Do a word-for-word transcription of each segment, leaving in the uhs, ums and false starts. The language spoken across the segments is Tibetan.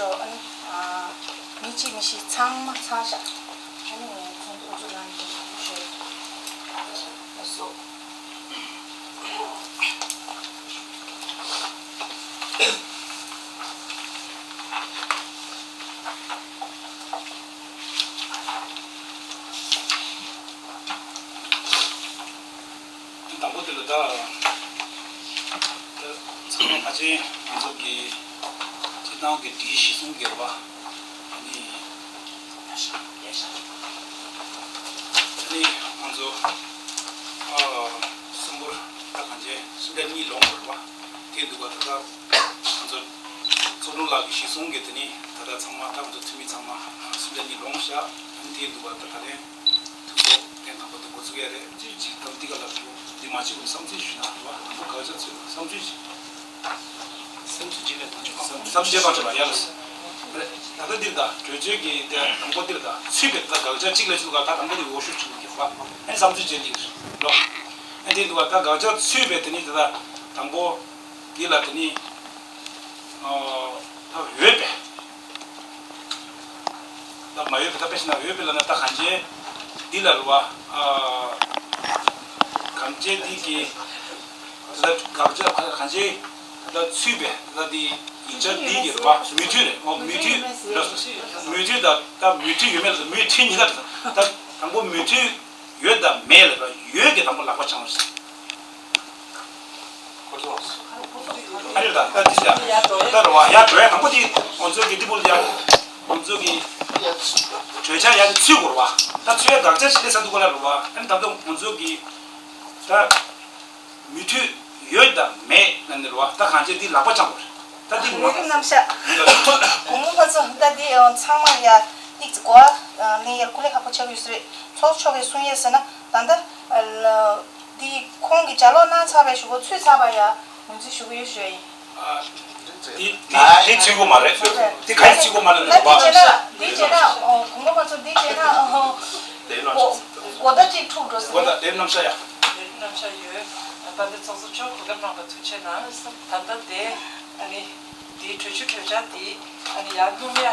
ཨ་ནི་ཨ་མི་གཅིག་མི་ཤི་ཚང་མ་ཚང་ཤག་ཨ་ནི་ཚོགས་འདུ་འགོ་འཛུགས་གནང་མཁན་ཞུ་ཡ་སོ། དང་པོ་དེ་ལ་ད། ད་ཚང་མ་ཕལ་ཆེར་ང་ཚོ་གི་སྤྱིར་བཏང་གི་སྒྲིག་གཞི་གཞི་བཟུང་གི་རེད་པ། ཨ་ནི། ཨ་ནི་ང་ཚོ་ཨ་གསུམ་པོར་ད་གང་ཅི་སུམ་ཆ་གཉིས་ལོངས་དགོས་རེད་པ། དེ་འདུག་པ། ད་ད་ང་ཚོ་ཚོགས་དྲུང་ལགས་ཀྱི་གཞི་བཟུང་གི་དེ་ནི་ད་ལྟ་ཚང་མ་ད་ང་ཚོ་འཐུས་མི་ཚང་མ་སུམ་ཆ་གཉིས་ལོངས་ཤག་ཨ་ནི་དེ་འདུག་པ། ད་ད་ལན། ཐུགས་སོགས་ཐེངས་དང་པོ་དེ་འགོ་ཚུགས་ཡ་རེད། ཅིག་ཅིག་དང་འདི་ག་ལ་འགྲོ་འདི་མ་བྱེད་དགོས་བསམ་ཚུལ་ཞུ་ན་རེད་བ། དང་པོ་དགག་བྱ་ཚུད་བསམ་ཚུལ་ཞིག་བསམ་ཚུལ་གཅིག་ལས་གཏོང་ཆོག་བསམ་ཚུལ་གཅིག་གཏོང་ཆོག་ལ་ཡ་ལ་སོ། རེད། ད་ལྟ་འདིར་ད་གྲོས་ཆོད་ཀྱི་དེ་དང་པོ་འདིར་ད་ཚུད་པའི་ད་དགག་བྱ་གཅིག་ལས་ཚུད་ག་ད་དང་པོ་འདི་འོ་ཤུགས་ཆུང་གི་བ་ཨེ་བསམ་ཚུལ་བྱེད་འདི་ལོ། ཨེ་དེ་འདུག་བ། ད་དགག་བྱ་ཚུད་པའི་དེ་ནི་དེ་ད་དང་པོ་འདི་ལ་དེ་ནི་ཨ་ད་འོས་པའི། ད་མ་ཡོད་པའི་ད་དཔེ་བཞག་ན་འོས་པའི་ལ་ན་ད་གང་ཅི་འདི་ལ་རུ་བ། ཨ་གང་ཅི་འདི་གི་ད་དགག་བྱ་གང་ཅི་ད་ཚུད་པའི་ད་འདི་ཡིག་ཆ་འདི་གི་རུ་བ་མོས་མཐུན་རེད། ཨོ་མོས་མཐུན་རེད། མོས་མཐུན་ད་ད་མོས་མཐུན་ཡོད་མེད་ལ་མོས་མཐུན་གཉིས་ཀ་ད་དང་པོ་མོས་མཐུན་ཡོད་དང་མེད་ལ་རུ་ཡོད་ཀྱི་དང་པོ་ལག་པ་འཆང་བ་ཞིག་ཨ་རེ་ད་ད་ཅི་ཞིག་ད་རུ་བ་ཡ་འགྲོ་ཡ་དང་པོ་དེ་ང་ཚོ་གི་འདི་པོ་ལ་ཡ་ང་ཚོ་གི་གྲོས་འཆར་ཡ་ཚུད་དགོས་རུ་བ། ད་ཚུད་ཡ་དགག་བྱ་ཞིག་ལས་ས་འདུག་གོ་ལ་རུ་བ། ཨ་ནི་ད་དུང་ང་ཚོ་གི་ད་མོས་མཐུན་ཡོད་དང་མེད་ན་ནི་རུ་བ། ད་གང་ཅི་འདི་ལག་པ་འཆང་དགོས་རེད། ད་འདི་ལས་རིམ་རྣམ་གཞག་དགོང་མོ་ང་ཚོ་ད་འདི་ཚང་མ་ཡ་ཏིག་ཙི་གོ་བ་ལེན་ཡ་སྐུ་ལས་ཁག་པོ་ཆགས་ཡོད་ས་རེད། ཚོགས་གཙོ་མཆོག་གིས་གསུང་ཡས་ཟེར་ན་ད་ལྟ། འདི་ཁོང་གིས་ལྗགས་ཀློག་གནང་ཚར་བའི་གཞུག་གུ་ཚུད་ཚར་བ་ཡ་ངོས་འཛིན་ཞུ་གི་ཡོད་ཞུ་ཡ་ཡིན། འདི་འདི་འདི་ཚུད་དགོས་མ་རེད། འདི་ག་ཡི་ཚུད་དགོས་མ་རེད་ད་ལབ་པ། འདི་བྱས་ན་འདི་བྱས་ན་ཨོ་དགོངས་པ་མ་ཚོམ་འདི་བྱས་ན་ཨོ་གོ་གོ་བརྡ་གཅིག་འཁྲུག་འགྲོ་ཟེར་གོ་བརྡ་ནས། དེ་རྣམ་གཞག་ཡ། དེ་རྣམ་གཞག་ཡོད། ད་ལྟ་ཚོགས་གཙོ་མཆོག་གོ་སྐབས་གནང་བ་ཐུགས་རྗེ་གནང་། ད་ལྟ་དེ་ཨ་ནི་དེའི་གྲོས་ཆོད་གྲོས་འཆར་དེ་ཨ་ནི་ཡར་སྣོན་ཡ།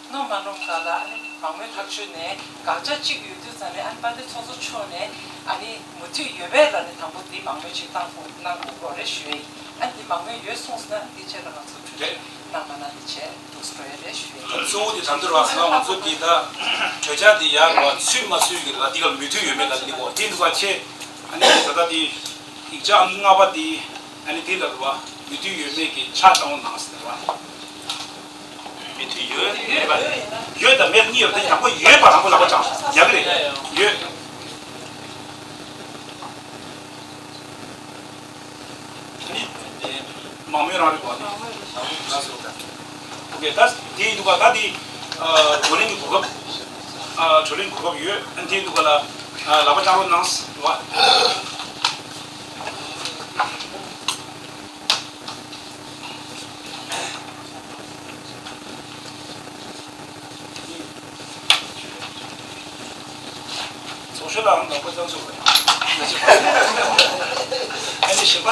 སྣོན་མ་སྣོན་ག་ལ་ཨ་ནི་མང་མོས་ཐག་ཆོད་ནས་དགག་བྱ་གཅིག་ཡོད་དུས་ཙང་ནས་ཨ་ནི་དཔལ་ལྡན་ཚོགས་གཙོ་མཆོག་ནས་ཨ་ནི་མུ་མཐུད་ཡོད་པས་ལ་ནི་དང་པོ་འདི་མང་མོས་ཅིག་བཏང་དགོས་གནང་དགོས་སྐོར་རེ་ཞུ་ཡ་ཡིན། ཨ་ནི་འདི་མང་མོས་ཡོད་སོང་ཟེར་ན་འདི་བྱས་ལ་ང་ཚོ་གྲོས་རེད། གནང་མ་གནང་འདི་བྱས་འདུག་སེ་འགྲོ་ཡ་རེད་ཞུ་ཡ་ཡིན། གཙོ་བོ་དེ་དྲན་དུ་ར་ང་ཚོ་གི་ད་གྲོས་འཆར་འདི་ཡར་བ་ཚུད་མ་ཚུད་གི་ལ་འདི་ག་མུ་མཐུད་ཡོད་མེད་ལ་འདི་གོ་དེ་འདུག་ག་ཆེ། ཨ་ནི་ད་ལྟ་འདི་ཡིག་ཆ་ཨང་ལྔ་པ་འདི་ཨ་ནི་འདི་ལ་རུ་བ་མུ་མཐུད་ཡོད་མེད་ཀྱི་ཆ་ཚང་བ་གནང་ཟེར་བ། མུ་མཐུད་ཡོད་མེད་པ། ཡོད་དང་མེད་གཉིས་ཡོད་དེ་དང་པོ་ཡོད་པ་དང་པོ་ལག་པ་འཆང་ཡག་གི་རེད། ཡོད། ཨ་ནི་མང་མོས་རང་རེད་པ། ཨ་ནི་ལགས་སོ། ཨོ་ཁེ། ད་དེ་ཡིན་འདུག་ག་ད་དེ་བགྲོ་གླེང་གི་གོ་སྐབས་བགྲོ་གླེང་གོ་སྐབས་ཡོད། ཨ་ནི་དེ་འདུག་ག་ལ་ལག་པ་འཆང་རོགས་གནང་ཟེར་བ། ཚོགས་ཞུགས་ལའང་ནོར་བུ་བཙན་ཚུགས་རེད། ཨ་ནི་གཞན་པ།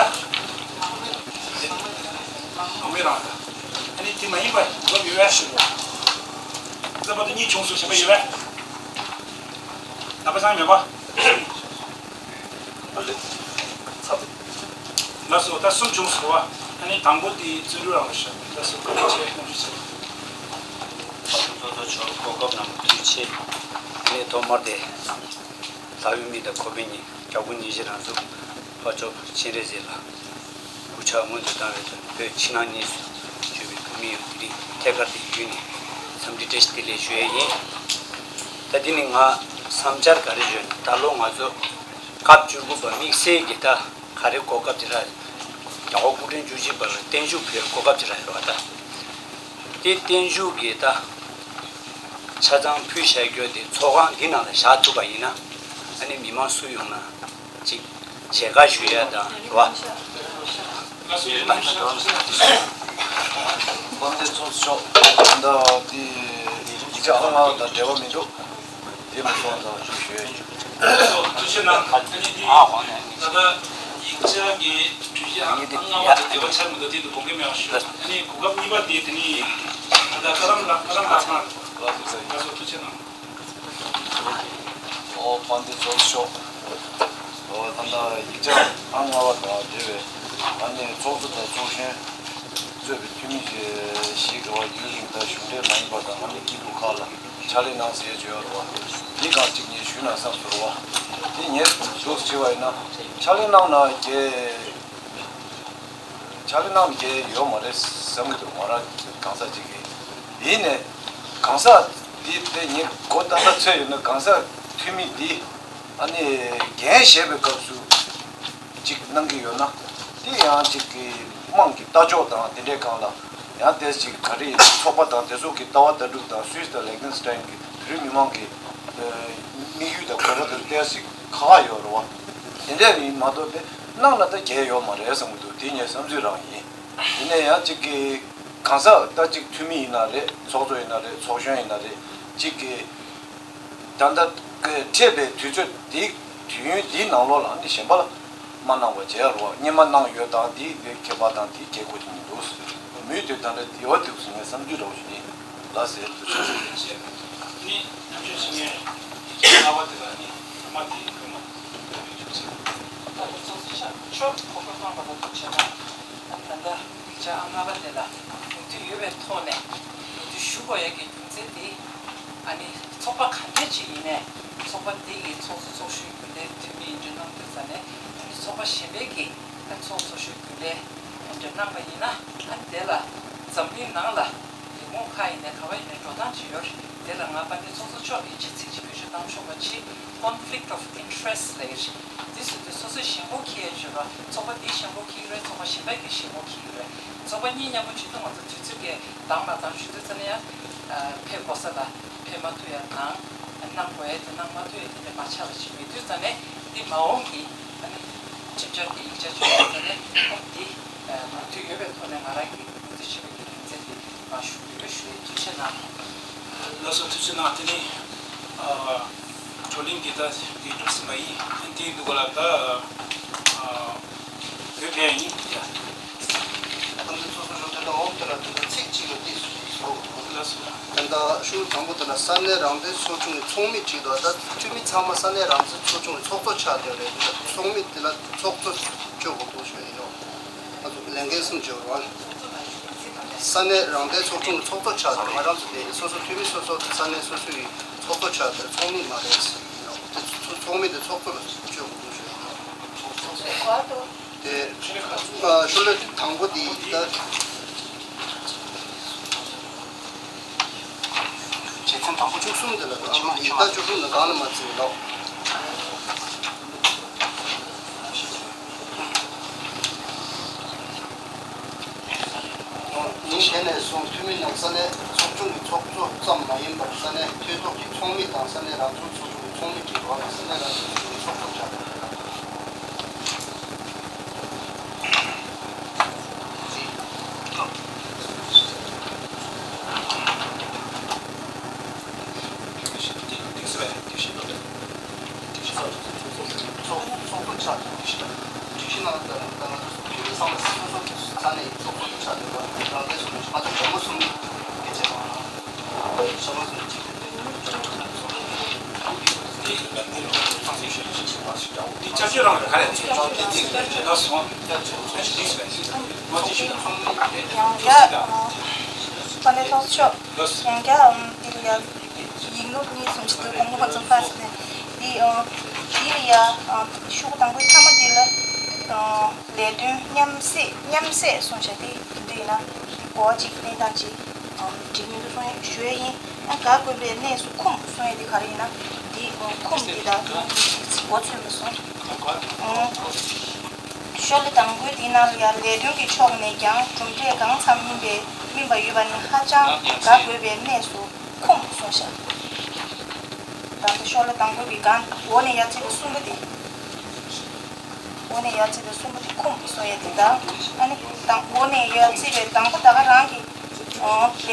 མང་མོས་རང་ལ། ཨ་ནི་དེ་མ་ཡིན་པ་ཡོད་པ་ཡོད་པས། རྩ་བ་དེ་གཉིས་བྱུང་སོང་གཞན་པ་ཡོད་པས། ནག་པ་སང་མེད་པ། ལགས་སོ། ད་གསུམ་བྱུང་སོང་བ། ཨ་ནི་དང་པོ་དེ་བརྩོན་འགྲུས་རང་ལ་ཤོག་ལགས་སོ། བཀའ་དྲིན་ཆེ། དངོས་གཞི་ཆེ། ཚོགས་གཙོ་མཆོག་གོ་སྐབས་གནང་བ་ཐུགས་རྗེ་ཆེ། ཨ་ནི་ཐོག་མར་དེ་ལྷ་བའི་མིག་དང་ཁོ་པའི་སྙིང་རྒྱ་སྒོ་ཉི་ཤུ་རང་ཚུགས་ཕ་ཆོས་སྤྱན་རས་གཟིགས་ལ་སྐུ་ཕྱག་སྔོན་དུ་བཏང་བའི་དོན་བོད་ཕྱི་ནང་གཉིས་སུ་བཞུགས་པའི་བོད་མི་ཡོངས་ཀྱི་ཐད་ཀར་དུ་ཡུལ་ནས་འཚམས་འདྲི་བཀྲ་ཤིས་བདེ་ལེགས་ཞུ་ཡས་ཡིན། ད་འདི་ནི་ང་བསམ་འཆར་ག་རེ་བརྗོད་ན་ད་ལོ་ང་ཚོ་སྐབས་བཅུ་དགུ་པ་དམིགས་བསལ་གྱི་ད་ག་རེ་གོ་སྐབས་ཅིག་རག་རྒྱལ་བ་སྐུ་ཕྲེང་བཅུ་གཅིག་པ་ལ་བརྟན་བཞུགས་ཕུལ་གོ་སྐབས་ཅིག་རག་ཡོད་པ་ད། དེ་བརྟན་བཞུགས་ཀྱི་ད་ཆ་ཚང་ཕུལ་བཞག་རྒྱུ་དེ་ཚོགས་ཁང་འདི་ནང་ལ་བཞག་ཐུབ་པ་ཡིན་ན་ཨ་ནི་མི་མང་སུ་ཡོང་ན་ཅིག་མཇལ་ཁ་ཞུ་ཡ་དང་རེད་བ། དཔལ་ལྡན་ཚོགས་གཙོ་མཆོག་ད་འདི་ཡིག་ཆ་ཨང་ལྔ་དང་འབྲེལ་བ་མི་འདུག་དེ་མ་སོང་ཙང་ཞུ་ཞུ་ཡ་ཡིན། ཐུགས་རྗེ་གནང་། ཨ་ནི་འདི་ད་ལྟ་ ཡིག་ཆ་གི་འཕྲུལ་ཆས་ཨང་ལྔ་པ་དེ་དེ་བ་ཆགས་མི་འདུག་དེ་འདུག་དགོངས་འགལ་མེད་པ་ཞུ། ཨ་ནི་གོ་སྐབས་གཉིས་པ་དེ་དེ་ནི་ད་ལྟ་ཀ་རམ་ལགས། ཀ་རམ་ལགས་ལ་སོགས་ཐུགས་རྗེ་གནང་། ཨོ་དཔལ་ལྡན་ཚོགས་གཙོ་མཆོག་ཨོ་ད་ལྟ་ཡིག་ཆ་ཨང་ལྔ་པ་དང་འབྲེལ་བའི་ཨ་ནི་ཚོགས་གཙོ་དང་ཚོགས་གཞོན་གཙོས་པའི་འཐུས་མི་ཞིག་གི་བར་ཡུན་རིང་དང་གཞུང་འབྲེལ་མ་ཡིན་པ་དང་ཨ་ནི་སྐྱིད་སྡུག་ཁག་ལ་ཕྱག་ལས་གནང་ཟེར་ཡས་བྱོས་ཡོད་རེད་བ། འདི་གང་གཅིག་ངས་ཞུས་ན་བསམ་སོང་རེད་བ། དེ་ངས་འདུག་བྱས་པ་ཡིན་ན་ཕྱག་ལས་གནང་ན་རྒྱལ། ཕྱག་ལས་གནང་མཁན་ཡོད་མ་རེད་བསམ་གྱི་འདུག་ང་རང་གང་ཟག་ཅིག་གིས། ཡིན་ནའི་གང་ཟག་འདི་དེ་ངས་མགོ་ཏག་ཏག་འཚོས་ཡོད་ན་གང་ཟག་འཐུས་མི་འདི་ཨ་ནི་འགན་བཞེས་པའི་སྐབས་སུ་ཅིག་གནང་གི་ཡོད་ན་དེ་ཡང་ཅིག་གི་དམངས་ཀྱི་ལྟ་ཕྱོགས་དང་དེ་འདྲའི་སྒང་ལ་ཡང་ཏོག་ཙམ་ཅིག་ག་རེ་ཡིན་ཚོགས་པ་དང་དེ་ཚོ་གི་ལྟ་བ་ལྟ་གྲུབ་དང་སུད་སི་དང་ལིག་ཏེན་སི་ཏན་གྱི་བོད་རིགས་མི་མང་གི་དམིགས་ཡུལ་དང་གོ་བ་དེ་ཏོག་ཙམ་ཁག་ཁག་ཡོད་རེད་བ། དེ་འདྲ་ཡིན་མ་གཏོགས་པའི་གནང་ན་ད་འགལ་ཡོད་མ་རེད་བསམ་གྱི་འདུག་དེ་ངའི་བསམ་ཚུལ་རང་ཡིན། ཡིན་ན་ཡང་གཅིག་གི་གང་ཟག་ད་གཅིག་འཐུས་མི་ཡིན་ན་རེད། ཚོགས་གཙོ་ཡིན་ན་རེད། ཚོགས་གཞོན་ཡིན་ན་རེད། གཅིག་གི་ད་ལྟ་འཕྲད་པའི་དུས་ཚོད་འདི་དུས་ཡུན་འདིའི་ནང་ལོགས་ལ་ནི་གཞན་པ་ལ་མ་གནང་བ་བྱས་རོགས། སྔོན་མ་གནང་ཡོད་དང་འདི་འདི་ཁྱད་པར་དང་འདི་གལ་དགོས་ཀྱི་མི་འདུག་མུས་དེ་ད་ལྟ་འདི་བ་འདུག་ཟེར་ངའི་བསམ་ཚུལ་རོགས་ཞུ་ཡིན། ལགས་སེ། ནི་ཉམས་ཞིབ་བྱེད་མཁན་ལྔ་པ་དེ་ལ་ནི་ཐ་མ་དེ་ཁོ་མ་ཚོགས་གཙོ་ཆགས་ཆོག་གོ་སྐབས་གནང་བ་ལ་ཐུགས་རྗེ་གནང་། ད་ལྟ་ཡིག་ཆ་ཨང་ལྔ་པ་དེ་ལ་མོས་མཐུན་ཡོད་པའི་ཐོག་ནས་མོས་མཐུན་ཞུ་དགོས་ཡ་གི་རྒྱུ་མཚན་དེ། ཨ་ནི་ཚོགས་པ་ག་འདྲ་ཅིག་ཡིན་ནའི་ཚོགས་པ་དེ་ཡི་ཚོགས་གཙོ་ཚོགས་གཞོན་རྒྱུན་ལས་འཐུས་མི་འདྲ་གནང་དུས་ཙ་ནས་ཨ་ནི་ཚོགས་པ་གཞན་པའི་གི་ཨ་ཚོགས་གཙོ་ཚོགས་གཞོན་རྒྱུན་ལས་འདྲ་གནང་པ་ཡིན་ན་ཨ་ནི་དེ་ལ་འཛམ་གླིང་ནང་ལ་ལས་ཁུངས་ཁག་ཡིན་ནའི་ག་བ་ཡིན་ནའི་འགྲོ་སྟངས་ཅིག་ཡོད་རེད། དེ་ལ་ང་དཔལ་ལྡན་ཚོགས་གཙོ་མཆོག་གིས་ཅིག་ཚིག་ཅིག་བེད་སྤྱོད་བཏང་ཆོག་པ་ཅིག་conflict of interest ལབ་ཡོད་རེད། དེ་ཟེར་དུས་སོ་སོའི་ཞེན་ཁོག་འཁྱེར་ཡ་ཅིག་ཡོད་རེད། ཚོགས་པ་འདིའི་ཞེན་ཁོག་འཁྱེར་གྱི་རེད། ཚོགས་པ་གཞན་པའི་གི་ཞེན་ཁོག་འཁྱེར་གྱི་རེད། ཚོགས་པ་གཉིས་མཉམ་པོ་བྱེད་དུས་ང་ཚོ་དུས་ཚོད་ཀྱི་འདང་མ་འདང་ཞུ་དུས་ཙ་ན་ཡང་ཕེབས་དགོས་ས་ལ་ཕེབས་མ་ཐུབ་ཡ་དང་གནང་དགོས་ཡ་དེ་གནང་མ་ཐུབ་ཡ་དེ་འདྲ་མ་ཆགས་པ་ཞིག་མེད་དུས་ཙ་ནས་འདི་མ་འོངས་ཀྱི་ཨ་ནི་ཁྲིམས་འཆར་གྱི་ཡིག་ཆ་བྱུང་དུས་ཙ་ནས་ཨ་འདི་མུ་མཐུད་ཡོད་པའི་ཐོག་ནས་ང་རང་གིས་མུ་མཐུད་བྱེད་པའི་གི་རྒྱུ་མཚན་དེ་མ་ཞུ་གི་ཡོད་ཞུ་ཡ་ཐུགས་རྗེ་གནང་། ལགས་སོ་ཐུགས་རྗེ་གནང་། དེ་ནི་ཨ། བགྲོ་གླེང་འདི་ད་འདི་གྲུབ་ཟིན་པ་ཡིན། དེ་འདུག་ག་ལ་ད་ཨ་བོད་ཕན་ཡིན་ཡ། ད་འདི་སོ་སོ་ཞོགས་དེ་ད་འོག་དེ་ལ་དེ་ད་ཚིག་གཅིག་ལ་དེ་སོ་སོ་ལ་སོ། ད་ལྟ་ཤུལ་དང་པོ་དེ་ལ་ས་གནས་རང་བདེན་ཚོགས་ཆུང་གི་ཚོགས་མི་བྲིས་འདུག་ད་འཐུས་མི་ཚང་མ་ས་གནས་རང་བདེན་ཚོགས་ཆུང་གི་ཚོགས་གཙོ་ཆགས་བསྡད་རེད། དེ་ལ་ཚོགས་མི་དེ་ལ་ཚོགས་གཙོ་བཅོས་དགོས་འདུག་ཞུ་ཡིན་ནོ། ང་ཚོ་ལས་འགན་གསུམ་བྱེད་དགོས་རེད་བ། ས་གནས་རང་བདེན་ཚོགས་ཆུང་གི་ཚོགས་གཙོ་ཆགས་ཏེ་ང་རང་ཚོ་དེ་སོ་སོ་འཐུས་མི་སོ་སོ་ས་གནས་སོ་སོའི་ཚོགས་གཙོ་ཆགས་ཏེ་ཚོགས་མི་མ་རེད། དེ་ཚོ་ཚོགས་མི་དེ་ཚོགས་གཙོ་ལ་བཅོས་དགོས་འདུག་ཞུ་ཡ། དེ་ཤོ་ལོ་དང་པོ་དེ་ཡིན་ད། བཅུ་གསུམ་དེ་ལ་ཡིན་ད་བཅུ་གསུམ་ནི་གང་ནས་མ་བརྩིས་ལོ། ཉིན་དེ་ནས་བཟུང་འཐུས་མི་རྣམས་ས་གནས་ཚོགས་ཆུང་གི་ཚོགས་གཙོ་ཙམ་མ་ཡིན་པར་ས་གནས་མཐུན་ཚོགས་ཀྱི་ཚོགས་མི་དང་ས་གནས་རང་སྐྱོང་ཚོགས་ཆུང་གི་ཚོགས་མི་བྲིས་པ་ལ་ས་གནས་རང་སྐྱོང་ཚོགས་ཆུང་གི་ཚོགས་གཙོ་བྱ་དགོས། ཡང་བསྐྱར་ཨ་དཔལ་ལྡན་ཚོགས་གཙོ་མཆོག་ཡང་བསྐྱར་ཨམ་འདི་ལ་ཡང་ཡིག་ནོར་གཉིས་གསུམ་ཅིག་འདུག་དགོངས་པ་ཚོ་ཕར་ཟེར་ནས་འདི་ཨ་འདི་ལ་ཡ་ཨ་ཤོག་གུ་དང་པོའི་མཐའ་མ་འདི་ལ་ཨ་ལས་དོན་མཉམ་བསྲེས་མཉམ་བསྲེས་གསུངས་བཞག་དེ་འདི་ཡིན་ན་གོ་བ་གཅིག་གནས་སྟངས་གཅིག་ཨ་འགྲིག་མི་འདུག་གསུང་ཡ་ཞུ་ཡ་ཡིན། ཨ་ག་དགོས་པའི་གནས་སུ་ཁུངས་གསུང་ཡ་དེ་ག་རེ་ཡིན་ན་འདི་ཨ་ཁུངས་འདི་དག་འདི་གོ་ཚོད་མ་སོང་། ཨ། ཤོ་ལོ་དང་པོའི་འདི་ནང་ལ་ཡང་ལས་དོན་གྱི་ཕྱོགས་ནས་ཀྱང་གྲུབ་འབྲས་གང་འཚམ་སྨིན་པའི་སྨིན་པ་ཡོད་པ་ནི་ཧ་ཅང་དགའ་དགོས་པའི་གནས་སུ་ཁུངས་གསུངས་བཞག་ད་ལྟ་ཤོ་ལོ་དང་པོ་གི་སྒང་འོག་ནས་ཡར་བརྩིས་པའི་གསུམ་པོ་དེ། འོག་ནས་ཡར་བརྩིས་པའི་གསུམ་པོ་དེ་ཁུངས་གསུངས་ཡ་དེ་དང་ཨ་ནི་དང་འོག་ནས་ཡར་བརྩིས་པའི་དང་པོ་ད་ག་རང་གི་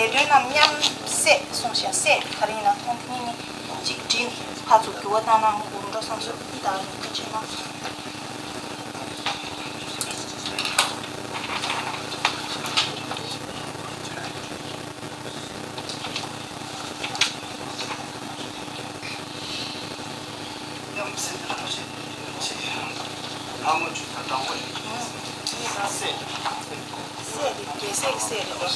ལས་དོན་རྣམས་མཉམ་བསྲེས་གསུངས་བཞག་བསྲེས་ག་རེ་ཡིན་ན་ཨ་ནི་གཉིས་གཉིས་གཅིག་བྲིས་ནས་ཕར་ཚུར་འགྱུར་བ་བཏང་ན་འོང་འགྲོ་བསམ་སོང་། ད་ལྟ་ཆེ་ན། ལྷ་མོ་ཆུ་ཚ་དྲང་པོ་ཡིན། སྲས་རེད། རྒྱལ་སྲས་ཀྱི་སྲས་རེད་དོ།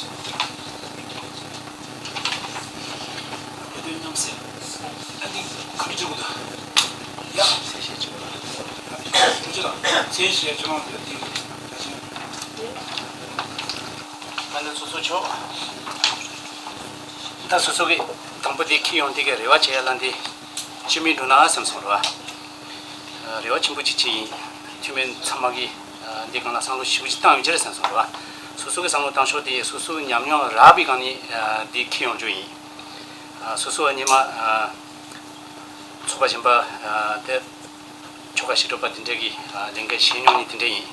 དེ་དོན་རྣམ་སྲས། ཨ་འདི་ག་རེ་བྱེད་དགོས་འདུག་ཡ། ཚེ་ཤེས་ཆུང་ལ། ཨ་འདི་ཆུང་ཆུང་ལ། ཚེ་ཤེས་ཆུང་ལ་འདི་འདི། ཨ་ནི་སོ་སོ་ཆོག་ད་སོ་སོ་གི་དང་པོ་འདི་འཁྱེར་ཡོང་དེ་གི་རེ་བ་བྱེད་ཡ་ལ་འདི་ཅི་མི་འགྲོ་ན་བསམ་སོང་ར། རེ་བ་ཆེན་པོ་ཅིག་བྱས་ཡིན། འཐུས་མི་ཚང་མ་གིས་འདི་སྒང་ལ་བསམ་བློ་ཞེ་པོ་ཅིག་བཏང་ཡོད་ཀྱི་རེད་བསམ་སོང་ར། སོ་སོ་གི་བསམ་བློ་བཏང་ཕྱོགས་དེ་སོ་སོའི་ཉམས་མྱོང་རག་པའི་སྒང་ནས་འདི་འཁྱེར་ཡོང་རྒྱུ་ཡིན། སོ་སོ་སྔོན་མ་ཚོགས་པ་གཞན་པ་དེ་ཆོལ་ཁ་ཞི་ཁྲོ་པ་དེ་འདྲས་ཀྱི་ལས་འགན་བཞེས་མྱོང་ནི་དེ་འདྲས་ཡིན།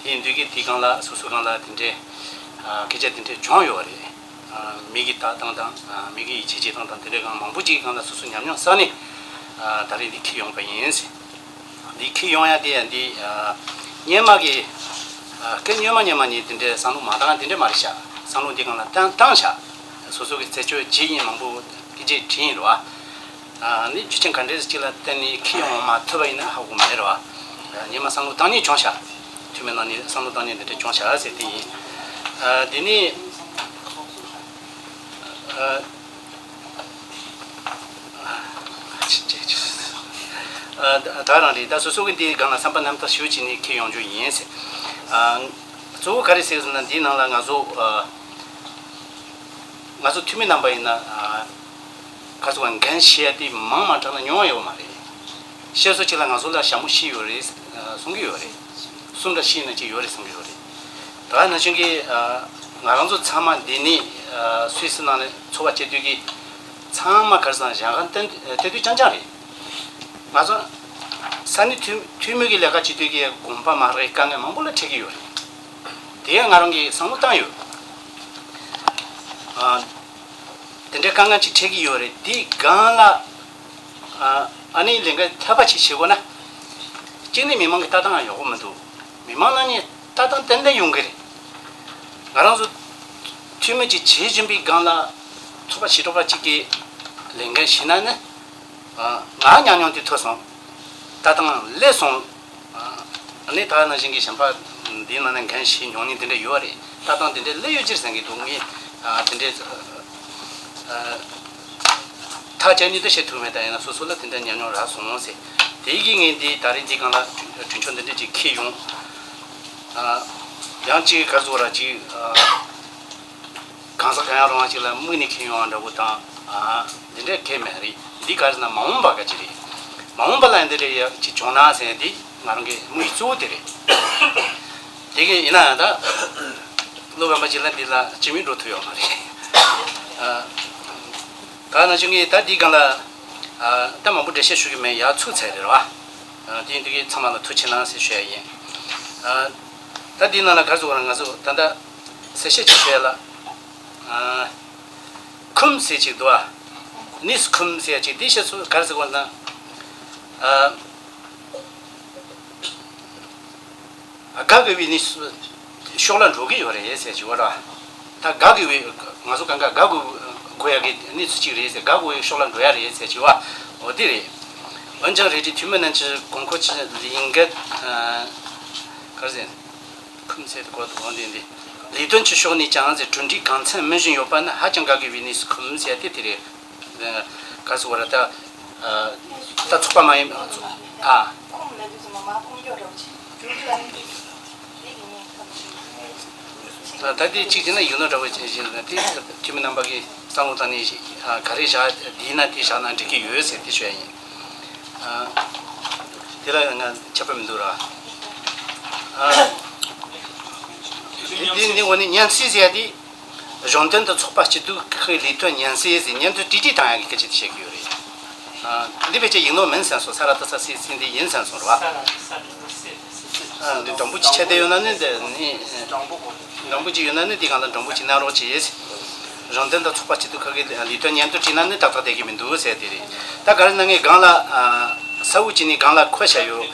དེ་ཡིན་དུས་ཀྱི་དེའི་སྒང་ལ་སོ་སོའི་སྒང་ལ་དེ་འདྲས་སྐད་ཆ་དེ་འདྲས་བྱུང་ཡོད་རེད། མི་གི་ལྟ་སྟངས་དང་མི་གི་ཡིད་ཆེས་བྱེད་སྟངས་དང་དེ་འདྲས་སྒང་མང་པོ་ཅིག་གི་སྒང་ལ་སོ་སོ་ཉམས་མྱོང་བསགས་ནས་ད་རེས་འདི་འཁྱེར་ཡོང་པ་ཡིན། འདི་འཁྱེར་ཡོང་ཡ་དེ་འདི་སྔོན་མ་གི་སྐད་སྔོན་མ་སྔོན་མ་ནས་དེ་འདྲའི་བསམ་བློ་མ་བཏང་དེ་འདྲ་མ་རེད་ཤག་བསམ་བློ་འདི་སྒང་ལ་བཏང་བཏང་ཤག་སོ་སོ་གི་རྩད་གཅོད་བྱེད་ཡིན་མང་པོ་སྐད་ཆ་དྲིས་ཡིན་རེད་བ། ནི་རྒྱུ་རྐྱེན་ག་འདྲས་ཅིག་ལ་བརྟེན་ནས་འཁྱེར་ཡོང་མ་ཐུབ་པ་ཡིན་ན་ཧ་གོ་མེད་རེད་བ། སྔོན་མ་བསམ་བློ་བཏང་མཁན་བྱུང་ཤག་འཐུས་མི་ནང་ནས་བསམ་བློ་བཏང་མཁན་དེ་འདྲ་བྱུང་ཤག་ཟེར་དེ་ཡིན། དེ་ནི། ད་རང་རེད། ད་སོ་སོ་གི་འདིའི་སྒང་ལ་བསམ་པ་རྣམ་དག་ཞུ་བྱས་ནས་འཁྱེར་ཡོང་རྒྱུ་ཡིན་ཟེར། གཙོ་བོ་ག་རེ་ཟེར་ཟེར་ན་འདིའི་ནང་ལ་ང་ཚོ་ང་ཚོ་འཐུས་མི་རྣམ་པ་ཡིན་ན་ག་ཚོད་འགན་བཞེས་ཡ་དེ་མང་མ་དྲགས་ན་ཉུང་བ་ཡོད་མ་རེད། བཤད་སྲོལ་གཅིག་ལ་ང་ཚོ་ལ་ཞྭ་མོ་བཞི་ཡོད་རེད་གསུང་གི་ཡོད་རེད། གསུམ་དང་བཞི་ཡིན་ན་གཅིག་ཡོད་རེད་གསུང་གི་ཡོད་རེད། ད་ནང་བཞིན་གྱི་ང་རང་ཚོ་ཚང་མ་འདི་ནས་སུད་སི་ནང་ནས་ཚོགས་པ་བྱེད་དུས་ཀྱི་ཚང་མ་ག་རེ་ཟེར་ན་ཞལ་ཁ་བསྟན་བསྟན་དུས་རྐྱང་རྐྱང་རེད། ང་ཚོ་ས་གནས་འཐུས་འཐུས་མི་གི་ལས་ཀ་བྱེད་དུས་ཀྱི་དགོངས་པ་མ་རག་གི་དཀའ་ངལ་མང་པོ་ལ་འཕྲད་ཀྱི་ཡོད་རེད། དེ་ཡང་ང་རང་གིས་བསམ་བློ་བཏང་ཡོད། དེ་འདྲའི་དཀའ་ངལ་ཅིག་འཕྲད་ཀྱི་ཡོད་རེད། དེའི་སྒང་ལ་ཨ་ནི་ལས་འགན་ཐག་པ་ཅིག་བྱེད་དགོས་ན། གཅིག་ནི་མི་མང་གི་ལྟ་སྟངས་ཡག་པོ་མི་འདུག་མི་མང་ནང་ནས་ལྟ་སྟངས་ཏན་ཏན་ཡོང་གི་རེད། ང་རང་ཚོ་འཐུས་མི་ཅིག་བྱེད་བཞིན་པའི་སྒང་ལ་ཚོགས་པ་ཞི་ཁྲོ་པ་ཅིག་གིས་ལས་འགན་བཞེས་ན་ནི། ང་ཉམས་མྱོང་དེ་ཐོབ་སོང་། ལྟ་སྟངས་སླེབས་སོང་། ཨ་ནི་ད་ནང་བཞིན་གྱི་གཞན་པ་འདིའི་ནང་ནས་འགན་བཞེས་མྱོང་ནི་འདི་འདྲ་ཡོད་རེད། ལྟ་སྟངས་འདི་འདྲ་སླེབས་ཡོད་ཅེས་ཟེར་གྱི་འདུག་ངས་འདི་འདྲའི་ཐག་བཅད་ནི་འདི་བཤད་ཐུབ་མེད། ད་ཡིན་ན་སོ་སོ་ལ་དེ་འདྲ་ཉམས་མྱོང་རག་སོང་ཟེར། དེ་ཡི་གི་ངས་འདི་ད་རེས་འདི་སྒང་ལ་གྲོས་ཆོད་འདི་འདྲ་ཅིག་འཁྱེར་ཡོང་། ཡང་ཅིག་ག་རེ་ཟེར་ར་ཅིག་གང་ཟག་གང་ཡང་རུང་བ་ཅིག་ལ་དམིགས་ནས་འཁྱེར་ཡོང་བ་འདྲ་པོ་དང་། འདི་འདྲའི་གལ་མེད་རེད། འདི་ག་རེ་ཟེར་ན་མ་འོངས་པ་ག་ཅིག་རེད། མ་འོངས་པ་ལ་འདི་འདྲའི་ཡག་ཅིག་བྱུང་ན་ཟེར་འདི་ང་རང་གི་དམིགས་ཡུལ་གཙོ་བོ་དེ་རེད། དེ་གི་ཡིན་ན་ཡང་ད་བློ་ཕམ་པ་ཅིག་ལ་འདི་ལ་ཅི་མི་འགྲོ་ཐུབ་ཡོད་མ་རེད། ད་ནང་བཞིན་གྱི་ད་འདི་སྒང་ལ་ད་མང་པོ་འགྲེལ་བཤད་ཞུ་གི་མེད། ཡར་ཚུགས་ཚར་རེད་བ། དེ་ཡིན་དུས་ཚང་མ་ལ་ཐུགས་ཆེ་གནང་ཟེར་ཞུ་ཡ་ཡིན། ད་འདི་ནང་ལ་ག་རེ་ཟེར་དགོས་རེད། ང་ཚོ་ད་ལྟ་གསལ་བཤད་ཅིག་ཞུ་ཡ་ལ། ཁུམ་ཟེར་ཅིག་འདུག་ཨ། ནིས་ཁུམ་ཟེར་ཅིག་འདི་བཤད་ཚུལ་ག་རེ་ཟེར་དགོས་ན། དགའ་དགོས་པའི་གནས་ཚུལ་ཕྱོགས་ལ་འགྲོ་གི་ཡོད་རེད་ཟེར་གྱི་ཡོད་ར། ད་དགའ་དགོས་པའི་ང་ཚོ་གང་ག་དགའ་དགོས་དགོས་ཡ་གི་གནས་ཚུལ་གཅིག་རེད་ཟེར། དགའ་དགོས་པའི་ཕྱོགས་ལ་འགྲོ་ཡ་རེད་ཟེར་གྱི་བ། འོ་དེ་རེད། འོན་ཀྱང་རེད་དེ་འཐུས་མི་རྣམས་ཀྱི་དགོངས་སྐོར་གྱི་ལས་འགན་ག་རེ་ཟེར། ཁུམ་ཚད་དུ་གོ་དུ་འོང་དེ་འདི། ལས་དོན་གྱི་ཕྱོགས་ནས་ཀྱང་ཟེར་གྲུབ་འབྲས་གང་འཚམ་སྨིན་བཞིན་ཡོད་པ་ནི་ཧ་ཅང་དགའ་དགོས་པའི་གནས་སུ་ཁུམ་ཟེར་ཏེ་དེ་རེད། ག་ཟེར་བ་ར་ད། ད་ཚོགས་པ་མ་ཡིན་ཨ། ད་དེ་གཅིག་བྱས་ན་ཡིག་ནོར་འདྲ་བོ་བྱས་ན་དེ་འཐུས་མི་རྣམ་པ་གིས་བསམ་བློ་བཏང་ནས་ག་རེ་བཞག་འདི་ན་དེ་བཞག་ན་འགྲིག་གི་ཡོད་ཟེར་དེ་ཞུ་ཡ་ཡིན། དེ་ལ་ང་ཁྱད་པར་མི་འདུག་ར། འདི་འདི་འོ་ནི་སྙན་ཚིག་ཟེར་ཡ་དེ། གཞུང་དོན་དུ་ཚོགས་པ་སྐྱིད་སྡུག་ཁག་གི་ལས་དོན་ཉན་སྲིད་ཟེར་སྙན་ཐོ་བྲིས་བྲིས་བཏང་ཡ་གི་སྐད་ཆ་དེ་བཤད་ཀྱི་ཡོད་རེད། འདི་ཕལ་ཆེར་ཡིག་ནོར་མིན་བསམ་སོང་། ས་ར་ཏི་ས་སི་སི་འདི་ཡིན་བསམ་སོང་རེད་བ། འདི་འདྲ་པོ་ཅིག་ཆད་བསྡད་ཡོད་ན་ནི་འདི་ནི། འདྲ་པོ་ཅིག་ཡོད་ན་ནི་འདི་གང་ལ་འདྲ་པོ་ཅིག་གནང་རོགས་གྱིས། གཞུང་དོན་དུ་ཚོགས་པ་སྐྱིད་སྡུག་ཁག་གི་ལས་དོན་སྙན་ཐོ་བྲིས་ན་ནི་ཏག་ཏག་བསྡད་ཀྱི་མི་འདུག་ཟེར་དེ་རེད། ད་ག་རེ་ན་ངས་སྒང་ལ་ས་འུ་ཅི་ནི་སྒང་ལ་འཁོད་བྱ་ཡོད།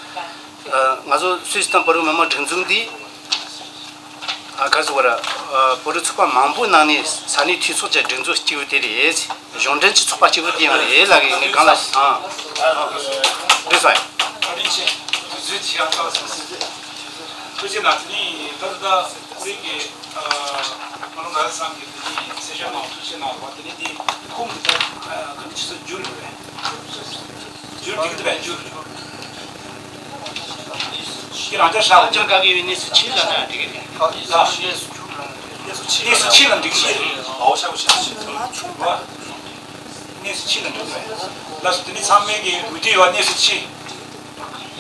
ང་ཚོ་སུད་སི་དང་བོད་རིགས་མི་མང་སྒྲིག་འཛུགས་འདི། ཨ་ག་ཟེར་བ་ར། བོད་རིགས་ཚོགས་པ་མང་པོའི་ནང་ནས་ས་གནས་འཐུས་ཚོགས་ཀྱི་སྒྲིག་འཛུགས་གཅིག་པུ་དེ་རེད། གཞུང་འབྲེལ་གྱི་ཚོགས་པ་གཅིག་པུ་དེ་ཡང་རེད་ལབ་ཀྱི་ངས་གང་ལ་ཨང་། རེད་སོང་། བཟོས་བྱས་ཡང་ཐག་སོང་ཟིན། ཐུགས་རྗེ་གནང་། དེ་ནི་ད་ལྟ་ད་ཁོ་རེ་གི་ཨ་མ་ལུང་ར་སང་གི་དེ་ནི་གསལ་བཤད་གནང་། ཐུགས་རྗེ་གནང་བ། དེ་ནི་དེ་ཁུངས་དེ་ད་ག་ནས་ཆུ་ཚོད་བསྒྱུར་རེད། བསྒྱུར་འགྲིག་གི་འདུག་པས། བསྒྱུར། ཁྱེད་རང་ཅག་ཤག་ཅག་ག་གི་ཡོད། གནས་ཚུལ་ཕྱིན་ལ་ན་འགྲིག་གི་རེད། ལ་གནས་ཚུལ་ཕྱིན་ལ་འགྲིག་གི་རེད། ཨའོ་ཤག་ཤག་ཤག་བ། གནས་ཚུལ་ཕྱིན་ལ་འགྲིག་གི་རེད། ལགས་སོ། དེ་ནི་ཚང་མས་ཀྱི་འོས་བསྡུ་ཡོད་པ་གནས་ཚུལ་ཕྱིན།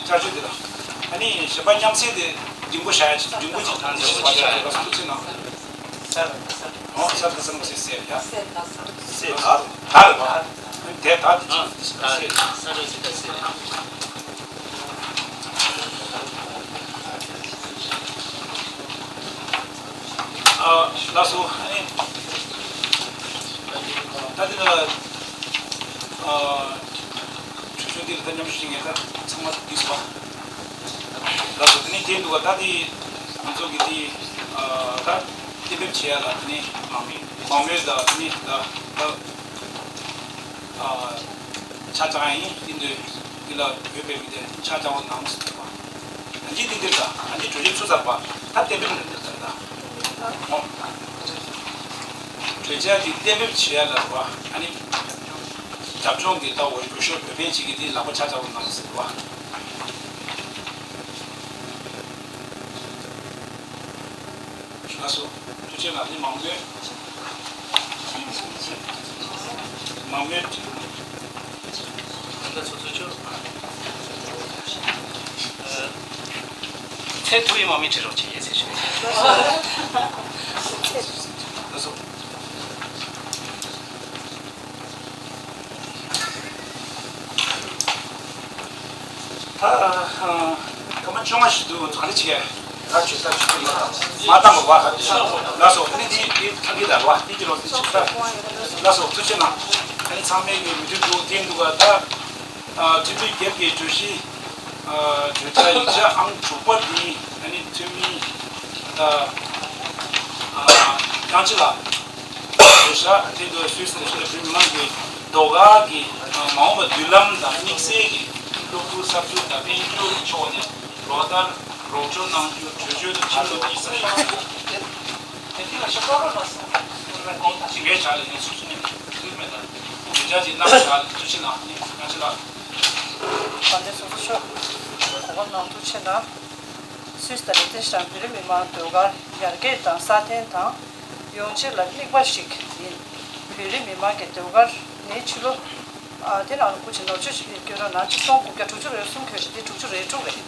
བསྐྱར་བཅོས་དེ་ལ། ཨ་ནི་གཞན་པ་མཉམ་བསྲེས་དེ་འབྲིང་པོ་བཞག་ཡ་ཅིག་འབྲིང་པོ་ཅིག་ཐུགས་རྗེ་གནང་། ཨོ་ས་དེ་ས་མོ་སེ་སེ་ཡ། སེ་ད་ད་རེད་པ། དེ་ད་དེ་ཅིག་སེ། ཨ་ལགས་སོ། ཨ་ནི་ད་དེ་ལ་ཨ་གྲོས་ཆོད་འདི་ལ་ད་མཉམ་ཞུགས་བྱེད་མཁན་ད་ཚང་མ་འདུས་སོང་། ལགས་སོ། དེ་ནི་དེ་འདུག་ག་ད་དེ་ང་ཚོ་གི་དེ་ཨ་ད་གཏན་འབེབས་བྱེད་ཡ་ལ་དེ་ནི་མང་མོས་མང་མོས་ད་དེ་ནི་ད་ད་ཨ་ཆ་ཚང་ཡིན། དེ་འདུག་འདི་ལ་འོས་འཕེན་མི་དེ་ཆ་ཚང་བ་ནང་སུ་ཐུག་པ། ད་ཅི་དེ་འདིར་ད་ད་ཅི་གྲོས་ཆོད་ཚུད་ཚར་བ། ད་གཏན་འབེབས་འདི་འདིར་ད་ད་ཨོ། གྲོས་འཆར་འདི་གཏན་འབེབས་བྱེད་ཡ་ལ་རུ་བ། ཨ་ནི་རྒྱབ་ལྗོངས་ཀྱི་ལྟ་བ་འགྲོ་ཤོར་འོས་འཕེན་བྱེད་ཀྱི་དེ་ལག་པ་ཆ་ཚང་བ་ནང་སུ་ཐུག་པ། ལགས་སོ། ཐུགས་རྗེ་གནང་། དེ་མང་མོས། མང་མོས། ད་ལྟ་ཚོགས་གཙོ་མཆོག་ཚད་མཐོ་བའི་མང་མོས་བྱེད་རོགས་བྱེད་ཡས་ཟེར་ཞུ། ལགས་སོ། ད་སྐར་མ་བཅོ་ལྔ་ཞིག་འདུག་ག་རེ་བྱེད་ཀྱི། ད་ཆོས་ད་ཆོས་མ་བཏང་མ་བཏང་བ་བ། ལགས་སོ། ཨ་ནི་འདི་འདི་ཐག་གི་ད་བ་འདི་གི་རོགས་འདི་ཆོས་ད། ལགས་སོ། ཐུགས་རྗེ་གནང་། ཨ་ནི་ཚང་མས་ཀྱི་འོས་བསྡུ་འདུག་དེ་འདུག་ག་ད་ཨ་འཐུས་མི་བརྒྱད་ཀྱི་གྲོས་གཞི་ཨ་གྲོས་འཆར་ཡིག་ཆ་ཨང་དྲུག་པ་འདི་ཨ་ནི་འཐུས་མི་ད་ཨ་རྐང་རྗེས་ལགས། བྱ་དེ་ཚོ་སུད་སི་ལ་བོད་མི་མང་གི་ཟློས་གར་གྱི་མ་འོངས་པ་མདུན་ལམ་དང་དམིགས་བསལ་གྱི་སློབ་ཕྲུག་གསར་འཛུགས་དང་དཔལ་འབྱོར་གྱི་ཕྱོགས་ནས་ལོ་ལྟར་རོགས་སྐྱོར་གནང་རྒྱུ་གྲོས་ཆོད་དུ་ཕྱིན་འདུག་ཅེས་གསལ་བཤད་གནང་ཡོད། དེ་ལ་ཞིབ་ཕྲ་ལ་སོང་ཁོང་ཇི་འགའི་ཆ་ལ་ངས་སོ་སོ་ནས་ཐུགས་མེད་ལ་དགོངས་འཇགས་ཀྱིས་གནང་བཞག་ལ་ཐུགས་རྗེ་གནང་། ནི་ང་ཚོ་ལ་དང་དེ་སོ་སོ་ཤོག་གོ་སྐབས་གནང་ཐུགས་ཆེ་གནང་། སུད་སི་དང་ལིག་ཏེན་ཤི་ཏན་བོད་རིགས་མི་མང་ཟློས་གར་ཡར་རྒྱས་དང་སྲ་བརྟན་དང་ཡོང་ཆེད་ལ་དམིགས་པ་ཞིག་ཡིན། བོད་རིགས་མི་མང་གི་ཟློས་གར་ནི་ཕྱི་ལོ། ཨ་དེ་ནང་ལ་སྐུ་མཁྱེན་ནོར་བཅུ་ཞིག་སྐྱོན་རོགས་གནང་། ཆིག་སྟོང་དགུ་བརྒྱ་དྲུག་ཅུ་རེ་གསུམ་གྱོན་ཞིང་དེ་དྲུག་ཅུ་རེ་དྲུག་རེད།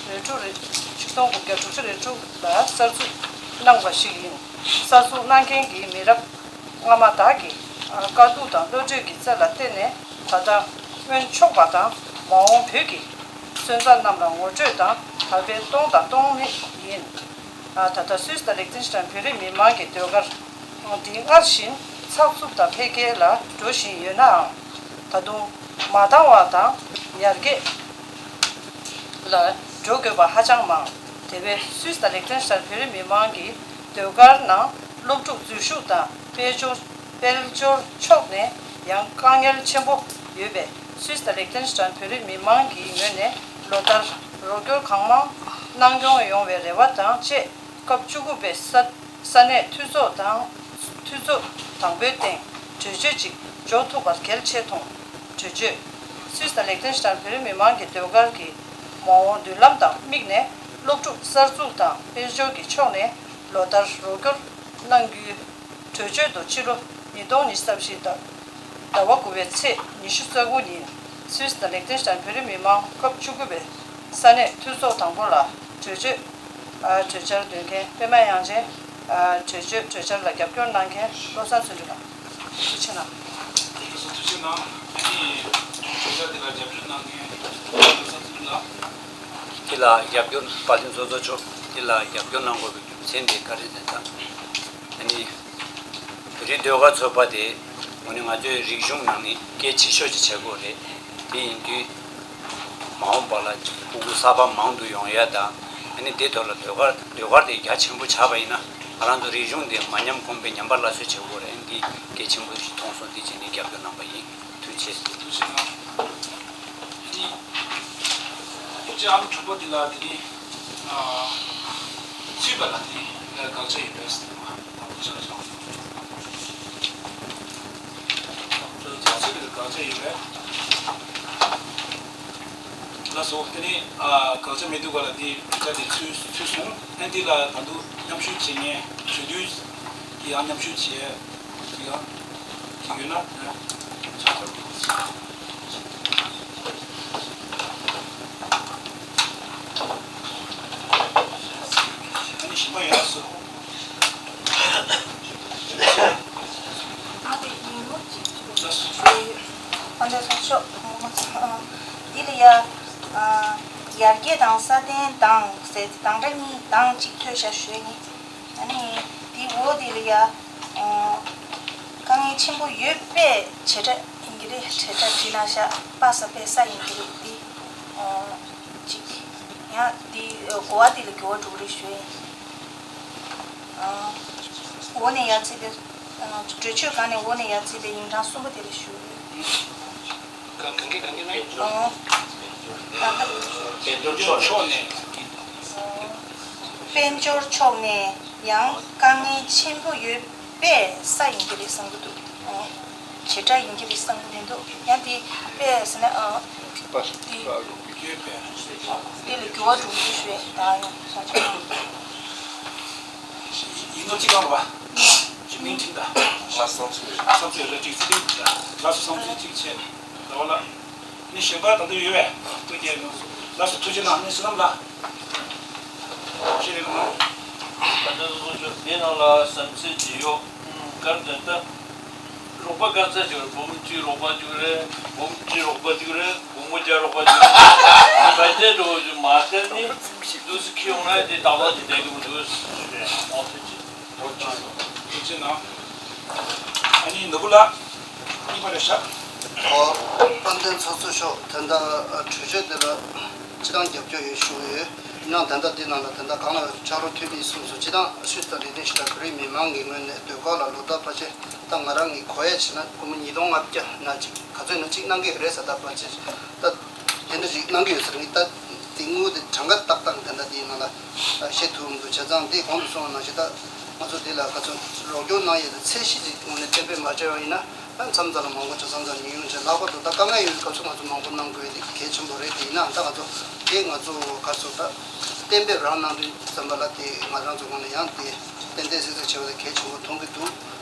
རེ་དྲུག་རེད། ཆིག་སྟོང་དགུ་བརྒྱ་དྲུག་ཅུ་རེ་དྲུག་ལ་གསར་འཛུགས་གནང་བ་ཞིག་ཡིན། གསར་འཛུགས་གནང་མཁན་གྱི་མི་རབས་སྔ་མ་དག་གིས་ཨ་དཀའ་སྡུག་དང་བློ་གྲོས་ཀྱི་རྩལ་ལ་བརྟེན་ནས་ད་ལྟ་སྔོན་ཕྱོགས་པ་དང་མ་འོངས་བོད་ཀྱི་སོན་རྩ་རྣམས་ལ་ངོ་སྤྲོད་དང་དར་སྤེལ་གཏོང་དང་གཏོང་མུས་ཡིན། ཨ་ད་ལྟ་སུད་སི་དང་ལིག་ཏེན་ཤི་ཏན་བོད་རིགས་མི་མང་གི་ཟློས་གར་འདི་སྔར་བཞིན་ཚགས་ཚུད་དང་འཕེལ་རྒྱས་ལ་འགྲོ་བཞིན་ཡོད་ནའང་། ད་དུང་མ་འདང་བ་དང་ཡར་རྒྱས་ལ་འགྲོ་དགོས་པ་ཧ་ཅང་མང་། དེ་བས་སུད་སི་དང་ལིག་ཏེན་ཤི་ཏན་བོད་རིགས་མི་མང་གི་ཟློས་གར་ནང་སློབ་ཕྲུག་འཛུལ་ཞུགས་དང་དཔལ་འབྱོར་དཔལ་འབྱོར་ཕྱོགས་ནས་ཡང་དཀའ་ངལ་ཆེན་པོ་ཡོད་པས། སུད་སི་དང་ལིག་ཏེན་ཤི་ཏན་བོད་རིགས་མི་མང་གི་ངོས་ནས་ལོ་ལྟར་རོགས་སྐྱོར་གང་མང་གནང་སྐྱོང་ཡོང་བའི་རེ་བ་དང་བཅས། སྐབས་བཅུ་དགུ་པའི་ས་ས་གནས་འཐུས་ཚོགས་དང་འཐུས་ཚོགས་དང་པོའི་སྟེང་གྲོས་ཆོད་ཅིག་འཇོག་ཐུབ་པར་གལ་ཆེ་མཐོང་། གྲོས་ཆོད། སུད་སི་དང་ལིག་ཏེན་ཤི་ཏན་བོད་རིགས་མི་མང་གི་ཟློས་གར་གྱི་མ་འོངས་མདུན་ལམ་དང་དམིགས་ནས་སློབ་ཕྲུག་གསར་འཛུགས་དང་དཔལ་འབྱོར་གྱི་ཕྱོགས་ནས་ལོ་ལྟར་རོགས་སྐྱོར་གནང་རྒྱུའི་གྲོས་ཆོད་དུ་ཕྱི་ལོ་ཉིས་སྟོང་ཉི་ཤུ་རྩ་བཞི་ཟླ་ཟླ་བ་དགུ་པའི་ཚེས་ཉི་ཤུ་རྩ་དགུ་ཉིན་སུད་སི་དང་ལིག་ཏེན་ཤི་ཏན་བོད་རིགས་མི་མང་སྐབས་བཅུ་དགུ་པའི་ས་གནས་འཐུས་ཚོགས་དང་པོ་ལ་གྲོས་ཆོད། ཨ་གྲོས་འཆར་འདོན་མཁན་པད་མ་དབྱངས་ཅན། ཨ་གྲོས་ཆོད་གྲོས་འཆར་ལ་རྒྱབ་སྐྱོར་གནང་མཁན་བློ་བཟང་བརྩོན་འགྲུས་ལགས། ཐུགས་རྗེ་གནང་། ཐུགས་རྗེ་གནང་། ཨ་ནི་གྲོས་འཆར་འདི་ལ་རྒྱབ་སྐྱོར་གནང་མཁན་བློ་བཟང་བརྩོན་འགྲུས་ལགས། འདི་ལ་རྒྱབ་སྐྱོར་དཔལ་ལྡན་ཚོགས་གཙོ་མཆོག་འདི་ལ་རྒྱབ་སྐྱོར་གནང་དགོས་པའི་རྒྱུ་མཚན་དེ་ག་རེ་ཟེར་ན། ཨ་ནི། བོད་རིགས་ཟློས་གར་ཚོགས་པ་དེ་དངོས་གནས་ང་ཚོའི་རིག་གཞུང་ནང་ནས་གལ་ཆེ་ཤོས་ཅིག་བྱེད་དགོས་རེད། དེ་ཡིན་དུས་མ་འོངས་པ་ལ་ཕྲུ་གུ་གསར་པ་མང་དུ་ཡོང་ཡ་དང་། ཨ་ནི་དེ་ཐོག་ལ་ཟློས་གར་ཟློས་གར་དེ་རྒྱ་ཆེན་པོ་ཆགས་པ་ཡིན་ན་ང་རང་ཚོ་རིག་གཞུང་དེ་མ་ཉམས་གོང་འཕེལ་ཉམས་པ་སླར་གསོ་བྱེད་དགོས་རེད། ཨ་ནི་འདི་གལ་ཆེན་པོ་ཞིག་མཐོང་སོང་། དེ་བྱས་ནས་རྒྱབ་སྐྱོར་གནང་པ་ཡིན། ཐུགས་རྗེ་ཆེ། ཐུགས་རྗེ་གནང་། ཨ་ནི། ལྕགས་ལམ་དྲུག་པ་འདི་ལ་དེ་རིང་ཚུད་པ་ལ་དེ་རིང་དགག་བྱ་ཡོད་པས་ཟེར་བ་དང་པོ་ཆགས་སོང་། ཚུད་པའི་དགག་བྱ་ཡོད་པས། ལགས་སོ། དེ་ནི་དགག་བྱ་མེད་དུས་ག་ལ་དེ་གྲུབ་ཆ་དེ་ཚུད་ཚུད་སོང་། ཨ་འདི་ལ་ད་དུང་མཉམ་ཞུགས་བྱེད་མཁན་གྲོས་བསྡུར་གྱི་ཡང་མཉམ་ཞུགས་བྱེད། དེ་ཡང་དེ་ཡོད་ན་ཆ་ཚང་། ཨ་ནི་གཞན་པ་ཡོད་ན་སུ། ཨ་འདི་སོང་ཤོག་འདི་ལ་ཡ། ཡར་རྒྱས་དང་སྲ་བརྟན་དང་ཟེར་དང་སྒྲ་གཉིས་དང་གཅིག་ཐོས་བྱ་ཞུས་ནི། ཨ་ནི་དེའི་འོག་དེ་ལ་ཡ། ཨ། དཀའ་ངལ་ཆེན་པོ་ཡོད་པས་བྱེད་སྒྲ་ཡིན་གྱི་རེད། བྱེད་སྒྲ་བྲིས་ན་ཤ་པ་ས་པའི་ས་ཡིན་གྱི་རེད་དེ། ཨ། གཅིག་ཡང་དེ་གོ་བ་དེ་ལ་འགྱུར་བ་འགྲོ་གི་རེད་ཞུ་ཡིན། ཨ། འོག་ནས་ཡར་བརྩིས་པའི། ཨ། གྲོས་ཆོད་སྒང་ནས་འོག་ནས་ཡར་བརྩིས་པའི་ཡིག་འབྲང་གསུམ་པོ་དེ་ལ་ཞུ། ག་གང་གི་གང་གི་ནས། ཨོ། ད་ལྟ། དཔལ་འབྱོར་ཕྱོགས་ནས། དཔལ་འབྱོར་ཕྱོགས་ནས་ཡང་དཀའ་ངལ་ཆེན་པོ་ཡོད་པས་ས་ཡིན་གྱི་རེད་བསམ་གྱི་འདུག་ཨོ། བྱེད་སྒྲ་ཡིན་གྱི་རེད་བསམ་གྱི་མི་འདུག་ཡང་དེ་པས་ཟེར་ན་ཨོ། དེ་ཡོད་པས་དེ་ལ་འགྱུར་བ་འགྲོ་གི་ཞུ་བས་ད་ཡང་སོང་ཙང་། ཡིན་ནོ་ཅི་གང་བ། ཞིབ་མིན་ཁྲིམས་དང་། ང་བསམ་ཚུལ་རེད། བསམ་ཚུལ་རེད་ཅིག་ཚིག་ལ་སོ་བསམ་ཚུལ་གཅིག་བྱས། ལ་བ་ལ། ནི་གཞན་པ་ད་དུང་ཡོད་པས་ཐུགས་རྗེ་གནང་སོང་། ལ་སོ་ཐུགས་རྗེ་གནང་ནི་བསོད་ནམས་ལ། ཞེས་རེད་གནང་། ད་ལྟ་སོ་ཚོད་དེ་ནང་ལ་བསམ་ཚུལ་ཅི་ཡོད། གར་དོན་ད། རོགས་པ་ག་ཚད་ཅིག་རེད། འབུམ་གཅིག་རོགས་པ་གཅིག་རེད། འབུམ་གཅིག་རོགས་པ་གཅིག་རེད། འབུམ་བརྒྱ་རོགས་པ་གཅིག་རེད། ག་ཚད་འགྲོ་རྒྱུ་མ་ཚད་ནི་འདུག་སེ་ཁྱི་ཡོང་ན་དེ་ཏག་ཏག་ཅིག་བསྡད་ཀྱི་མི་འདུག་ཟེར་ནས་མང་ཐུགས་ཆེ། ཐུགས་རྗེ་གནང་། ཨ་ནི་ནོར་བུ་ལགས། གཉིས་པ་རེད་ཤག་ཨོ། དཔལ་ལྡན་ཚོགས་གཙོ་མཆོག་ད་ལྟ་གྲོས་ཆོད་དེ་ལ་སྤྱི་བཏང་རྒྱབ་སྐྱོར་ཡོད་ཞུ་གི་ཡོད། ཡིན་ནའང་ད་ལྟ་འདི་ནང་ལ་ད་ལྟ་གང་ལ་ཕྱག་རོགས་ཐུབ་མིན་གསུངས་སོང་། སྤྱི་བཏང་ཤུལ་ཙམ་རེ་རེ་ཞིག་ད་བོད་རིགས་མི་མང་གི་ངོས་ནས་ཟློས་གར་ལ་ལོ་ཟླ་ཕལ་ཆེར་ད་ང་རང་གིས་གོ་ཡ་བྱས་ན་སྒོར་མོ་ཉིས་སྟོང་ལྔ་བརྒྱ་ན་ཅིག་ག་ཚོད་ན་ཅིག་གནང་གི་ཡོད་རེད་ཟེར། ད་ཕལ་ཆེར་ད་དེ་འདྲ་ཞིག་གནང་གི་ཡོད་ཟེར། ངས་ད་དེ་དངུལ་དེ་གྲངས་ཀ་ཏག་ཏག་ད་ལྟ་དེའི་ནང་ལ་བཤད་ཐུབ་མི་འདུག་བྱས་ཙང་དེ་གོང་དུ་སོང་བ་ནང་བཞིན་ད་ང་ཚོ་དེ་ལ་ག་ཚོད་རོགས་སྐྱོར་གནང་ཡས་དེ་ཚད་གཞི་ཅིག་ངོས་ནས་གཏན་འབེབས་མ་བྱས་པ་ཡིན་ན། ཨ་མཚམས་མཚམས་ལ་མང་པོ་ཆ་ཚང་ཚང་ཉུང་ཉུང་བྱས། ལྷག་པར་དུ་ད་དཀའ་ངལ་ཡོད་པའི་སྐབས་སུ་ང་ཚོ་མང་པོ་གནང་དགོས་དེ་གལ་ཆེན་པོ་རེད། དེ་ཡིན་ནའང་ད་ང་ཚོ་དེ་ང་ཚོ་ག་རེ་ཟེར་ད་གཏན་འབེབས་རང་གནང་དུས་ཙམ་པ་ལ་དེ་ང་རང་ཚོ་ངོས་ནས་ཡང་དེ་ཏན་ཏན་གསལ་གསལ་བྱས་པ་དེ་གལ་ཆེན་པོ་མཐོང་གི་འདུག་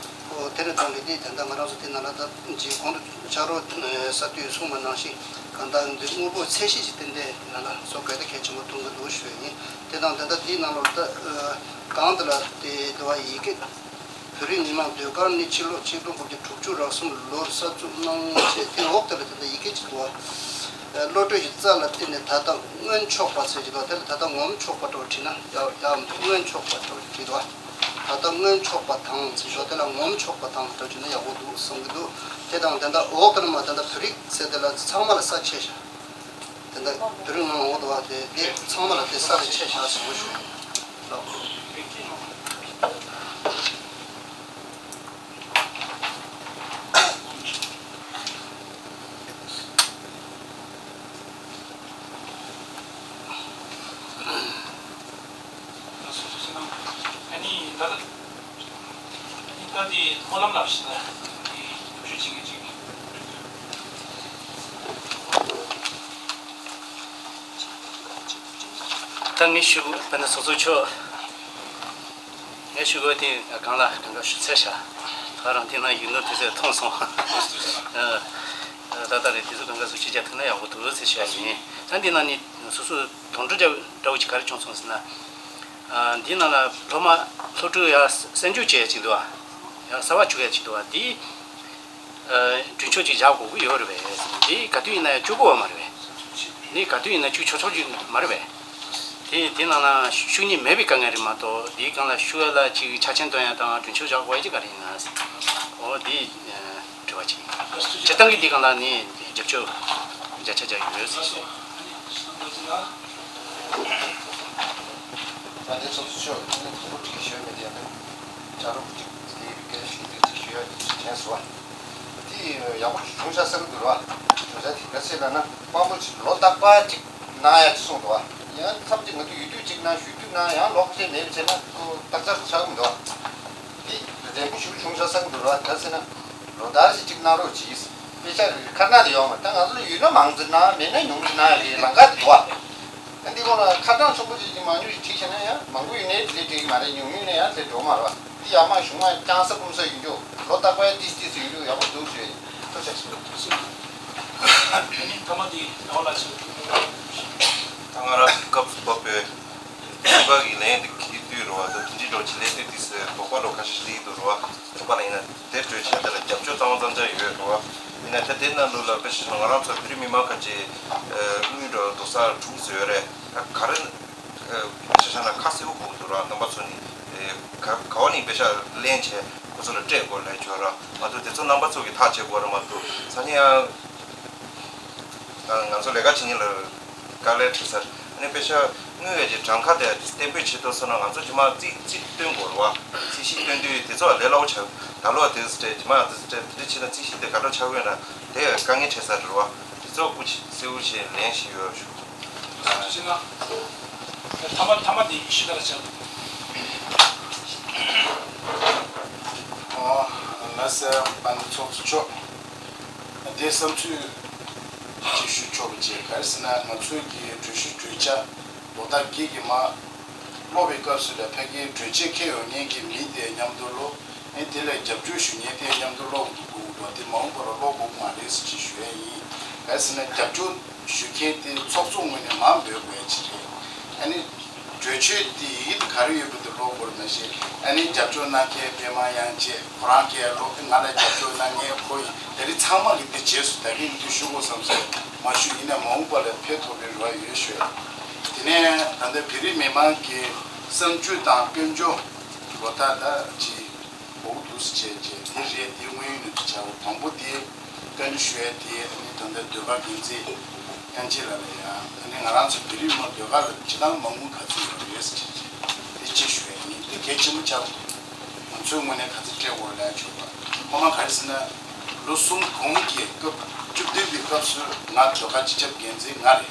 ཨོ་དེ་ནས་བཏང་གི་དེ་ད་ལྟ་ང་རང་ཚོ་དེ་ནང་ལ་ད་ཅིག་གོང་དུ་ཕྱག་རོགས་གསར་གཏོད་གསུངས་པ་ནང་བཞིན་གང་ལྟར་འདི་དངོས་པོ་ཚད་གཞི་ཅིག་ཏན་ཏན་ནང་ལ་བཟོ་དགོས་དེ་གལ་ཆེན་པོ་མཐོང་གི་འདུག་ཞུ་ཡ་ཡིན། དེ་དང་ད་ལྟ་དེའི་ནང་ལོགས་ད་གང་དེ་ལ་དེ་དེ་བ་ཡི་གེ་བོད་རིགས་མི་མང་ཟློས་གར་ནི་ཕྱི་ལོ་ཆིག་སྟོང་དགུ་བརྒྱ་དྲུག་ཅུ་རེ་གསུམ་ལོར་གསར་འཛུགས་གནང་བྱས། དེ་འོག་དེ་ལ་དེ་འདྲ་ཡི་གེ་གཅིག་འདུག་བ། བློ་གྲོས་ཀྱི་རྩལ་ལ་བརྟེན་ནས་ད་ལྟ་སྔོན་ཆོག་པ་ཟེར་གྱི་འདུག་དེ་ལ་ད་ལྟ་ངོམ་ཆོག་པ་འདྲ་བོ་བྲིས་ན་ཡག་ཡག་མི་འདུག་སྔོན་ཆོག་པ་འདྲ་བོ་བྲིས་འདུག་ད་ལྟ་སྔོན་ཆོག་པ་དང་ཟེར་ཞོག་དེ་ལ་ངོམ་ཆོག་པ་དང་འདྲ་བོ་བྲིས་ན་ཡག་པོ་འདུག་བསམ་གྱི་འདུག་དེ་དང་དེ་འདྲ་འོག་དེ་ལ་མ་དེ་འདྲ་བོད་རིགས་ཟེར་དེ་ལ་ཚང་མ་ལ་ས་ཆད་བཞག་དེ་འདྲ་བོད་རིགས་མང་པོ་འདུག་བ། དེ་དེ་ཚང་མ་ལ་དེ་ས་ལ་ཆད་བཞག་ཟེར་བ་ཞུ། ད་ངས་ཞུ་དགོས་པ་ནི་ཚོགས་གཙོ་མཆོག་ངས་ཞུ་དགོས་དེ་གང་ལ་གང་ག་ཞུ་ཚར་བཞག་ད་རང་དེ་ན་ཡིག་ནོར་དུས་ཚོད་ཐོན་སོང་། ད་ལྟ་རེད། དུས་ཚོད་གང་ག་སུ་ཅི་བྱ་ཐུབ་ན་ཡག་པོ་འདུག་ཟེར་ཞུ་ཡ་ཡིན། ད་འདི་ན་ནི་སོ་སོ་དོན་འགྲུབ་འདྲ་བོ་ཅིག་ག་རེ་བྱུང་སོང་ཟེར་ན། འདི་ནང་ལ་སློབ་མ་སློབ་ཕྲུག་ཡ་གསར་འཇུག་བྱེད་ཡ་ཅིག་འདུག་ཨ། ཡ་གསར་པ་བཅུག་ཡ་ཅིག་འདུག་ཨ། འདི་གྲོས་ཆོད་ཅིག་བཞག་དགོས་ཀྱི་ཡོད་རེད་པས། འདི་ག་དུས་ཡིན་ན་ཡང་བཅུག་དགོས་པ་མ་རེད་པས། ནི་ག་དུས་ཡིན་ན་བཅུག་ཆོག་ཆོག་ཅིག་མ་རེད་པས། དེ་དེ་ནང་ལ་ཤུགས་རྐྱེན་མེད་པའི་དཀའ་ངལ་རེད་མ་གཏོགས། འདིའི་སྒང་ལ་ཤུགས་ཡ་ལ་ཅིག་ཆ་རྐྱེན་བཏོན་ཡ་དང་གྲོས་ཆོད་བཞག་དགོས་ཡ་ཅིག་ག་རེ་ཡིན་ན། འོ་འདི། དྲི་བ་གཅིག་སྤྱིར་བཏང་གི་འདི་སྒང་ལ་ནི་རྒྱབ་སྐྱོར་བརྒྱ་ཆ་བརྒྱ་ཡོད་ཟེར་ཞུ། ད་ལྟའི་ཚོགས་གཙོ་མཆོག་ངས་དང་པོ་དྲི་ཞུ་མེད་དེ་ཡང་ན་བྱ་རོགས་གཅིག་དེ་སྐད་ཆ་ཞིག་དེ་གཅིག་ཞུ་ཡ་དེ་དྲན་སོང་བ། དེ་ཡག་པོ་བྱུང་ཤག་བསམ་གི་འདུག་བ། བྱུང་ཤག་དེ་ག་ཚོད་ལབ་ན་དཔང་པོ་ལོ་རྟག་པར་གཅིག་ གནང་ཡ་ཅིག་གསུངས་འདུག་བ། ཡང་མཚམས་ཅིག་ང་ཚོ་ཡུལ་དུས་གཅིག་གནང་ཞུ་དུས་གནང་ཡང་ལོག་སྤྲད་མེད་པ་བྱས་ན་ཁོ་རྟགས་ཆགས་ཆགས་ཀྱི་མི་འདུག་བ། དེ་རན་པོ་ཞུ་བྱུང་ཤག་བསམ་གྱི་འདུག་བ། ག་རེ་ཟེར་ན་ལོ་ལྟར་ཞིག་གཅིག་གནང་རོགས་གྱིས། དཔེ་ཆ་ཁ་ན་དེ་ཡོང་མ་ད་ང་ཚོ་ལ་ཡོད་ན་མང་ཙམ་གནང་མེད་ན་ཉུང་ཙམ་གནང་ཡ་གི་ལམ་ཁ་དེ་འདུག་བ། ཨ་འདི་སྐོར་ལ་ཁ་གྲངས་ཆེན་པོ་ཅིག་ཅིག་མང་ཉུང་ཞིག་བྲིས་བྱས་ན་ཡང་མང་པོ་ཡོད་ནའི་དེ་འགྲིག་གི་མ་རེད། ཉུང་ཉུང་ནས་ཡང་དེ་འགྲོ་མ་རེད་བ། འདི་ཡར་མར་གཞུང་མ་རྐྱང་ས་སྐུམ་ས་ཡིན་རྒྱུ་ལོ་རྟག་པར་ཏིས་ཏིས་ཡིན་རྒྱུ་ཡག་པོ་འདུག་ཞུ་ཡ་ཡིན། ཐུགས་རྗེ་ཆེ། ཨ་ནི་མཐའ་མ་འདི་ཟླ་བ་ལགས་ཀྱིས། ད་ང་རང་སྐབས་སུ་བབས་པའི་སྤྱི་པ་གི་ལན་འདི་འཁྱེར་དུས་རེད་བ། ད་དེ་འདྲའི་འགྲོ་ཆེ་ལས་དུས་དུས་སུ་དོགས་པ་འགྲོ་ཁ་ཤས་ཤིག་སླེབས་ཀྱི་འདུག་རེད་བ། ཚོགས་པ་ལ་ཡིན་ན་དེ་གྲོས་ཆོད་དེ་ལ་རྒྱབ་སྐྱོར་གཙང་མ་གཙང་རྐྱང་ཡོད་རེད་བ། ཡིན་ན་ད་དེ་ནང་ལོགས་ལ་དཔེ་ཆ་བཞག་ན་ང་རང་ཚོ་བོད་རིགས་མི་མང་ཁ་ཆེ་དངུལ་འགྲོ་རྡོག་ས་དྲུག་ཙམ་ཡོད་རེད། ད་ག་རེ་དཔེ་ཆ་བཞག་ན་ཁ་གསལ་པོ་གོ་གི་འདུག་ར། རྣམ་པ་ཚོ་ནི་ག་ག་བ་ནས་དཔེ་ཆ་ལེན་བྱས་ཁོ་ཚོ་ལ་སྤྲད་དགོས་ལབ་ཆོག་ར། མ་གཏོགས་དེ་ཚོ་རྣམ་པ་ཚོ་གིས་ཐག་བཅད་དགོས་ར་མ་གཏོགས་སང་ཉིན་ཡང་ང་ཚོ་ལས་ཀ་བྱེད་མཁན་ལ་དཀའ་ལས་འཕྲད་ས་རེད། ཨ་ནི་དཔེ་ཆ་དངུལ་ཡོད་ཀྱི་གྲངས་ཀ་དེ་གཏན་འབེབས་བྱེད་ཐུབ་སོང་ན་ང་ཚོ་རྗེས་མ་རྩིས་རྩིས་སྟོན་དགོས་རེད་བ། རྩིས་གཞི་སྟོན་དུས་དེ་ཚོ་ལས་སླ་པོ་ཆགས། ད་ལོ་དེ་སྤྲད་རྗེས་མ་དེ་སྤྲད་དེ་འདྲ་བྱས་ན་རྩིས་གཞི་དེ་ག་འདྲ་ཆགས་ཡོད་ན་དེ་དཀའ་ངལ་འཕྲད་ས་རེད་བ། དེ་ཚོ་སྐུ་མཁྱེན་གསལ་པོ་བྱས་ལན་ཞིག་ཡོད་ཞུ། ཐུགས་རྗེ་གནང་། མཐའ་མ་མཐའ་མ་དེ་ཞུ་དག་ཆགས། ཨོ། ལགས་སོ། པ་ནི་ཚོགས་གཙོ་མཆོག་དེ་བསམ་ཚུལ་ཅིག་ཞུ་ཆོག་པ་བྱས། ག་རེ་ཟེར་ན་ང་ཚོའི་གི་གྲོས་གཞི་གྲོས་འཆར་ལོ་ལྟར་གྱི་གི་མ་ཀློག་པའི་སྐབས་སུ་ལ་ཕ་གིའི་གྲོས་ཆོད་འཁྱེར་ཡོང་མཁན་གྱི་མི་དེ་མཉམ་དུ་ཀློག་ཨེ་དེ་ལ་རྒྱབ་སྐྱོར་ཞུ་མཁན་དེ་མཉམ་དུ་ཀློག་དགོས་འདུག་དེ་མ་འོངས་པ་ལ་ཀློག་དགོས་མ་རེད་ཟེར་ཅིག་ཞུ་ཡ་ཡིན། ག་རེ་ཟེར་ན་རྒྱབ་སྐྱོར་ཞུ་མཁན་དེ་ཚོགས་གཙོ་ངོས་ནས་མར་འབོད་དགོས་ཡ་ཅིག་རེད། ཨ་ནི་གྲོས་ཆོད་དེ་ཡི་གེ་དེ་ག་རེ་ཡོད་པ་དེ་ཀློག་དགོས་རེད་མ་གཞི། ཨ་ནི་རྒྱབ་སྐྱོར་གནང་མཁན་པད་མ་དབྱངས་བཅས་ཁོ་རང་སྐད་ཀློག་ང་ལ་རྒྱབ་སྐྱོར་གནང་མཁན་ཁོ་ཡིན། དེ་རིགས་ཚང་མ་གི་དེ་རྗེས་སུ་ད་གིན་དུ་ཞུ་དགོས་བསམ་སོང་། མ་ཞུ་ཡིན་ན་མ་འོངས་པ་ལ་ཕན་ཐོགས་པའི་རེ་བ་ཡོད་ཞུ། དེ་ནས་ད་ལྟ་བོད་རིགས་མི་མང་གི་གསར་འགྱུར་དང་དཔལ་འབྱོར་ལོ་རྟགས་ད་ཅི། འོག་ཏུ་བྱས་རྗེས་དེ་རེད། དེ་དངོས་ཡོད་གནས་ཚུལ་ཆགས། དང་པོ་དེ་བཀའ་འདྲི་ཞུ་ཡ་དེ་ཨ་ནི་ད་ལྟ་ཟློས་གར་འགན་འཛིན་དབྱངས་ཅན་ལགས་ལ་ཡང་ཨ་ནི་ང་རང་ཚོ་བོད་རིགས་མི་མང་ཟློས་གར་ལ་སྤྱི་བཏང་མ་དངུལ་ག་ཚོད་ཡོད་རེད་ཟེར་བྱས་རྗེས་དེ་ཅིག་ཞུ་ཡ་ཡིན། དེ་གལ་ཆེན་པོ་ཆགས། ང་ཚོའི་ངོས་ནས་ག་ཚོད་སྤྲད་དགོས་ལབ་ཆོག་པ། ཁོ་མ་ག་རེ་ཟེར་ན་ལོ་གསུམ་གོང་གི་སྐབས་བཅུ་བདུན་པའི་སྐབས་སུ་ང་ཟློས་གར་སྤྱི་ཁྱབ་འགན་འཛིན་ང་རེད།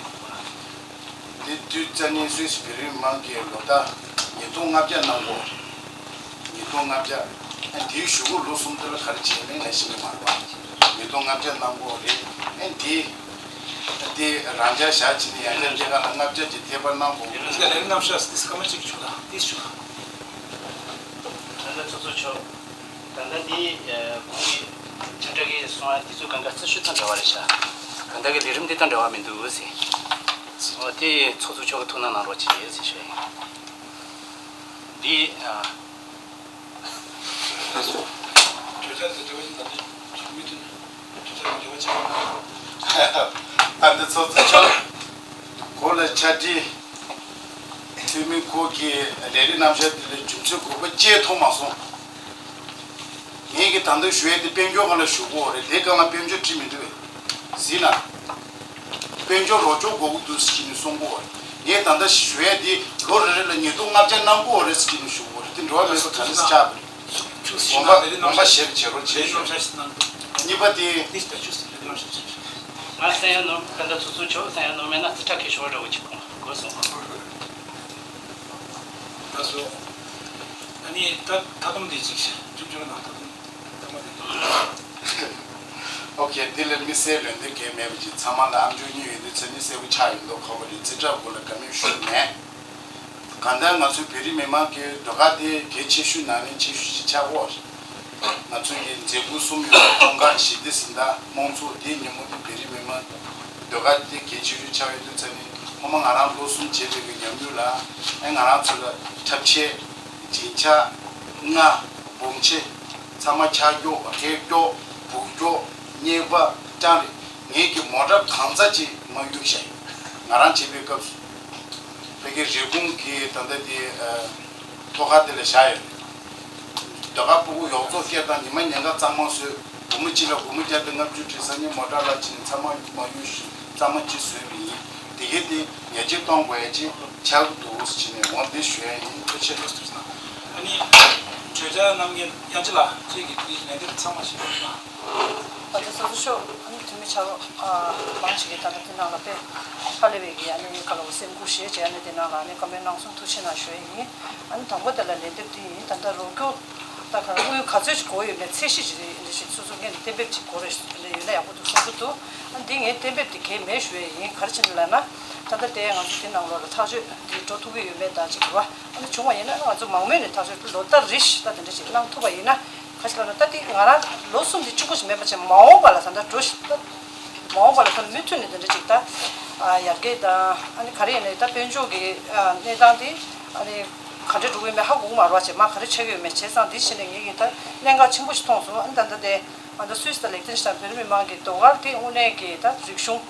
དེ་དུས་རྩ་ནས་སུད་སི་བོད་རིགས་མི་མང་གིས་ལོ་ལྟར་ཉིས་སྟོང་ལྔ་བརྒྱ་གནང་གོ། ཉིས་སྟོང་ལྔ་བརྒྱ། ཨ་དེའི་གཞུག་གུ་ལོ་གསུམ་དེ་ལ་ག་རེ་བྱས་མིན་ང་ཤེས་ཀྱི་མ་རེད་པ། ཉིས་སྟོང་ལྔ་བརྒྱ་གནང་གོ་རེད། ཨ་དེ་དེ་རང་འཇགས་བཞག་བྱས་ནས་ཡང་བསྐྱར་སྐྱེས་སྐར་ལ་ལྔ་བརྒྱ་ཅིག་ཐེབས་པ་གནང་གོ། དེ་ལ་ལན་གནང་ཤག་ཟེར་སྐར་མ་གཅིག་ཆུ་ལ་ཏིས་ཆུ་ལ། ད་ལྟ་ཚོགས་གཙོ་མཆོག་ད་ལྟ་འདི་ཁོང་གིས་ཆ་འདྲ་གིས་གསུང་བ་འདི་ཚོ་གང་ག་རྩིས་ཞིབ་དང་འབྲེལ་བ་རེད་ཤག་གང་ལྟར་གྱི་ལས་རིམ་འདི་དང་འབྲེལ་བ་མི་འདུག་ཟེར། འོ་དེ་ཚོགས་གཙོ་མཆོག་གིས་ཐུགས་སྣང་གནང་རོགས་བྱེད་ཟེར་ཞུ་ཡ་ཡིན། འདི་ཨ། གྲོས་འཆར་དེ་འབྲེལ་བ་ཡིན་ད་ནི་ཞུ་མི་ཐུབ་ན་གྲོས་འཆར་དང་འབྲེལ་བ་བྱེད་པ། ད་འདི་ཚོགས་གཙོ་མཆོག་གོ་ལ་ཆ་འདྲི། འཐུས་མི་ཁོ་གི་ལས་རིགས་རྣམ་གཞག་དེ་ལ་རྒྱུ་མཚན་དགོས་པ་ཅིག་མཐོང་མ་སོང་། ངས་ཀྱི་ད་ལྟ་ཞུ་ཡས་དེ་དཔལ་འབྱོར་སྒང་ལ་ཞུ་དགོས་རེད། དེ་སྒང་ལ་དཔལ་འབྱོར་བྲིས་མི་འདུག་བས། གཟིགས་ན། དཔལ་འབྱོར་རོགས་སྐྱོར་དགོས་ཀྱི་འདུག་ཟེར་གྱི་ནས་གསུང་གི་ཡོད་རེད། ངས་ད་ལྟ་ཞུ་ཡས་དེ་ལོ་རེ་རེ་ལ་ཉིས་སྟོང་ལྔ་བརྒྱ་གནང་གི་ཡོད་རེད་ཟེར་གྱི་ནས་ཞུ་གི་ཡོད་རེད། དེ་འགྲོ་བ་མེད་པ་ག་རེ་ཆགས་པ་རེད། དགོངས་པ་དགོངས་པ་བཞེས་པ་བྱེད་རོགས་བྱེད་ཞུ། གཉིས་པ་དེ། ང་སེམས་ཡང་ནོར་ད་ལྟ་ཚོགས་གཙོ་མཆོག་སེམས་ཡང་ནོར་མེད་ན་རྩིས་ཁྲ་ཁེ་ཤོར་འདྲ་བོ་ཅིག་གོ་སོང་། ད་སོ། ཨ་ནི་ད་ད་དུང་འདི་ཅིག་ཅུང་ཅུང་ན་ད་དུང་ད་མ་འདི། ཨོ་ཁེ། འདི་ལ་དམིགས་བསལ་ལན་འདེབས་གལ་མེད་པ་ཅིག་ཚང་མ་ལ་ཨམ་ཅོག་གཉིས་ཡོད་དུས་ཚོད་ནི་གསལ་པོ་ཆགས་ཡོད་མདོག་ཁ་པོ་རེད། རྩིས་ཁྲ་སྐོར་ལ་བཀའ་མོལ་ཞུས་མེད། གང་ལྟར་ང་ཚོའི་བོད་རིགས་མི་མང་གི་ཟློས་གར་དེ་གལ་ཆེ་ཤོས་ནང་ནས་ཆེ་ཤོས་ཤིག་ཆགས་ཡོད་རེད། ང་ཚོ་གི་མཛད་ཁུར་གསུམ་ཡོད་པ། ཐང་ག་ཞི་བདེ་གཟེངས་རྟགས་དམངས་གཙོ་དེའི་ཉིན་མོ་དེ་བོད་རིགས་མི་མང་ཟློས་གར་དེ་གལ་ཆེ་ཤོས་ཆགས་ཡོད་དུས་ཙ་ནས་ཁོ་མ་ང་རང་ལོ་གསུམ་བྱས་པའི་གི་ཉམས་མྱོང་ལ་ཨེ་ང་རང་ཚོ་ལ་འཁྲབ་ཆས་སྦྱིན་ཆ་རྔ་སྦོམ་ཆེ་ཚང་མ་ཆ་སྐྱོག་རས་སྐྱོག་སྦུག་སྐྱོག་གཉེར་པ་ཀྲང་རེད། ངེད་ཀྱི་མོ་ཊ་གང་ཚ་ཅིག་མ་གཡུག་བཞག་ཡོད། ང་རང་བྱེད་པའི་སྐབས་སུ་ཕ་གི་རེབ་གོང་གི་ད་ལྟ་དེ་ཐོག་ཁ་དེ་ལ་བཞག་ཡོད། ཟློས་གར་ཕྲུ་གུ་ཡོངས་རྫོགས་སྐད་བཏང་ཉི་མ་ཉིན་གང་གཙང་མ་བཟོས། སྒོར་མོ་གཅིག་ལ་སྒོར་མོ་བརྒྱ་དང་ལྔ་བཅུ་སྤྲད། སང་ཉིན་མོ་ཊ་ལ་ཕྱིན་ནས་ཚང་མ་མ་གཡུག་ཞིག་གཙང་མ་གཅིག་བཟོས་པ་ཡིན། དེ་གས་དེ་ཉེས་ཆད་གཏོང་དགོས་ཡ་ཅིག་ཆགས་ཀྱི་འདུག་ཟེར་ནས་འོ་འདི་ཞུ་ཡ་ཡིན། ཐུགས་རྗེ་ཆེ། ཨ་ནི་གྲོས་འཆར་གནང་མཁན་དབྱངས་ཅན་ལགས་ཁྱེད་ཀྱིས་དེ་ལན་འདེབས་ཚང་མ་བྱེད་དགོས་ན། ད་ལྟ་སོ་སོ་ཤོག་ཨ་ནི་འཐུས་མི་ཆ་རོགས་ཨ་མང་ཞིག་གིས་ད་ལྟ་དེ་ནང་ལ་དཔེ་ཧ་ལས་པའི་གི་ཨ་ནི་ག་ལ་བ་སེམས་ཁུར་བཞེས་བྱས་ཨ་ནི་དེ་ནང་ལ་ཨ་ནི་བཀའ་མོལ་གནང་སོང་། ཐུགས་རྗེ་གནང་ཞུ་ཡ་ཡིན། ཨ་ནི་དང་པོ་དེ་ལ་ལན་འདེབས་འདི་ཡིན། ད་ལྟ་རོགས་སྐྱོར་ད་ག་དངུལ་ག་ཚོད་ཅིག་དགོས་ཡོད་མེད་ཚད་གཞི་ཅིག་རེད། འདི་ཞིག་སོ་སོ་ངས་གཏན་འབེབས་ཅིག་དགོས་རེད་ཡོད་ན་ཡག་པོ་འདུག་གསུང་གི་འདུག་ཨ་ནི་འདི་ངས་གཏན་འབེབས་འདི་གལ་མེད་ཞུ་ཡ་ཡིན། ག་རེ་བྱས་ནས་ལབ་ན་ད་ལྟ་དེ་ང་ཚོ་དེ་ནང་ལོགས་ལ་ཐག་གཅོད་འདི་འགྲོ་ཐུབ་ཀྱི་ཡོད་མེད་ད་ཅིག་རེད་བ། ཨ་ནི་བྱུང་བ་ཡིན་ན་ང་ཚོ་མང་མོས་ནས་ཐག་གཅོད་ལོ་ལྟར་རེ་བཞིན་ད་དེ་འདྲ་ཞིག་གནང་ཐུབ་པ་ཡིན་ན། ག་ཞིག་ལབ་ན་ད་དེ་ང་རང་ལོ་གསུམ་དེ་གཅིག་པོ་ཞིག་མེད་པ་བྱས་མ་འོངས་པ་ལ་ད་ལྟ་འགྲོ་ཞིག་ད་མ་འོངས་པ་ལ་ད་མུ་མཐུད་ནས་དེ་འདྲ་ཅིག་ད་ཨ་ཡར་རྒྱས་དང་ཨ་ནི་ག་རེ་ཡིན་ནའི་ད་དཔལ་འབྱོར་གྱི་ཨ་གནས་སྟངས་དེ་ཨ་ནི་ག་འདྲ་འགྲོ་གི་ཡོད་མེད་ཧ་གོ་གི་མ་རེད་བ། བྱས་མ་ག་རེ་ཆགས་ཀྱི་ཡོད་མེད་བྱས་ཙང་འདི་ཕྱིན་ནས་ངེད་ཀྱིས་ད་གནད་འགག་ཆེན་པོ་ཞིག་མཐོང་སོང་། ཨ་ནི་ད་ལྟ་དེ་ང་ཚོ་སུད་སི་དང་ལིག་ཏེན་ཤི་ཏན་བོད་རིགས་མི་མང་གི་ཟློས་གར་དེ་དངོས་གནས་ཀྱི་ད་རིག་གཞུང་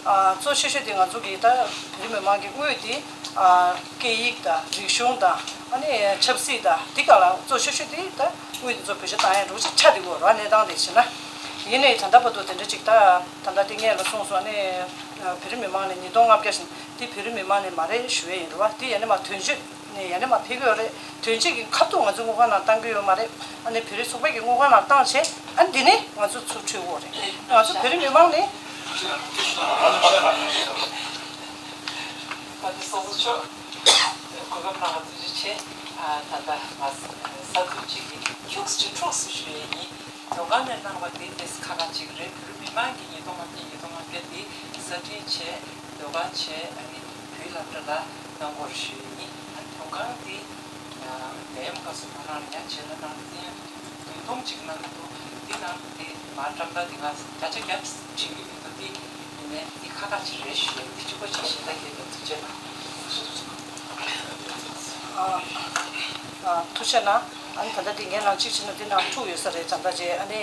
ཨ་གཙོ་ཆེ་ཤོས་དེ་ང་ཚོ་གི་ད་བོད་རིགས་མི་མང་གི་དངོས་དེ་ཨ་སྐད་ཡིག་དང་རིག་གཞུང་དང་ཨ་ནི་ཆབ་སྲིད་དང་འདི་ག་ལ་གཙོ་ཆེ་ཤོས་དེ་ད་དངུལ་དེ་ཚོ་བེད་སྤྱོད་བཏང་ཡ་འགྲོ་ཅིག་ཆགས་བསྡད་ཡོད་རེད་བ། གནས་སྟངས་དེ་བྱས་ན། ཡིན་ནའི་ད་ལྟ་བར་དུ་དེ་འདྲ་ཅིག་ད་ད་ལྟ་དེ་སྔོན་ལ་གསུངས་སོང་། ཨ་ནི་བོད་རིགས་མི་མང་ནས་ཉིས་སྟོང་ལྔ་བརྒྱ་ཞིག་དེ་བོད་རིགས་མི་མང་ནས་མ་རེད་ཞུ་ཡས་ཡིན་རེད་བ། དེ་ཡང་ན་མ་དོན་གཅོད་ནས་ཡང་ན་མ་ཕེབས་ཀྱི་ཡོད་རེད། དོན་གཅོད་ཀྱི་ཁ་ཐུག་ང་ཚོའི་དངུལ་ཁང་ནང་བཏང་གི་ཡོད་མ་རེད། ཨ་ནི་བོད་རིགས་ཚོགས་པའི་གི་དངུལ་ཁང་ནང་བཏང་བྱས་ཨ་ནི་འདི་ནས་ང་ཚོ་ཚུར་འཕྲོད་ཀྱི་ཡོད་རེད། ང་ཚོ་བོད་རིགས་མི་མང་ནས། ད་ལྟ་སོ་སོ་ཆོས་གོ་སྐབས་གནང་བ་ཐུགས་རྗེ་ཆེ། ཨ་ད་ལྟ་ང་ས་ཚོད་གཅིག་གི་ཁྱུག་ཙམ་ཅིག་འཁྱུག་ཙམ་ཞུ་ཡས་ཡིན། དོ་དགོང་ནས་གནང་བ་དེ་ཏོག་ཙམ་ཁག་ཁག་ཅིག་རེད། བོད་རིགས་མི་མང་གི་ཉིས་སྟོང་ལྔ་བརྒྱ་ཉིས་སྟོང་ལྔ་བརྒྱ་དེ་གསར་སྐྲུན་བྱས་ཟློས་གར་བྱས་ཨ་ནི་བོད་སློབ་གྲྭ་ལ་གནང་སྐོར་ཞུ་ཡས་ཡིན། ཨ་ནི་དོ་དགོང་དེ་ནད་ཡམས་སྐབས་སུ་ང་རང་ལ་ཡང་བྱས་ན་གནང་དེ་ཡང་དུས་ཐུང་ཐུང་ཐུང་ཐུང་ཅིག་གནང་གི་འདུག་དེ་ནང་དུ་དེ་མ་འགྲམ་ད་དེ་ང་བརྒྱ་ཆ་བརྒྱ་བྱེད་ཀྱི་མི་འདུག་དེ་ཡིན་ནའི་དེ་ཁག་ཁག་ཅིག་རེད་ཞུ་ཡས་དེ་གཅིག་པོ་ཅིག་ཞུ་ད་གལ་ཏེ་ཐུགས་རྗེ་གནང་། ཨ་ཨ་ཐུགས་རྗེ་གནང་། ཨ་ནི་ད་ལྟ་འདི་ངའི་ནང་གཅིག་བྱས་ན་འདི་ནང་འཁྲུག་ཡོད་ས་རེད། ད་ལྟ་རྗེས་ཨ་ནི་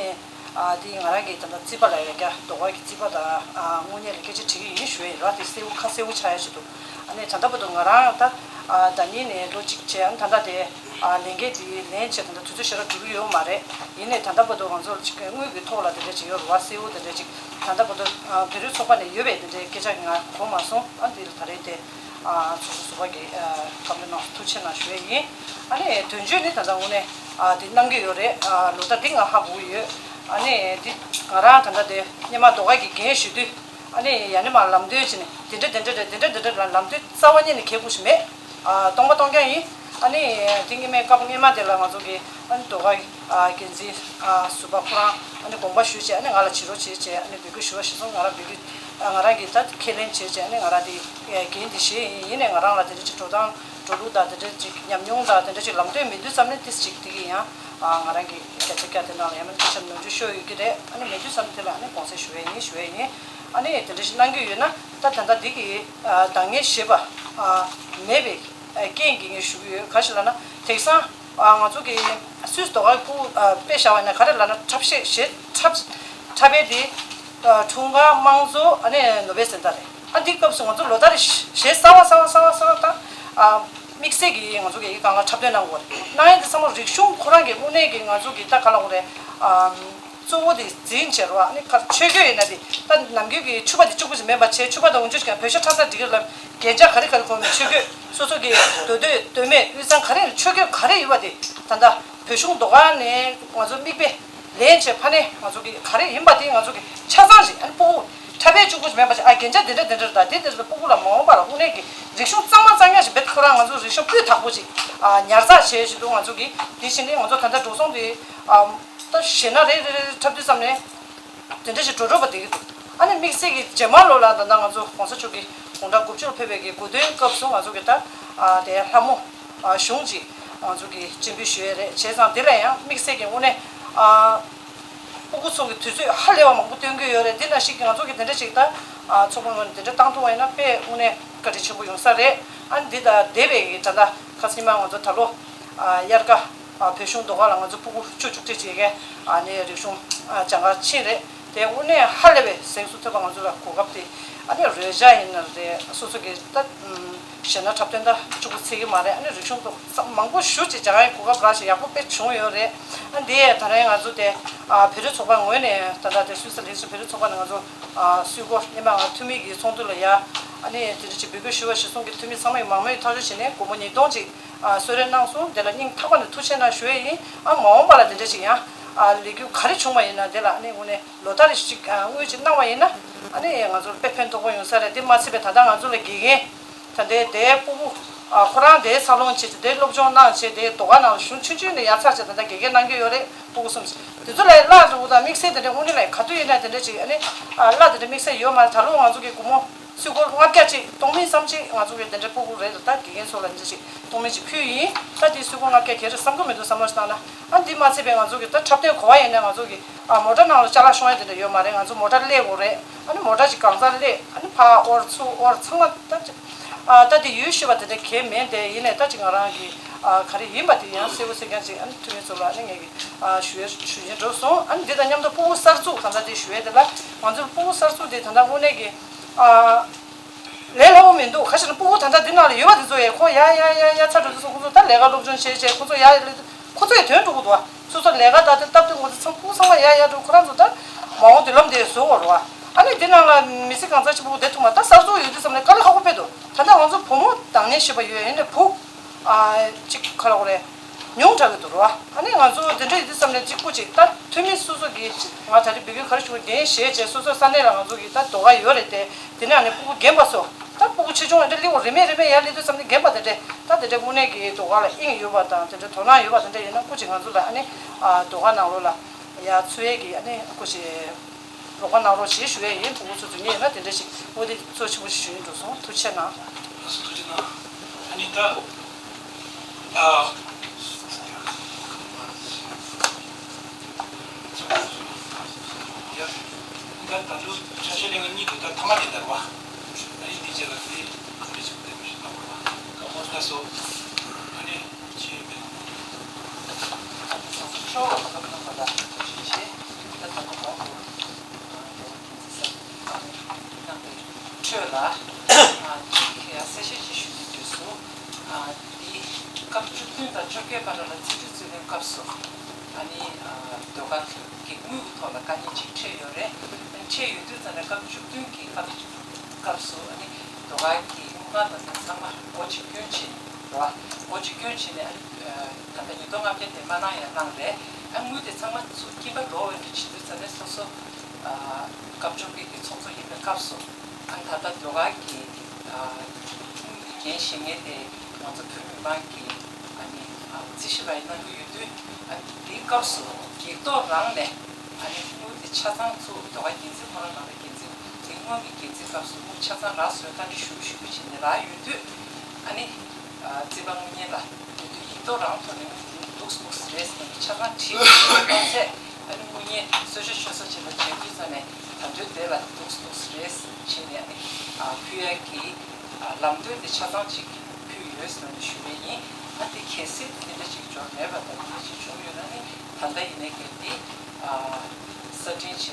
ཨ་འདི་ང་རང་གི་ད་ལྟ་རྩིས་པ་ལ་ཡ་རྒྱ་ཟློས་གར་གྱི་རྩིས་པ་དང་ཨ་དངོས་གནས་ལ་སྐད་ཆ་དྲི་གི་ཡིན་ཞུ་ཡས་རེད་བ། དེ་གསལ་བོ་ཁ་གསལ་བོ་ཆགས་ཡ་ཞིག་འདུག་ཨ་ནི་ད་ལྟ་བར་དུ་ང་རང་ད་ཨ་ཟླ་ཉིན་ནས་ལོ་གཅིག་བྱས། ཨ་ནི་ད་ལྟ་དེ་ཨ་ལས་འགན་དེ་ལེན་བྱས་ད་ལྟ་དུས་ཚོད་ཞེ་དྲག་འགྲོ་གི་ཡོད་མ་རེད། ཡིན་ནའི་ད་ལྟ་བར་དུ་ང་ཚོར་ཅིག་དངུལ་གྱི་ཐོག་ལ་དེ་འདྲ་ཅིག་ཡོད་རེད་བ། གསལ་བོ་དེ་འདྲ་ཅིག་ད་ལྟ་བར་དུ་ཨ་བོད་རིགས་ཚོགས་པ་ནས་ཡོད་པའི་དེ་འདྲའི་སྐད་ཆ་ང་གོ་མ་སོང་། ཨ་འདི་ལ་ད་རེས་དེ། ཨ་ཚོགས་གཙོ་ཟུར་པ་གིས་ཨ་བཀའ་མོལ་གནང་སོང་། ཐུགས་རྗེ་གནང་ཞུ་ཡས་ཡིན། ཨ་ནི་དོན་གཅོད་ནི་ད་ལྟ་དངོས་གནས་ཨ་དེ་གནང་གི་ཡོད་རེད། ཨ་ལོ་ལྟར་འདི་ང་ཧ་གོ་གི་ཡོད། ཨ་ནི་འདི་ང་རང་ད་ལྟ་དེ་སྔོན་མ་ཟློས་གར་གྱི་འགན་ཞུ་དུས་ཨ་ནི་ཡང་ན་མ་ལམ་སྟོན་བྱས་ནས་དེ་འདྲ་དེ་འདྲ་རེད། དེ་འདྲ་དེ་འདྲ་ལ་ལམ་སྟོན་རྩ་བ་ཉིད་ནས་གལ་དགོས་ཤིག་མེད། ཨ་སྟོང་པ་སྟོང་རྐྱང་ཡིན། ཨ་ནི་དེ་སྔོན་མའི་སྐབས་སྔོན་མ་དེ་ལ་ང་ཚོ་གི་ཨ་ནི་ཟློས་གར་ཨ་འགན་འཛིན་ཨ་ཟུར་པ་ཁོ་རང་ཨ་ནི་དགོངས་པ་ཞུས་བྱས་ཨ་ནི་ང་ལ་བྱེད་རོགས་བྱེད་བྱས་ཨ་ནི་འབོད་སྐུལ་ཞུ་བ་གཞིར་བཟུང་ང་རང་འབོད་སྐུལ་ཨ་ང་རང་གིས་ད་ཁས་ལེན་བྱས་བྱས་ཨ་ནི་ང་རང་དེ་འགན་དེ་བཞེས་ཡིན། ཡིན་ནའི་ང་རང་ལ་དེ་འདྲ་ཅིག་འགྲོ་སྟངས་འགྲོ་ལུགས་དང་དེ་འདྲ་ཅིག་ཉམས་མྱོང་དང་དེ་འདྲ་ཅིག་ལམ་སྟོན་མེད་དུས་ཙམ་ནས་ཏིས་ཅིག་དེ་གི་ཡང་ཨ་ང་རང་གི་བརྒྱ་ཆ་བརྒྱ་དེ་ནང་ལ་ཡང་མིན་ཆ་ནོར་འཁྲུལ་ཤོར་ཡོད་ཀྱི་རེད། ཨ་ནི་མེད་དུས་ཙམ་དེ་ལ་ཨ་ནི་དགོངས་སེལ་ཞུ་བ་ཡིན་ཞུ་བ་ཡིན། ཨ་ནི་དེ་འདྲ་ཞིག་གནང་གི་ཡོད་ན་ད་ད་ལྟ་འདི་གི་ཨ་འདང་ངེས་ཞེས་པ་ཨ་མེད་པའི་ཨ་རྐྱེན་གྱིས་ངས་ཞུ་གི་ཡོད། ག་ཞིག་ལབ་ན་དེང་སང་ཨ་ང་ཚོ་གི་སུད་སི་ཟློས་གར་ཕྲུ་གུ་ཨ་དཔེ་བཞག་པ་ཡིན་ན་ག་རེ་ལབ་ན་འཁྲབ་གཞས་གཞས་འཁྲབ་འཁྲབ་པའི་དེ་ཨ་འཁྲུངས་སྐར་དམངས་གཙོ་ཨ་ནི་ནོ་བེལ་གཟེངས་རྟགས་རེད། ཨ་འདི་སྐབས་སུ་ང་ཚོ་ལོ་ལྟར་རེ་གཞས་གསར་བ་གསར་བ་གསར་བ་གསར་བ་དང་ཨ་དམིགས་བསལ་གྱི་ང་ཚོ་གི་གང་ག་འཁྲབ་སྟོན་གནང་དགོས་རེད། གནང་ཡས་དེ་ཚང་མ་རིག་གཞུང་ཁོ་རང་གི་དངོས་གནས་ཀྱི་ང་ཚོ་གི་ད་ག་ལབ་དགོས་རེད། ཨ་གཙོ་བོ་དེ་འཛིན་བྱེད་རོགས། ཨ་ནི་ཁར་ཆོས་གོས་ཡིན་ན་དེ་ད་ནམ་རྒྱུན་གྱི་ཕྱུ་པ་དེ་གཅིག་པུ་ཞིག་མེད་པ་བྱས། ཕྱུ་པ་དང་འོན་ཆུ་ཞིག་བོད་ཤ་ཁྲག་ཁྲག་འགྲིག་གི་ལ་རྒྱན་ཆ་ག་རེ་ག་རེ་གོན་ནས་ཆོས་གོས་སོ་སོ་གི་དོ་དོད་དོད་མེད་དབུས་གཙང་ག་རེ་ཡིན་ཆོས་གོས་ག་རེ་ཡོད་པ་དེ་ད་ལྟ་བོད་གཞུང་ཟློས་གར་ནས་ང་ཚོ་མིག་དཔེ་ལེན་བྱས་ཕ་ནས་ང་ཚོ་གི་ག་རེ་ཡིན་པ་དེ་ང་ཚོ་གི་ཆ་ཚང་ཞིག་ཨ་ནི་སྤུ་གུ་འཁྲབ་པའི་གཅིག་པུ་ཞིག་མེད་པ་ཞིག་ཨ་རྒྱན་ཆ་དེ་འདྲ་དེ་འདྲ་རེད། ད་དེ་དེ་འདྲ་སྤུ་གུ་ལ་མ་འོངས་པ་ལ་དངོས་གནས་ཀྱི་རིག་གཞུང་གཙང་མ་གཙང་རྐྱང་ཞིག་རྦད་ཁོ་རང་ང་ཚོ་རིག་གཞུང་སྤུས་དག་པོ་ཞིག་ཨ་ཉར་ཚགས་བྱས་ཞིག་འདུག་ང་ཚོ་གི་དེ་བཞིན་དེ་ང་ཚོ་ད་ལྟ་འགྲོ་སོང་དེ་ཨ། ད་གཞས་སྣ་རེ་རེ་རེ་འཁྲབ་དུས་ཙམ་ནས་དེ་འདྲ་ཞིག་འགྲོ་འགྲོ་པ་དེ་གི་འདུག་ཨ་ནི་དམིགས་བསལ་གྱི་རྗེས་མ་ལོ་ལ་ད་ལྟ་ང་ཚོ་གོང་ས་མཆོག་གི་དགུང་གྲངས་དགུ་བཅུ་ལ་ཕེབས་པའི་གི་གོ་སྟོན་སྐབས་སུ་ང་ཚོ་གི་ད་ཨ་དེ་ལྷ་མོ་ཨ་གཞུང་གཅིག་ང་ཚོ་གི་སྤྱན་འབུལ་ཞུ་ཡས་རེད། བྱས་ཙང་དེ་ལ་ཡང་དམིགས་བསལ་གྱི་དངོས་གནས་ཨ་སྤུ་གུ་ཚོ་གི་དུས་ཚོད་ཧ་ལས་པ་མང་པོ་སྟོན་གྱི་ཡོད་རེད། འདི་ནང་བཞིན་གྱི་ང་ཚོ་གི་དེ་འདྲ་ཞིག་ད་ཨ་ཚོགས་པ་ངོས་ནས་དེ་འདྲ་བཏང་ཐུབ་པ་ཡིན་ན་དཔེ་དངོས་གནས་བཀའ་དྲིན་ཆེན་པོ་ཡོང་ས་རེད། ཨ་ནི་འདི་ད་འདས་པའི་གི་ད་ལྟ་ཁ་སང་ཉི་མ་ང་ཚོ་ད་ལོ་ཨ་དབྱར་ཁ། ཨ་བོད་གཞུང་ཟློས་གར་ལ་ང་ཚོ་སྤུ་གུ་བཅུ་བཅུ་གཅིག་བྱེད་མཁན་ཨ་ནི་རིག་གཞུང་ཨ་སྦྱང་གར་ཕྱིན་རེད། དེ་དངོས་གནས་ཧ་ལས་པའི་གཟེངས་སུ་ཐོན་པ་ང་ཚོ་ལ་གོ་སྐབས་དེ་ཨ་ནི་རོལ་ཆ་ཡིན་ན་རེད། སོ་སོ་གི་ད་གཞས་སྣ་འཁྲབ་སྟོན་ད་གཅིག་པུ་ཚད་ཀྱི་མ་རེད། ཨ་ནི་རིག་གཞུང་ཐོག་མང་པོ་ཞེ་ཅིག་སྦྱང་ཡའི་གོ་སྐབས་རག་ཅིག་ཡག་པོ་དཔེ་བྱུང་ཡོད་རེད། ཨ་འདི་ད་རེས་ང་ཚོ་དེ་ཨ་བོད་རིགས་ཚོགས་པ་ངོས་ནས་ད་ལྟ་དེ་སུད་སི་ལིག་ཏེན་ཤི་ཊེན་བོད་རིགས་ཚོགས་པ་ནས་ང་ཚོ་ཨ་སུད་སྒོར་སྔོན་མ་ང་འཐུས་མི་གི་ཚོགས་འདུ་ལ་ཡ་ཨ་ནི་དེ་འདྲ་ཅིག་འབོད་སྐུལ་ཞུ་བ་གཞིར་བཟུང་གི་འཐུས་མི་ཚང་མས་མང་མོས་ཐག་གཅོད་བྱས་ནས་སྒོར་མོ་ཉིས་སྟོང་ཅིག་ཨ་གསོལ་རས་གནང་སོང་། དེ་ལ་སྙིང་ཐག་པ་ནས་ཐུགས་རྗེ་གནང་ཞུ་ཡས་ཡིན། ཨ་མ་འོངས་པ་ལ་དེ་འདྲ་ཞིག་ཡང་ ཨ་ལས་འགུལ་ག་རེ་བྱུང་བ་ཡིན་ན་དེ་ལ་ཨ་ནི་དངོས་གནས་ལོ་ལྟར་ཞིག་ཨ་དངུལ་ཅིག་གནང་བ་ཡིན་ན་ཨ་ནི་ང་ཚོར་དཔེ་ཕན་ཐོགས་པོ་ཡོང་ས་རེད། དེ་མ་ཚད་པའི་ད་ལྟ་ང་ཚོ་ལ་དགེ་རྒན་ད་ལྟའི་དེའི་སྤུ་གུ་ཨ་ཁོ་རང་དེའི་འཚར་ལོངས་བྱས་ཏེ་དེའི་སློབ་སྦྱོང་གནང་བྱས་དེའི་ཟློས་གར་ནང་ལ་གཞུང་ཆུང་ཆུང་ནས་ཡར་ཚར་བྱས་ད་ལྟ་དགེ་རྒན་གནང་གི་ཡོད་རེད། སྤུ་གུ་གསུམ་ཞིག་དེ་ཚོ་ལ་གླ་འགྲོ་དང་དམིགས་བསལ་དེ་འདྲའི་དངོས་གནས་ལ་ག་དུས་ཡིན་ན་དེ་འདྲ་ཅིག་ཨ་ནི་ཨ་གླ་དེ་འདྲ་དམིགས་བསལ་ཡོད་མ་རེད། ད་ལོ་ང་ཚོ་གི་སྒོར་མོ་སུད་སྒོར་ལྔ་བརྒྱ་ཅིག་གཏོང་མིན་བསམ་ཅིག་ང་ཚོ་གི་དེ་འདྲའི་སྤུ་གུ་རེ་ལ་ད་དགེ་རྒན་ཚོ་ལ་འདི་ཅིག་གཏོང་མིན་ཅིག་ཕུལ་ཡིན། ད་དེ་སུད་སྒོར་ལྔ་བརྒྱ་ག་རེ་བསམ་གི་མི་འདུག་བསམ་བློ་ཞིག་བཏང་ན། ཨ་འདི་མ་ཚད་པའི་ང་ཚོ་གི་ད་འཁྲབ་སྟོན་གོ་བ་ཡིན་ན་ང་ཚོ་གི་ཨ་མོ་ཊ་ནང་ལ་ཅ་ལག་ཤོང་ཡ་དེ་འདྲ་ཡོད་མ་རེད། ང་ཚོ་མོ་ཊ་སླེབས་དགོས་རེད། ཨ་ནི་མོ་ཊ་ཅིག་གང་སར་སླེབས་ཨ་ནི་ཕར་དབོར་ཚུར་དབོར་ཚང་མ་ད་ཅིག་ཨ་ད་དེ་ཡུལ་ཤུལ་བ་དེ་འདྲ་གལ་མེད་དེ་ཡིན་ནའི་ད་ཅིག་ང་རང་གི་ཨ་ག་རེ་ཡིན་པ་དེ་ཡང་གསལ་པོ་གསལ་རྐྱང་ཅིག་ཨ་ནི་འཐུས་མི་ཚོ་ལ་ཨ་ནི་ངས་གི་ཨ་ཞུ་ཡ་ཞུ་ཡིན་འགྲོ་སོང་། ཨ་ནི་འདི་དང་མཉམ་དུ་སྤུ་གུ་གསར་འཛུགས་ད་ལྟ་དེ་ཞུ་ཡ་དེ་ལ་ང་ཚོའི་སྤུ་གུ་གསར་འཛུགས་དེ་ད་ལྟ་དངོས་གནས་ཀྱི་ཨ། ལས་སླ་པོ་མི་འདུག་ག་ཞིག་ན་སྤུ་གུ་ད་ལྟ་འདི་ནང་ལ་ཡོད་པ་དེ་ཚོ་ཡས་ཁོ་ཡ་ཡ་ཡ་ཡ་ཚ་འགྲོ་དུས་སུ་ཁོ་ཚོ་ད་ལས་ཀ་སློབ་སྦྱོང་བྱེད་བྱེད་ཁོ་ཚོ་ཡ་ཁོ་ཚོ་ཡི་དོན་འགྲུབ་གི་འདུག་སོ་སོ་ལས་ཀ་ད་ལྟ་སྟབས་བདེ་ངོ་ཚ་ཚང་སྤུ་གུ་ཚང་མ་ཡ་ཡ་འགྲོ་ཁོ་རང་ཚོ་ད་མ་འོངས་མདུན་ལམ་དེ་བཟོ་དགོས་རེད་བ། ཨ་ནི་འདི་ནང་ལ་མི་ཚེ་གང་ཚ་ཆེ་སྤུ་གུ་བསྡད་ཐུབ་མ་ད་གསར་འཛུགས་ཡོད་དུས་ཙམ་ནས་དཀའ་ལས་ཁག་པོ་དཔེ་འདུག་ད་ལྟ་ང་ཚོ་བུ་མོ་དང་ནས་ཞེས་པ་ཡོད་ཡིན་ནས་བུ་ཨ་གཅིག་ཁ་ལོག་རེད། ཉུང་དྲགས་ཀྱི་འདུག་རོ། ཨ་ནི་ང་ཚོ་དེ་འདྲ་ཡིན་དུས་ཙམ་ནས་གཅིག་པུ་ཅིག་ད་འཐུས་མི་སོ་སོ་གིས་ང་ད་རེས་འབོད་སྐུལ་ག་རེ་ཞུ་དགོས་འགན་བཞེས་བྱས་སོ་སོའི་ས་གནས་ལ་ང་ཚོ་གི་ད་ཟློས་གར་ཡོད་རེད་དེ། དེ་ནས་ཨ་ནི་སྤུ་གུ་རྒན་པ་ཚོ་ད་སྤུ་གུ་ཆེ་ཆུང་ཨ་འདྲ་སླེབས་དགོས་རེད་མེད་རེད་མེད་ཡར་སླེབས་དུས་ཙམ་ནས་རྒན་པ་དེ་འདྲས་ད་དེ་འདྲས་དངོས་གནས་ཀྱི་ཟློས་གར་ལ་དབྱིངས་ཡོད་པ་དང་དེ་འདྲས་དོ་སྣང་ཡོད་པ་དེ་འདྲས་ཡིན་ན་སྐུ་མཁྱེན་ང་ཚོ་ལ་ཨ་ནི་ཨ་ཟློས་གར་ནང་ལོགས་ལ་ཡར་ཚུད་ཡས་ཀྱི་ཨ་ནི་སྐུ་མཁྱེན། རོགས་པ་གནང་རོགས་ཞེས་ཞུ་ཡས་ཡིན། ཕྲུ་གུ་ཚོ་དོན་གཉེར་ཡོད་ན་དེ་འདྲ་ཞིག་འོ་དེ་གཙོ་ཆེན་པོ་ཞིག་ཞུ་ཡིན་འགྲོ་སོང་། ཐུགས་རྗེ་གནང་། ལགས་སོ་ཐུགས་རྗེ་གནང་། ཨ་ནི་ད་ཨ་ཡ་ད་ད་ལོ་ཆ་ཤས་ལེན་གཉིས་འདུག་ད་ཐ་མ་དེ་ལྟར་བ། ཨ་ནི་དེ་རྗེས་ལ་དེ་ག་འདྲ་ཞིག་དེ་མི་ཞིག་གནང་བ་ལ་ལགས་སོ། ཨ་ནི་ཆེས་དཔེ་ལ་ཚོགས་གཙོ་མཆོག་ལ་བཀའ་མོལ་གནང་བ་ལ་ཐུགས་རྗེ་ཆེ། ད་ད་ལྟ་གོང་དུ། ཁྲོད་ལ་གཅིག་གསལ་བཤད་ཅིག་ཞུ་རྒྱུ་དུས་སུ་འདི་སྐབས་བཅུ་བདུན་དང་བཅོ་བརྒྱད་བར་ལ་རྩིས་སྤྲོད་རྩིས་ལེན་སྐབས་སུ་ཨ་ནི་ཟློས་གར་གྱི་དངུལ་གྱི་ཐོག་ལ་དཀའ་ངལ་ཅིག་འཕྲད་ཡོད་རེད། འཕྲད་ཡོད་དུས་ཙམ་ནས་སྐབས་བཅུ་བདུན་གྱི་སྐབས་སྐབས་སུ་ཨ་ནི་ཟློས་གར་གྱི་དངུལ་ཁང་དང་དེ་ཚང་མ་སྒོ་ཕྱེ་སྐྱོན་བྱས་ནས་རེད་བ། སྒོ་ཕྱེ་སྐྱོན་བྱས་ནས་ཨ་ནི་ད་ལྟ་ཉིས་སྟོང་ལྔ་བརྒྱ་དེ་མ་གནང་ཡ་གནང་རེད། ཨ་དངུལ་དེ་ཚང་མ་ཚུར་སྐྱིན་པ་འགྲོ་འོས་འདྲ་བྱེད་དུས་ཙམ་ནས་སོ་སོ། སྐབས་བཅོ་བརྒྱད་ཀྱི་ཚོགས་གཙོ་ཡིན་པའི་སྐབས་སུ། ཨ་ད་ལྟ་ཟློས་གར་གྱི་དངུལ་གྱི་འགན་བཞེས་མཁན་དེ་ང་ཚོ་བོད་མི་མང་གི་ཨ་ནི་རྩིས་ཞིབ་པ་ཡིན་གནང་གི་ཡོད་དུས། ཨ་དེའི་སྐབས་སུ་ཡིག་ཐོག་རང་ནས་ཨ་ནི་དངུལ་དེ་ཆ་ཚང་ཚུར་ཟློས་གར་འགན་འཛིན་ཁོ་རང་ནང་ལ་འགན་འཛིན་དེ་སྔོན་གྱི་འགན་འཛིན་སྐབས་སུ་དངུལ་ཆ་ཚང་རག་སོང་བཀའ་འདྲི་ཞུ་ཞུ་རྒྱུ་བྱས་ནས་རག་ཡོད་དུས། ཨ་ནི། རྩིས་པ་དངུལ་གཉེར་ལ་ཡོད་དུས་ཡིག་ཐོག་རང་ཐོག་ནས་དངུལ་འདུག་འདུག་རེད་ཟེར་ནས་ཆ་ཚང་བྲིས་ཡོད་ཚད། ཨ་ནི་དངུལ་གཉེར་གསོལ་ཇ་མཆོད་གསོལ་བྱས་ལ་མཇལ་དུས་ཙམ་ནས་ད་དུང་དེ་ལ་འདུག་འདུག་རེད་བྱས་ནས་ཨ་ནི་ཕུལ་ཡ་གི་ལམ་སྟོན་དེ་ཆ་ཚང་ཅིག་ཕུལ་ཡོད་ཟེར་ནས་ཞུ་ཡས་ཡིན། ཨ་དེ་གལ་སྲིད་དེ་འདྲ་ཅིག་འབྱོར་མེད་པ་དང་དེ་འདྲ་ཅིག་བྱུང་ཡོད་ན་ནི་ད་ལྟ་ཡིན་ནའི་གལ་ཏེ་གསར་འཕྲིན་བྱས་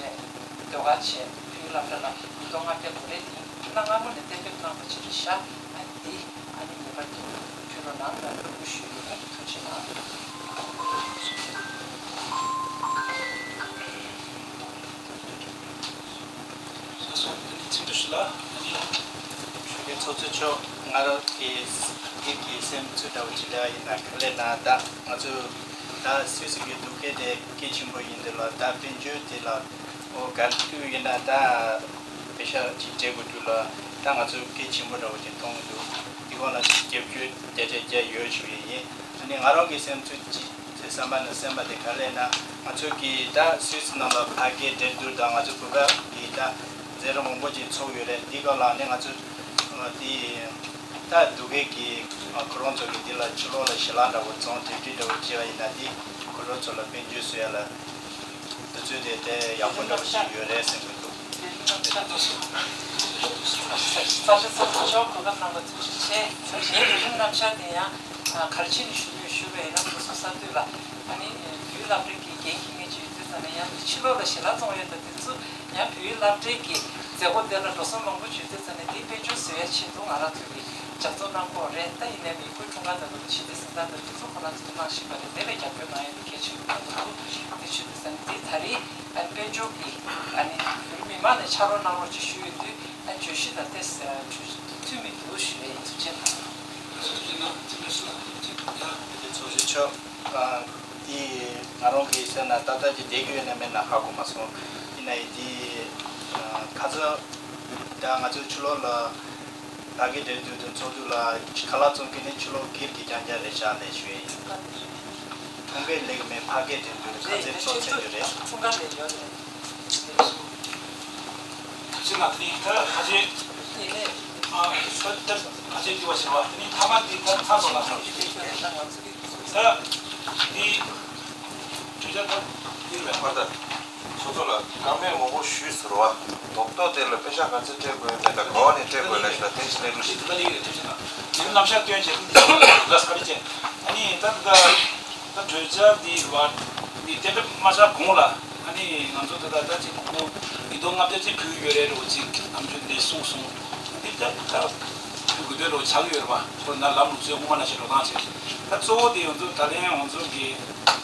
ཟློས་གར་བྱས་བོད་ཡིག་སློབ་གྲྭ་ལ་ཉིས་སྟོང་ལྔ་བརྒྱ་ལོ་རེ་ནི་གནའ་སྔ་མོ་ནས་གཏན་འབེབས་གནང་བ་ཅིག་རེད་ཤག་ཨ་ནི་དེ། ཨ་ནི་ངེས་པར་དུ་ཕུལ་རོགས་གནང་ལ་སྐུལ་ཞུ་ཡོད། ཐུགས་རྗེ་གནང་། ལགས་སོ། ཨ་ནི་ཚིག་འབྲུ་ཞུ་ལ། ཨ་ནི་ཞུ་མཁན་ཚོགས་གཙོ་མཆོག་ང་རང་གི་སྒེར་གྱི་སེམས་ཚོར་འདྲ་བོ་ཅིག་ལབ་ཡ་ཡིན་ན་ག་ལེ་ན་ད་ང་ཚོ་ད་སུད་སི་གི་སྡུག་སྐད་དེ་གལ་ཆེན་པོ་ཡིན་འདུག་ལ། ད་དཔལ་འབྱོར་དེ་ལ་ཨོ་ག་དུས་ཡིན་ན་ད། པེ་ཤག་ཅིག་སྤྲད་དགོས་དུས་ལ་ད་ང་ཚོས་གལ་ཆེན་པོ་འདྲ་བོ་ཅིག་མཐོང་གི་འདུག་དེ་སྐོར་ལ་ཅིག་རྒྱབ་སྐྱོར་དེ་འདྲས་རྒྱག་ཡོད་ཞུ་ཡི་ཡིན། ཨ་ནི་ང་རང་གི་སེམས་ཚོར་ཅིག་ཚེ་བསམ་པ་ནི་སེམས་པ་དེ་ག་ལས་ན་ང་ཚོ་གི་ད་སུད་སི་ནང་ལ་ཕ་གིའི་འགྲན་བསྡུར་དང་ང་ཚོ་བོད་པ་གི་ད་མཛད་རིམ་མང་པོ་ཅིག་ཚོགས་ཡོད་རེད། དེ་སྐབས་ལ་ནི་ང་ཚོ་དེ་ད་སྡུག་སྐད་ཀྱི་ཁོ་རང་ཚོ་གི་དེ་ལ་ཕྱི་ལོགས་ལ་ཞལ་ལག་འདྲ་བོ་བཙོང་དེ་འདྲས་འདྲ་བོ་བྱས་པ་ཡིན་ན་དེ་ཁོ་རང་ཚོ་ལ་དཔལ་འབྱོར་བཟོ་ཡ་ལ། དུས་ཚོད་དེ་དེ་ཡག་པོ་འདྲ་བོ་ཞིག་ཡོད་རེད་བསམ་གྱི་འདུག་ད་ལྟ་སོ་ས་ཆ་ས་ཆ་ཆོག་གོ་སྐབས་གནང་བ་ཐུགས་རྗེ་ཆེ། ངའི་ལས་རིམ་རྣམ་གཞག་དེ་ཡང་ག་རེ་བྱས་ནས་ཞུ་དགོས་ཞུ་བ་ཡིན་ན་སོ་སོ་ས་དུས་ལ་ཨ་ནི་བོད་ཡིག་སློབ་གྲྭའི་གི་འགན་འཁྱེར་མཁན་ཅིག་ཡོད་དུས་ཙམ་ནས་ཡང་ཕྱི་ལོགས་ལ་ཞལ་ལག་བཙོང་ཡས་དང་དེ་ཚོ་ཡང་བོད་ཡིག་སློབ་གྲྭའི་གི་མཛད་སྒོ་དེ་ལ་འགྲོ་སོང་མང་པོ་བྱུང་དུས་ཙམ་ནས་དེ་དཔལ་འབྱོར་བཟོ་ཡ་ཆེད་དུ་ང་རང་ཚོ་གི་ལྗགས་རྩོམ་གནང་གི་ཡོད་རེད། ད་ཡིན་ནའི་མི་བཀོད་འཁྲུངས་སྐར་དང་ལོ་ཕྱི་ཟླ་གསུམ་ཟླ་དང་དེ་ཚོ་ཁོ་རང་ཚོ་གནང་བཞིན་པ་རེད། དེ་ལ་རྒྱབ་སྐྱོར་གནང་ཡ་དེ་གལ་ཆེན་པོ་གནང་གི་འདུག་དེ་ཆེད་དུ་ཟེར་ན་དེ་ད་རེས་ཨ་ནི་དཔལ་འབྱོར་གྱི་ཨ་ནི་བོད་མི་མང་ནས་ཕྱག་རོགས་གནང་རོགས་ཅེས་ཞུས་ཡོད་དུས་ཨ་ནི་བརྗོད་གཞི་དང་ཏོག་ཙམ་འཁྲུལ་འཁྲུལ་མི་འདུག་ཞུ་ཡ་ཡིན། ཐུགས་རྗེ་གནང་། ཚོགས་གཙོ་མཆོག་དེ་ ང་རང་གིས་བཤད་ན་ཏག་ཏག་ཅིག་བསྡད་རྒྱུ་ཡོད་ན་མེད་ན་ཧ་གོ་མ་སོང་། ཡིན་ན་ཡིན་དེ་ཁ་ཚ་ད་ང་ཚོའི་ཕྱི་ལོགས་ལ་ཕ་གི་འབྲེལ་མཐུད་དུ་ཚོགས་འདུ་ལ་ཁ་ལག་བཙོང་གི་ནི་ཕྱི་ལོགས་སྒེར་གྱི་རྐྱང་རྐྱང་རེད་ཤག་ལས་ཞུ་ཡིན། ཁྲོམ་སྐད་ལེགས་མེད་ཕ་གིར་འགྲེམས་སྟོན་ག་ཚོད་ཚོགས་ཚད་རྒྱུ་རེད། ཁྲོམ་ཁ་ལས་ཡོད་རེད། ཕྱི་ནང་དེ་ནི་ད་ཁ་ཆེ་ཡིན་ནས་ཨ་ད་ད་ཁ་ཆེ་འདི་བ་ཞེས་པ་དེ་ནི་ཐ་མ་འདི་ད་ཚ་སོང་ལ་སོང་ཞིག་ད་འདི་གྲོས་ཆོད་ད་འདི་རེད། བར་ད། ཚོགས་གཙོ་ལགས། བཀའ་མོལ་མང་པོ་ཞུས་ཟེར་བ། རྡོག་རྡོག་དེ་ལ་དཔེ་ཆ་ག་ཚོད་སྤྲད་དགོས་མེད་ད་ག་བ་ནས་སྤྲད་དགོས་ལ་ཞུ་ད་དེ་ཞིག་ལས་འགྲོ་ཞིག་ད་ལེགས་རེད་ཐུགས་རྗེ་གནང་། དེ་ནི་རྣམ་གཞག་སྟོན་བྱེད་དུས་ལ་སྐར་ཅན། ཨ་ནི་ད་ད་ད་གྲོས་འཆར་འདི་བ་འདི་གཏན་འབེབས་མ་ཆགས་གོང་ལ་ཨ་ནི་ང་ཚོ་ད་ད་ད་ཅིག་གོང་ཉིས་སྟོང་ལྔ་བརྒྱ་ཅིག་ཕུལ་ཡོད་རེད་རོ་ཅིག་ནམ་རྒྱུན་ནས་གསུངས་སོང་། འདི་ད་ད་ཕུལ་དགོས་འདོད་རོ་ཆགས་ཡོད་རེད་བ། ཁོ་ན་ལམ་ལུགས་སྲོལ་སྔོན་མ་ན་ཞིག་འགྲོ་སྟངས་བྱས། ད་གཙོ་བོ་དེ་ང་ཚོ་ད་ལན་ང་ཚོ་གི་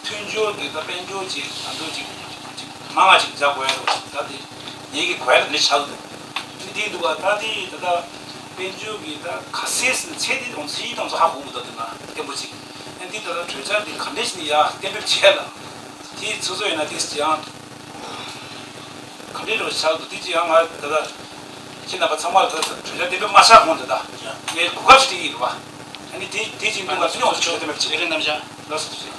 མཐུན་སྦྱོར་གྱི་ད་དཔལ་འབྱོར་གྱི་ང་ཚོ་ཅིག་ཅིག་མང་བ་ཅིག་འཇགས་དགོས་ཡ་རེད། ད་དེ་ངེད་ཀྱི་གོ་ཡ་ལ་འདི་ཆགས་འདུག་འདི་དེ་འདུག་ག་ད་དེ་ད་ད་དཔལ་འབྱོར་གྱི་ད་ག་ཚད་ཟིན་ཚད་དེ་ང་ཚོ་ཡིད་དང་ཚོ་ཧ་གོ་མི་འདུག་དེ་ན་བརྟན་པོ་ཅིག་ཨ་འདི་ད་ད་གྲོས་འཆར་འདི་ག་འདྲས་ཞིག་ནི་ཡ་གཏན་འབེབས་བྱས་ལ་དེ་ཚོ་ཚོ་ཡིན་ན་དེ་ཅི་ཡང་ག་འདྲས་རོ་ཆགས་འདུག་དེ་ཅི་ཡང་ང་ད་ད་ཁྱེད་རྣམ་པ་ཚང་མ་ལ་ད་ད་གྲོས་འཆར་གཏན་འབེབས་མ་ཆགས་གོང་དུ་ད་ངས་གོ་སྐབས་ཤིག་སྤྲད་ཀྱི་ཡིན་རེད་བ། ཨ་ནི་དེ་དེ་ཅིག་འདུག་ག་ཚོ་ཡོང་ཚོ་ཆོག་གཏན་འབེབས་བྱས་རེད་རྣམ་གཞག་ལགས་སོ།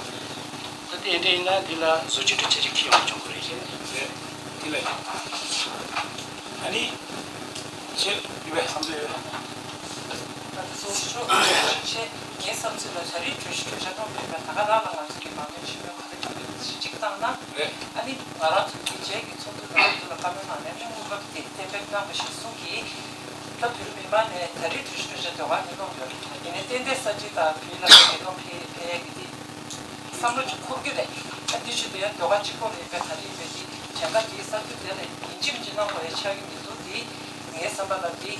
ད་དེ་འདྲ་ཡིན་ན་འདི་ལ་བཟོ་བཅོས་གྲོས་འཆར་ཅིག་ཁྱེར་ཡོང་བྱུང་དགོས་རེད་ཟེར་ནས། རེད། འདི་ལ་ཡིན། ཨ་ནི། ཆེད་ཡོད་པའི་བསམ་ཚུལ་ཡོད། ད་ལྟ་སོ་སོ་ཆེད་ངའི་བསམ་ཚུལ་ལ་ད་རེས་གྲོས་གཞི་གྲོས་འཆར་གཏོང་ཕེབས་པ་ད་ག་རང་ལ་ང་ཚོ་གི་མང་མོས་ཆེན་མོས་ག་ཚོད་ཀྱི་ཕེབས་ཅིག་བཏང་ན། རེད། ཨ་ནི་ང་རང་ཚོ་གི་རྗེས་ཀྱི་ཚོགས་འདུ་ནང་དུ་ལ་བཀའ་མོལ་གནང་ནས་ཨ་ནི་དངུལ་ཁང་གིས་དེ་གཏན་འབེབས་གནང་བ་ཞིག་གསུང་གིས། ད་བོད་མི་མང་ནས་ད་རེས་གྲོས་གཞི་གྲོས་འཆར་ཟློས་གར་ནས་གནང་ཡོད་རེད། ཡིན་ནའི་ཏན་ཏན་གསར་འགྱུར་དང་བོད་ལ་ཡར་རྒྱས་གཏོང་ཕེ་ཕེ་ཡ་གི་དེ་བསམ་བློ་ཅིག་འཁོར་གི་རེད། ཨ་འདི་ཆུ་དེ་ཡང་ཟློས་གར་གཅིག་པོ་རེད་པས་ག་རེ་ཡིན་པས་དེ་བྱ་དགའ་དེའི་གསར་འགྱུར་དེ་ལ་ཡིན་གཅིག་མིན་གཅིག་གནང་དགོས་ཡ་ཆགས་ཀྱི་མི་འདུག་དེ་ངའི་བསམ་པ་ལ་དེ་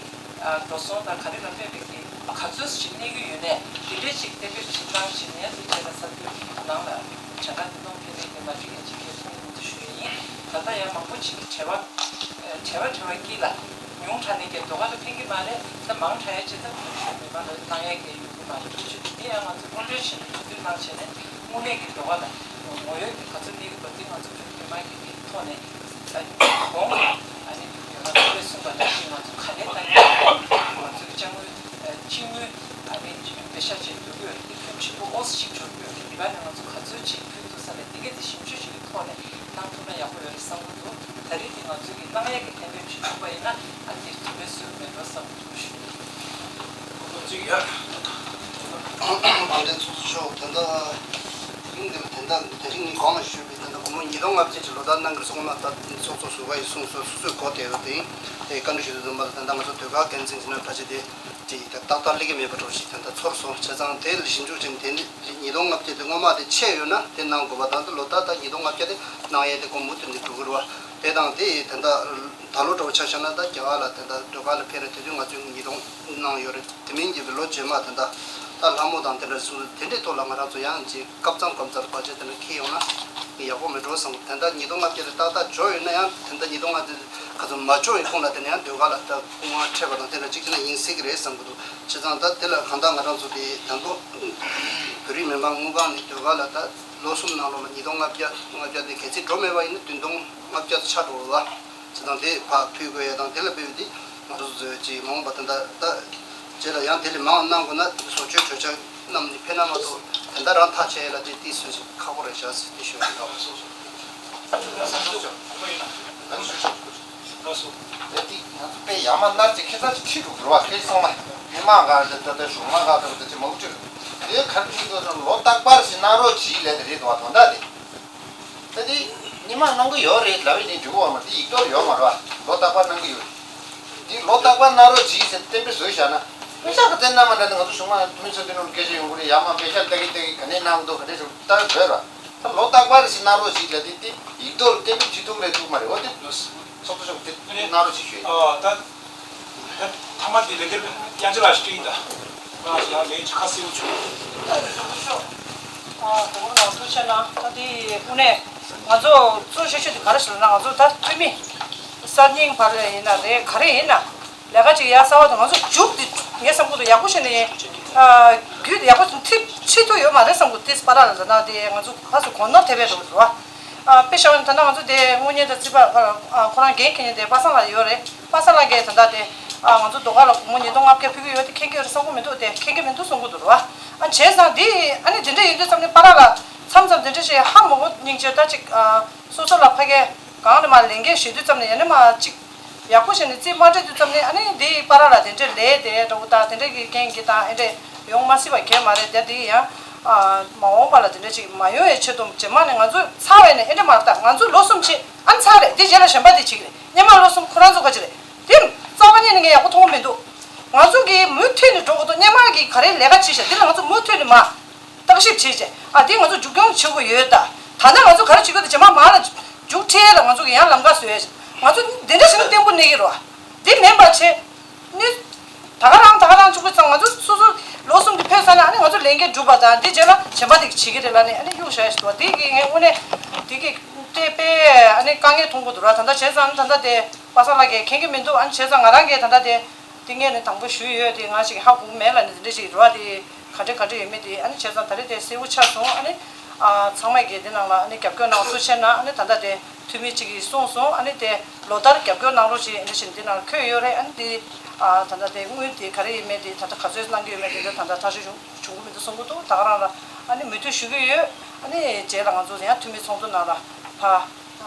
འགྲོ་སོང་དང་ག་རེ་ལ་ཕན་པའི་གི་ག་ཚོད་ཅིག་གནས་ཀྱི་ཡོད་ནས་དེ་འདྲས་ཅིག་གཏན་འབེབས་ཅིག་གནང་བྱས་ནས་དེ་རྗེས་ལ་གསར་འགྱུར་ནང་ལ་བྱ་དགའ་དེ་གཏོང་ཕེ་ཡ་གི་མ་འགྲིག་ཡ་ཅིག་གལ་ཐོན་གྱི་མི་འདུག་ཞུ་ཡ་ཡིན། ད་ལྟ་ཡང་མང་པོ་ཅིག་གི་བྲེལ་བ། བྲེལ་བ་བྲེལ་བ་སྐྱིད་ལ། ཉུང་དྲགས་ནས་ཀྱང་ཟློས་གར་ལ་ཕན་གྱི་མ་རེད། ད་མང་དྲགས་ཡ་ཅི་ལྟར་ཕུལ་ཞུ་མི་མང་ལ་གནང་ཡ་གི་ཡོད་གི་མ་རེད། ཐུགས་རྗེ་ཆེ། དེ་ཡང་ང་ཚོས་སྔོན་འགྲོའི་ཆེད་དུ་ཐུགས་འདུན་གནང་བྱས་ནས་དངོས་གནས་ཀྱི་ཟློས་གར་ལ་ངོ་ཡོད་ཀྱི་ག་ཚོད་གནས་ཀྱི་བ་དེ་ང་ཚོ་བོད་མི་མང་གི་ཐོག་ནས་གོང་ཨ་ནི་ཡོད་ན་ཐུགས་རེ་གསུངས་པ་ནང་བཞིན་ང་ཚོ་ག་ལེར་གཏང་གི་ང་ཚོའི་ཅ་དངོས་སྤྱི་དངུལ་ཨ་ནི་པེ་ཤ་ཅིག་ཡོད་གི་ཡོད་རེད། དེ་ཁྱོན་ཆེན་པོ་ཨོ་སི་ཅིག་འབྱོར་གི་ཡོད་རེད། དེ་བ་ནས་ང་ཚོ་ག་ཚོད་ཅིག་ཕུལ་ཐུབ་ས་རེད། དེ་གས་དེ་ཞིབ་འཇུག་ཅིག་གི་ཐོག་ནས། གནང་ཐུབ་ན་ཡག་པོ་ཡོད་རེད་བསམ་གྱི་འདུག་ད་རེས་དེ་ང་ཚོས་ཀྱི་གནང་ཡས་ཀྱི་གཏན་འབེབས་བྱེད་ཐུབ་པ་ཡིན་ན་ཨ་ནི་དེ་དུས་ཚོད་སོན་མེད་འགྲོ་བསམ་གྱི་འདུག་ཞུ། ཅིག་ཡ། དམངས་འདས་ཚོགས་གཙོ་མཆོག་ད་ལྟ་དེ་རིང་འདིར་ད་ལྟ་དེ་རིང་ངས་གོང་ལ་ཞུས་པའི་ད་ལྟ་སྒོར་མོ་ཉིས་སྟོང་ལྔ་བརྒྱ་ཅིག་ལོ་ལྟར་གནང་གི་སོང་ན་ད་ཚོགས་གཙོ་ཟུར་པ་ཡིས་གསུངས་སོང་། སོ་སོས་གོ་བདེ་བ་དེ་དེ་བཀའ་འདྲི་ཞུ་དུས་ཙམ་པ་ལ་ད་ལྟ་ང་ཚོ་ཟློས་གར་འགན་འཛིན་ཟིན་ན་ཕལ་ཆེར་དེ་དེ་ད་ཏག་ཏག་སླེབས་ཀྱི་མེད་པ་འདྲ་ཞིག་ད་ལྟ་ཚོར་སོང་། བྱས་ཙང་དེ་ལ་ཞིབ་འཇུག་བྱས་ནས་དེ་ནི། ཉིས་སྟོང་ལྔ་བརྒྱ་དེ་སྔོན་མ་དེ་ཆད་ཡོད་ན་དེ་གནང་དགོས་པ་དང་། དེ་ལོ་ལྟར་ད་ཉིས་སྟོང་ལྔ་བརྒྱ་དེ་གནང་ཡས་དེ་སྒོར་མོ་བསྟུན་ནས་འགྲོ་གི་རེད་བ། དེ་དང་དེ་ད་ལྟ་ད་ལོ་འདྲ་བོ་ཆ་བཞག་ན་ད་རྒྱ་གར་ལ་དེ་ད་ཟློས་གར་ལ་ཕེབས་རེད། དེ་དུས་ང་ཚོས་ཉིས་སྟོང་གནང་ཡོད་རེད། དེ་མིན་གྱི་ལོ་རྗེས་མ་དེ་ད་ད་ལྷ་མོ་དང་དེ་འདྲ་སུ་དེ་འདྲའི་ཐོག་ལ་ང་རང་ཚོ་ཡང་ཅིག་སྐབས་མཚམས་སྐབས་མཚམས་བར་ཆད་དེ་འདྲ་འཁེལ་ཡོང་ན་ཡག་པོ་མེད་འགྲོ་བསམ་གི། དེ་ད་ཉིས་སྟོང་ལྔ་བརྒྱ་དེ་ཏག་ཏག་འབྱོར་ཡོད་ན་ཡང་དེ་ད་ཉིས་སྟོང་ལྔ་བརྒྱ་དེ་ག་ཚོད་མ་འབྱོར་བའི་ཁོངས་ལ་དེ་ནས་ཡང་ཟློས་གར་ལ་ད་སྐུ་ངལ་འཕྲད་པ་དང་དེ་འདྲ་ཅིག་བྱས་ན་ཡིན་སྲིད་ཀྱི་རེད་བསམ་གི་འདུག་བྱས་ཙང་ད་དེ་ལ་གང་ལྟར་ང་རང་ཚོ་དེ་དང་པོ་བོད་རིགས་མི་མང་དངུལ་ཁང་ནས་ཟློས་གར་ལ་ད་ལོ་གསུམ་ནང་ལོགས་ལ་ཉིས་སྟོང་ལྔ་བརྒྱ་ལྔ་བརྒྱ་དེ་གལ་སྲིད་འགྲོ་མེད་པ་ཡིན་ན་བདུན་སྟོང་ལྔ་བརྒྱ་ཆགས་འགྲོ་བ། བྱས་ཙང་དེ་ཕར་ཕུལ་དགོས་ཡ་དང་དེ་ལ་དཔེ་དེ་ང་ཚོ་ཚོས་ཅིག་མ་འོངས་པ་ད་ད་ད་རྗེས་ལ་ཡང་དེ་ལས་མང་གནང་དགོས་ན་བཟོ་བཅོས་གྲོས་འཆར་རྣམས་ནི་ཕེབས་ན་མ་གཏོགས་དེ་འདྲ་རང་ཐག་ཆད་ཡ་ལ་དེ་དེ་སུན་ཞིག་ཁག་པོ་རེད་ཤག་ཟེར་དེ་ཞུ་ཡ་ཡིན། ལགས་སོ། ལགས་སོ། ལགས་སོ། ལགས་སོ། ལགས་སོ། ལགས་སོ། ད་དེ་ང་ཚོ་དཔེ་ཡ་མ་ནར་ཅིག་ཁེ་ཚ་ཅིག་ཁྲིད་འགྲོ་དགོས་རེད་བ། ཁེ་སོང་ན་མི་མང་ག་ད་ད་ད་གཞུང་མང་ག་ད་ད་ཅིག་མང་པོ་ཅིག་དེ་ག་རེ་ཁྲིད་འགྲོ་ན་ལོ་རྟག་པར་ཞིག་གནང་རོགས་གྱིས་ལབ་དེ་རེད་འདུག་བ། དོན་དག་དེ་ད་དེ་མི་མང་གནང་གི་ཡོད་རེད་ལབ་ཡིན་ནའི་འགྲིག་གི་ཡོད་མ་རེད། དེ་ཡིག་ཐོག་ལ་ཡོད་མ་རེད་བ། ལོ་རྟག་པར་གནང་གི་ཡོད། དེ་ལོ་རྟག་པར་གནང་རོགས་གྱིས་ཟེར་གཏན་འབེབས་བཟོས་བཞག་ན་དཔེ་ཆ་ག་ཚད་གནང་མ་གནང་དེ་ང་ཚོ་གཞུང་མང་མི་ཚོ་དེ་ནང་སྐད་ཆ་ཡོང་གི་རེད། ཡ་མ་པེ་ཤག་ལྟ་གི་ལྟ་གི་ག་ནས་གནང་གི་འདུག་ག་འདྲས་ཞིག་ལྟ་དགོས་ར། ད་ལོ་རྟག་པར་ཞིག་གནང་རོགས་ཞིག་ལབ་དེ་དེ་ཡིག་ཐོག་ལ་གཏན་འབེབས་བྱེད་ཐུབ་རེད་འདུག་མ་རེད། འོ་དེ་ཚོགས་གཙོ་མཆོག་དེ་གནང་རོགས་ཞིག་ཞུ་ཡིན། ཨ་ད་ད་ཐ་མ་དེ་ལས་ཀར་དབྱངས་ཅན་ལགས་ཞིག་སྤྲད་ཡིན་ད། ང་ཞིག་ལ་ལན་ཅིག་ཁ་གསལ་པོ་བྱུང་། ཨ་དེ་ལ་ཐུགས་རྗེ་ཆེ་གནང་། ད་དེ་དངོས་གནས་ང་ཚོ་གཙོ་ཆེ་ཤོས་དེ་ག་རེ་ཞིག་ལབ་ན་ང་ཚོ་ད་འཐུས་མི་གསར་རྙིང་བར་ཡིན་ན་རེད་ག་རེ་ཡིན་ན། ལས་ཀ་ཅིག་ཡག་གསར་བ་དང་ང་ཚོ་མཇུག་དེ་ངས་བསམ་གྱི་འདུག་ཡག་པོ་བྱས་ནས་ ཨ་རྒྱུད་ཡག་པོ་ཁྲིད་ཁྲིད་ཐུབ་ཡོད་མ་རེད་བསམ་གི། ཏིས་པ་ར་ལ་ཟེར་ན་དེ་ང་ཚོ་ཕར་ཚུར་གོ་ནོར་ཐེབས་པའི་རོགས་རེད་བ། ཨ་དཔེ་བཞག་ན་ད་ལྟ་ང་ཚོ་དེ་དངུལ་གཉེར་དང་རྩིས་པ་ཨ་ཁོ་རང་འགན་འཁྱེར་མཁན་དེ་པ་སངས་ལགས་ཡོད་རེད། པ་སངས་ལགས་ཀྱིས་ད་ལྟ་དེ་ཨ་ང་ཚོ་ཟློས་གར་ལ་སྒོར་མོ་ཉིས་སྟོང་ལྔ་བརྒྱ་ཕུལ་གྱི་ཡོད་དེ་མཁྱེན་གྱི་ཡོད་རེད་བསམ་གི་མི་འདུག་དེ་མཁྱེན་གྱི་མི་འདུག་གསུང་གི་འདུག་རེད་བ། ཨ་བྱས་ཙང་དེ་ཨ་ནི་དེ་འདྲ་ཡིན་དུས་ཙམ་ནས་པ་ར་ལ་མཚམས་མཚམས་དེ་འདྲ་ཞིག་ཧ་མ་གོ་སྙིང་རྗེ། ད་ཅིག་ཨ་སོ་སོ་ལ་ཕ་གི་གང་ནས་མ་ལས་འགན་ཞུ་དུས་ཙམ་ནས་ཡང་ནས་མ་ཅིག་ཡག་པོ་བྱས་ནས་རྩིས་མ་སྤྲད་དུས་ཙམ་ནས་ཨ་ནི་འདི་པ་ར་ལ་དེ་འདྲའི་ལས་དེ་འདྲ་བོ་དང་དེ་འདྲའི་གི་རྐྱེན་གྱིས་དང་ཨེ་འདྲས་ཡོང་མ་སྲིད་པ་གལ་མ་རེད། དེ་དེ་ཡང་ཨ་མ་འོངས་པ་ལ་དེ་འདྲ་ཅིག་མ་ཡོང་བའི་ཆེད་དུ་རྗེས་མ་ནས་ང་ཚོ་ཚར་བས་ནས་ཨེ་འདྲས་མ་རེད། ད་ང་ཚོ་ལོ་གསུམ་བྱས་ཨ་ནི་ཚར་རེད། དེ་རྗེས་ལ་གཞན་པ་དེ་བྱེད་ཀྱི་རེད། སྔོན་མ་ལོ་གསུམ་ཁོ་རང་ཚོ་ག་ཅི་རེད། དེ་རྩ་བ་ཉིད་ནས་ངས་ཡག་པོ་མཐོང་གི་མི་འདུག་ང་ཚོ་གིས་མུ་མཐུད་ནས་འགྲོ་དགོས་འདུག་སྔོན་མ་གི་ག་རེ་ལས་ཀ་བྱས་ཤག་དེ་ལ་ང་ཚོ་མུ་མཐུད་ནས་མ། བརྟག་ཞིབ་བྱས་རྗེས་ཨ་དེ་ང་ཚོ་མཇུག་སྐྱོང་བྱེད་དགོས་ཡོད་ད། ད་ལྟ་ང་ཚོ་ག་རེ་བྱེད་དགོས་ད་རྗེས་མ་མ་ལ་མཇུག་འཕྲད་ལ་ང་ཚོ་གི་ཡང་ལམ་ཁ་བཟོས་ཡ་ང་ཚོ་འདི་འདྲ་ཞིག་ན་བརྟན་པོ་གནས་ཀྱི་རོ། འདི་མིན་པ་བྱས་ནི། ད་ག་རང་ད་ག་རང་བཅུག་པའི་ཙང་ང་ཚོ་སོ་སོ་ལོ་གསུམ་དུ་ཕེབས་ས་ནས་ཨ་ནི་ང་ཚོ་ལས་འགན་སྒྲུབ་པ་དང་འདི་རྗེས་ལ་གཞན་པ་དེ་གི་བྱེད་ཀྱི་རེད་ལ་ནི་ཨ་ནི་གཡུག་བཞག་ཡ་ཞིག་འདུག་དེ་གི་ངས་དངོས་གནས་དེ་གི་དེ་དཔེ་ཨ་ནི་དཀའ་ངལ་མཐོང་གི་འདུག་ར། ད་ལྟ་བྱས་ཙང་ད་ལྟ་དེ་པ་སངས་ལགས་ཀྱིས་མཁྱེན་གྱི་མི་འདུག་ཨ་ནི་བྱས་ཙང་ང་རང་གིས་ད་ལྟ་དེ། དེ་ངས་ནི་དང་པོ་ཞུས་ཡོད་དེ་ང་ཞིག་ཧ་གོ་མེད་ལ་ནི་དེ་འདྲ་ཞིག་རེད་བ། དེ་ག་འདྲ་ག་འདྲ་ཡོད་མེད་དེ་ཨ་ནི་བྱས་ཙང་ད་རེས་དེ་གསལ་པོ་ཆགས་སོང་། ཨ་ནི་ཨ་ཚང་མས་ཀྱིས་འདི་ནང་ལ་ཨ་ནི་རྒྱབ་སྐྱོར་གནང་ཐུགས་ཆེ་གནང་། ཨ་ནི་ད་ལྟ་དེ་འཐུས་མི་གཅིག་གིས་གསུངས་སོང་། ཨ་ནི་དེ་ལོ་ལྟར་རྒྱབ་སྐྱོར་གནང་རོགས་ཞེས་ཨ་ནི་བཞིན་འདི་ནང་ལ་འཁོད་ཡོད་རེད། ཨ་ནི་དེ་ཨ་ད་ལྟ་དེ་དངུལ་དེ་ག་རེ་ཡོད་མེད་དེ་ད་ལྟ་ག་ཚོད་གནང་གི་ཡོད་མེད་དེ་འདྲ་ད་ལྟ་ཐག་གཅོད་བྱུང་བྱུང་གི་མི་འདུག་གསུང་གི་འདུག་ད་ག་རང་ལ་ཨ་ནི་མོས་མཐུན་ཞུ་གི་ཡོད། ཨ་ནི་རྗེས་ལ་ང་ཚོ་ཡང་འཐུས་མི་ཚོགས་འདུ་ནང་ལ་ཕ།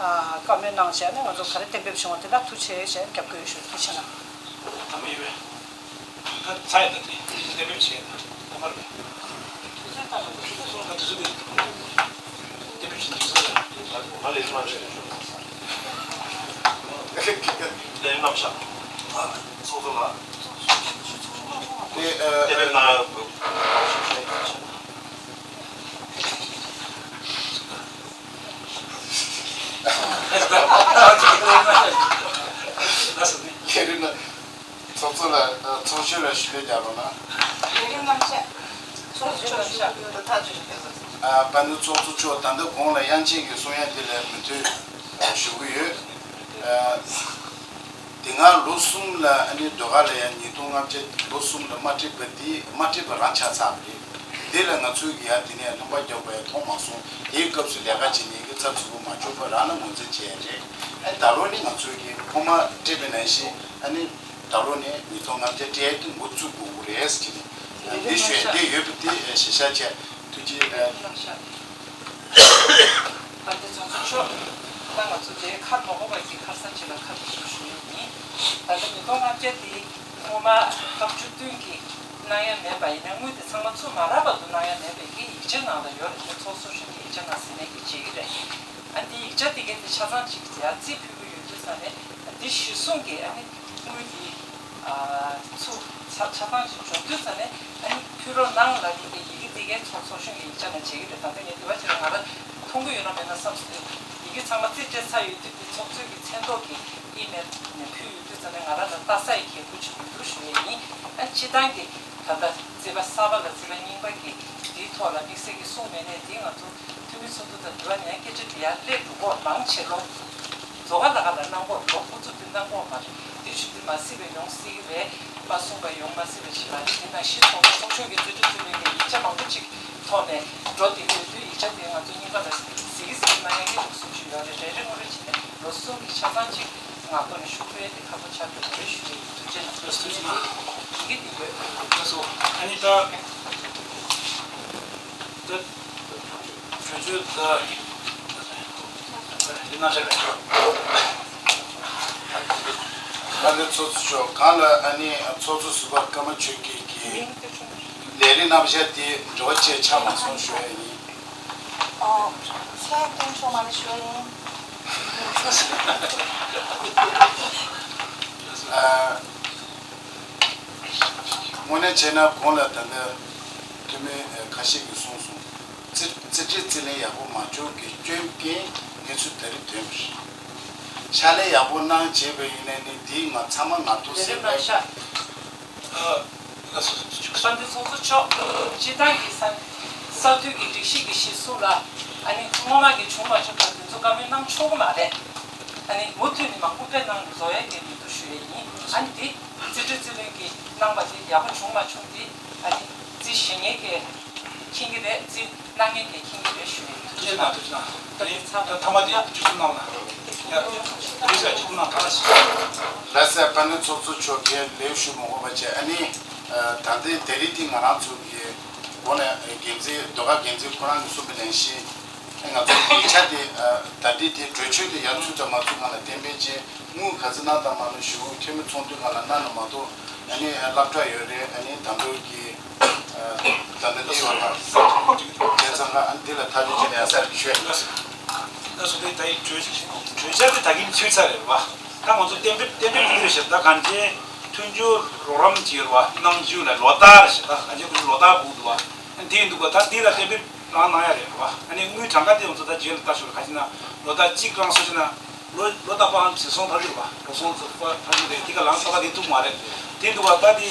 བཀའ་མོལ་གནང་བྱས་ནས་ང་ཚོ་ག་རེ་གཏན་འབེབས་བྱུང་བ་དེ་ལ་ཐུགས་རྗེ་ཆེ་ཞེས་རྒྱབ་སྐྱོར་ཞུ། ཐུགས་རྗེ་ཆེ་གནང་། ད་མ་ཡོད་པས། ད་ཚ་ཡི་ད་དེ་གཏན་འབེབས་བྱས་ད་ད་མར་བས། ད་དུས་ཚོད་ད་ལ་དུས་ཚོད་སོང་ད་དུས་ཚོད་འདི་གཏན་འབེབས་བྱས་དུས་ཚོད་ད་ང་ལས་སུ་མ་བྱས་ད་ལས་རྣམ་གཞག་ཚོགས་གཙོ་ལ་གཏན་འབེབས་གནང་ཡག་ལས་རིམ་ལ་ཚོགས་གཙོ་ལ་ཚོགས་གཞོན་ལ་ཞུ་ཡས་རྒྱག་རོགས་གནང་། ལས་རིམ་རྣམ་གཞག་ཚོགས་གཙོ་མཆོག་ཨ་པ་ནུ་ཚོགས་གཙོ་མཆོག་ད་ལྟ་གོང་ལ་དབྱངས་ཅན་གྱིས་གསུང་ཡ་དེ་ལ་མོས་མཐུན་ཞུ་གི་ཡོད། དེ་སྔ་ལོ་གསུམ་ལ་ཨ་ནི་ཟློས་གར་ལ་ཡང་ཉིས་སྟོང་ལྔ་བརྒྱ་ལོ་གསུམ་ལ་མ་སྤྲད་པ་དེ་མ་སྤྲད་པ་རང་ཆགས་ཚར་བ་རེད། དེ་ལ་ང་ཚོས་ཀྱི་ཡ་དེ་ནས་ལྷམ་པ་རྒྱག་པ་ཡ་མཐོང་མ་སོང་། དེའི་སྐབས་སུ་ལས་ཀ་བྱེད་མཁན་གྱི་ཚབ་ཚུད་པོ་མ་བྱུང་བ་རང་ལ་ངོས་འཛིན་བྱས་རེད། ཨ་ནི་ད་ལོ་ནི་ང་ཚོས་ཀྱི་ཁོ་མ་སྤྲད་པའི་ནང་བཞིན་ཨ་ནི་ད་ལོ་ནི་ཉིས་སྟོང་ལྔ་བརྒྱ་སྤྲད་དུ་འགོ་བཙུགས་དགོས་ཀྱི་རེད་ཟེར་གྱི་ནི་འདི་ཞུ་ཡ་འདི་ཡོད་པ་དེ་གཞི་བཞག་བྱས་ཐུགས་རྗེ་ཆེ། ད་ལྟ་ཚོགས་གཙོ་མཆོག་ད་ང་ཚོ་དེ་ཁ་མ་གོ་བ་གི་ཁ་སང་ཅིག་ལ་ཁ་བརྡ་ཞུ་ཞུ་ཡས་ཡིན། ད་ལྟ་ཉིས་སྟོང་ལྔ་བརྒྱ་དེ་སྔོན་མ་སྐབས་བཅུ་བདུན་གྱི་གནང་ཡ་མེད་པ་ཡིན་ན་དངུལ་དེ་ཚང་མ་ཚུར་མ་རག་བར་དུ་གནང་ཡ་མེད་པའི་གི་ཡིག་ཆ་ནང་ལ་ཡོད་རེད། དེ་ཚོགས་གཙོ་གཞོན་གྱི་ཡིག་ཆ་ནང་གཟིགས་ནས་གི་བྱེད་ཀྱི་རེད། ཨ་འདི་ཡིག་ཆ་དེ་གའི་དེ་ཆ་ཚང་ཅིག་ཡ་རྩིས་ཕུལ་གི་ཡོད་དུས་ས་ནས་འདི་གཞི་བཟུང་གི་ཨ་ནི་དངུལ་དེ་ཚུར་ཆ་ཆ་ཚང་ཅིག་འབྱོར་དུས་ས་ནས་ཨ་ནི་ཕུལ་རོགས་གནང་ལབ་ཀྱི་ཡི་གེ་དེ་གའི་ཚོགས་ཚོགས་གཞོན་གྱི་ཡིག་ཆ་ནང་བྱེད་ཀྱི་རེད། ད་ལྟ་ངས་དེ་བ་ཕྱིར་ང་རང་མཐོང་གི་ཡོད་ན་མེད་ན་བསམ་སོང་། ཡི་གེ་ཚང་མ་རྩིས་སྤྲད་ཚར་ཡོད་དུས་དེ་ཚོགས་གཙོས་ཀྱི་མཚན་ཐོག་གི་ཨི་མེལ་ནས་ཕུལ་ཡོད་དུས་ཙམ་ནས་ང་རང་ལ་ལྟ་ས་ཡི་གལ་འགོད་ཅིག་ཡོད་འདུག་ཞུ་ཡས་ཡིན། ཨ་སྤྱི་བཏང་གི་ད་ལྟ་རྩིས་པ་གསར་པ་ལ་རྩིས་པ་རྙིང་པ་གི་འདིའི་ཐོག་ལ་དམིགས་བསལ་གྱི་གསུང་མེད་ནས་འདི་ང་ཚོ་འཐུས་མི་ཚོགས་འདུ་དང་འབྲེལ་བ་ནས་སྐད་ཆ་འདྲི་ཡ་སླེབས་འགྲོ་གོ་མང་ཆེ་ལོ། རྫོགས་ཁ་ལ་ཁ་ལ་གནང་གོ་ལོ་ཁོ་ཚོ་དེ་གནང་གོ་མ་རེད། དེ་ཆུ་དེ་མ་སྲིད་པའི་ཡོང་སྲིད་ཀྱི་རེད། མ་གསུངས་པ་ཡོང་མ་སྲིད་པ་ཞིག་ལ་དེ་ནང་བཞིན་ཚོགས་པ་ཚོགས་གཞོན་གྱི་རྩོད་སྒྲུབ་རྩོད་ལེན་གྱི་ཡིག་ཆ་མང་པོ་ཅིག་ཐོག་ནས་འགྲོ་དེ་ཡོད་དུས་ཡིག་ཆ་དེ་ང་ཚོ་རྙིང་པ་ལ་གཟིགས་གཟིགས་གནང་ཡ་གི་ལུགས་སྲོལ་ཞིག་ཡོད་རེད། རེ་རེ་ངོ་རེ་བྱས་ནས་ལོ་གསུམ་གྱི་ཆ་ཚང་ཅིག་ངག་ཐོག་ནས་ཞུ་དགོས་ཡ་དེ་ཁག་པོ་ཆགས་འགྲོ་གི་རེད་ཞུ་ཡ་ཡིན། ཐུགས་རྗེ་གནང་། ཡི་གེ་དེ་ཡོད། ལགས་སོ། ཨ་ནི་ད་ད་གྲོས་ཆོད་ད་འདི་ན་ཆ་ག་ད་ནི་ཚོགས་གཙོ་མཆོག་གང་ལ་ཨ་ནི་ཚོགས་གཙོ་ཟུར་པ་ཀརྨ་ཆོས་སྐྱིད་ཀྱིས་ལས་རིམ་རྣམ་གཞག་དེ་འབྲེལ་བ་བཅས་ཆགས་མ་སོང་ཞུ་ཡ་ཡིན། ཨོ། ཚེ་སྟོན་མཆོག་མ་ནི་ཞུ་ཡ་ཡིན། ཨ། དངོས་གནས་བྱས་ན་གོང་ལ་ད་ལྟ་འཐུས་མི་ཁ་ཤས་ཀྱིས་གསུངས་སོང་། རྩིས་རྩིས་སྤྲོད་རྩིས་ལེན་ཡག་པོ་མ་བྱུང་གི་སྐྱོན་རྐྱེན་གནས་ཚུལ་ད་རེས་ཐོན་པ་རེད། ཕྱག་ལས་ཡག་པོ་གནང་བྱས་པ་ཡིན་ན་ནི་འདིའི་ང་ཚང་མ་ང་ཐོག་ཟེར་བས། ལས་རིམ་རྣམ་གཞག་ཨ། ལགས་སོ། ཚོགས་གཙོ་མཆོག་སྤྱི་བཏང་གི་ས་ས་འཐུས་ཀྱི་སྒྲིག་གཞི་གི་གཞིར་བཟུང་ལ་ཨ་ནི་སྔོན་མ་གི་བྱུང་མ་བྱུང་བ་དེ་ཚོ་བཀའ་མོལ་གནང་ཆོག་གི་མ་རེད། ཨ་ནི་མུ་མཐུད་ནས་མང་པོ་དཔེ་གནང་བཟོ་ཡ་གི་མི་འདུག་ཞུ་ཡ་ཡིན། ཨ་ནི་དེ་རྩིས་སྤྲོད་རྩིས་ལེན་གྱི་གནང་བ་དེ་ཡག་པོ་བྱུང་མ་བྱུང་དེ་ཨ་ནི་ རྩིས་ཞུ་མཁན་གྱིས་མཁྱེན་གྱི་རེད། རྩིས་གནང་མཁན་གྱིས་མཁྱེན་གྱི་རེད་ཞུ་ཡིན། ཐུགས་རྗེ་གནང་། ཐུགས་རྗེ་གནང་། ད་ནི་ད་མཐའ་མ་དེ་བཅུ་གསུམ་གནང་ལ། ཡ། ཡུལ་ས་བཅུ་གསུམ་གནང་། ཐ་ན་ཞིག་ལ་སེ་པ་ནི་ཚོགས་གཙོ་མཆོག་གིས་ལེའུ་ཞུ་མ་དགོས་པ་བྱས། ཨ་ནི་ད་ལྟའི་ད་རེས་དེ་ང་རང་ཚོ་གི་སྒོ་ནས་འགན་འཛིན་ཟློས་གར་འགན་འཛིན་ཁོ་རང་གིས་གསུངས་པ་ནང་བཞིན། ང་ཚོ་ཡིག་ཆ་དེ་ད་ལྟའི་དེ་གྲོས་ཆོད་དེ་ཡར་ཚུད་དང་མ་ཚུད་སྒང་ལ་གཏན་འབེབས་བྱས། དངུལ་ག་ཚོད་གནང་དང་མ་གནང་ཞུ་འཐུས་མི་ཚོགས་འདུའི་སྒང་ལ་གནང་ན་མ་གཏོགས། ཨ་ནི་སློབ་གྲྭ་ཡོད་རེད། ཨ་ནི་དང་པོའི་གི་ད་ལྟ་འདི་ཡོད་ལ་དེ་ཚང་ཁ་ཨ་ནི་འདི་ལ་ཐག་གཅོད་བྱས་ནས་ཡ་སར་ཞུ། ད་སོ་དེ་ད་ཡིག་གྲོས་གྲོས་འཆར་དེ་ད་གིན་ཚུད་ཚར་རེད་བ། ད་ང་ཚོ་གཏན་འབེབས་གཏན་འབེབས་འདི་རེད་ཤག་ད་གང་ཅི་མཐུན་འགྱུར་རོགས་རམ་བྱེད་རེད་བ། གནང་རྒྱུ་ལ་ལོ་ལྟར་ཞིག་ད་གང་ཅི་ཁོ་ཚོ་ལོ་ལྟར་སྒུག་འདུག་བ། ཨ་ནི་དེ་ཡིན་འདུག་ག་ད་འདི་ལ་གཏན་འབེབས་རང་གནང་ཡ་རེད་བ། ཨ་ནི་དངུལ་གྲངས་ཀ་དེ་ང་ཚོ་ད་རྗེས་ལ་ལྟ་ཞོར་ག་ཅི་ན་ལོ་ལྟར་གཅིག་རང་སོ་ཅི་ན། ལོ་ལོ་ལྟར་པའམ་བྱེད་སོང་ཐག་གཅོད་པ་རོགས་སོང་ཚོ་པ་ཐག་གཅོད་རེད། དེ་ག་ལང་ས་པ་དེ་ཐུག་མ་རེད། དེ་འདུག་བ། ད་དེ་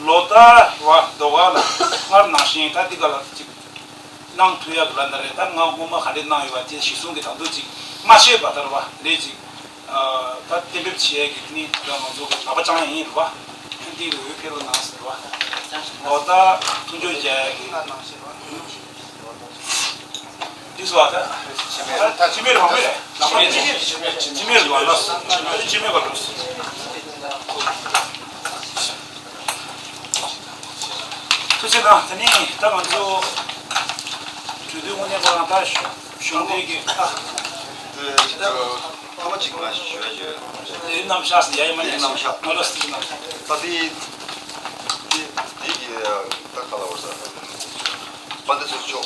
ལོ་ལྟར་བ་ཟློས་གར་ལ་སྔར་ནང་བཞིན་ད་དེ་ག་ལ་ཅིག་གནང་ཐུབ་ཡ་གི་ལ་འདྲ་རེད། ད་ང་སྔོན་མ་ག་འདྲས་གནང་ཡོད་བ་དེ་གཞི་བཟུང་གི་ད་དུང་ཅིག་མ་ཤེས་པ་ལྟར་བ་རེད། ཅིག་ད་གཏན་འབེབས་བྱེད་ཡ་གི་དེ་ནི་ད་ང་ཚོ་གི་ལག་པ་བཅངས་ཡ་ཡིན་རེད་བ། དེ་གི་འོས་འཕེན་རོགས་གནང་ཟེར་བ། ལོ་ལྟར་མཐུན་སྦྱོར་བྱེད་ཡ་གི། འདི་སོ་ད། སྤྱི་མོས་རེད་མ་མོས་རེད། ལག་པ་སྤྱི་མོས་རེད་བ་ལ། སྤྱི་མོས་རེད་བ་ལ། ཐུགས་རྗེ་གནང་། དེ་ནས་ད་ང་ཚོ་གྲོས་བསྡུར་དངོས་གནས་ཁོ་རང་ད་གཞུང་འབྲེལ་གྱི་ད། ཐ་མ་གཅིག་ང་ཞུ་ཡ་ཡོད། ལས་རྣམ་གཞག་ཟེར་ཡ་ཡོད་མ་རེད། ལས་རྣམ་གཞག་ང་ལ་སྲིད་ན། ད་དེ་དེ་དེ་གི་ད་ག་ལ་བར་ས་དཔལ་ལྡན་ཚོགས་ཆོག་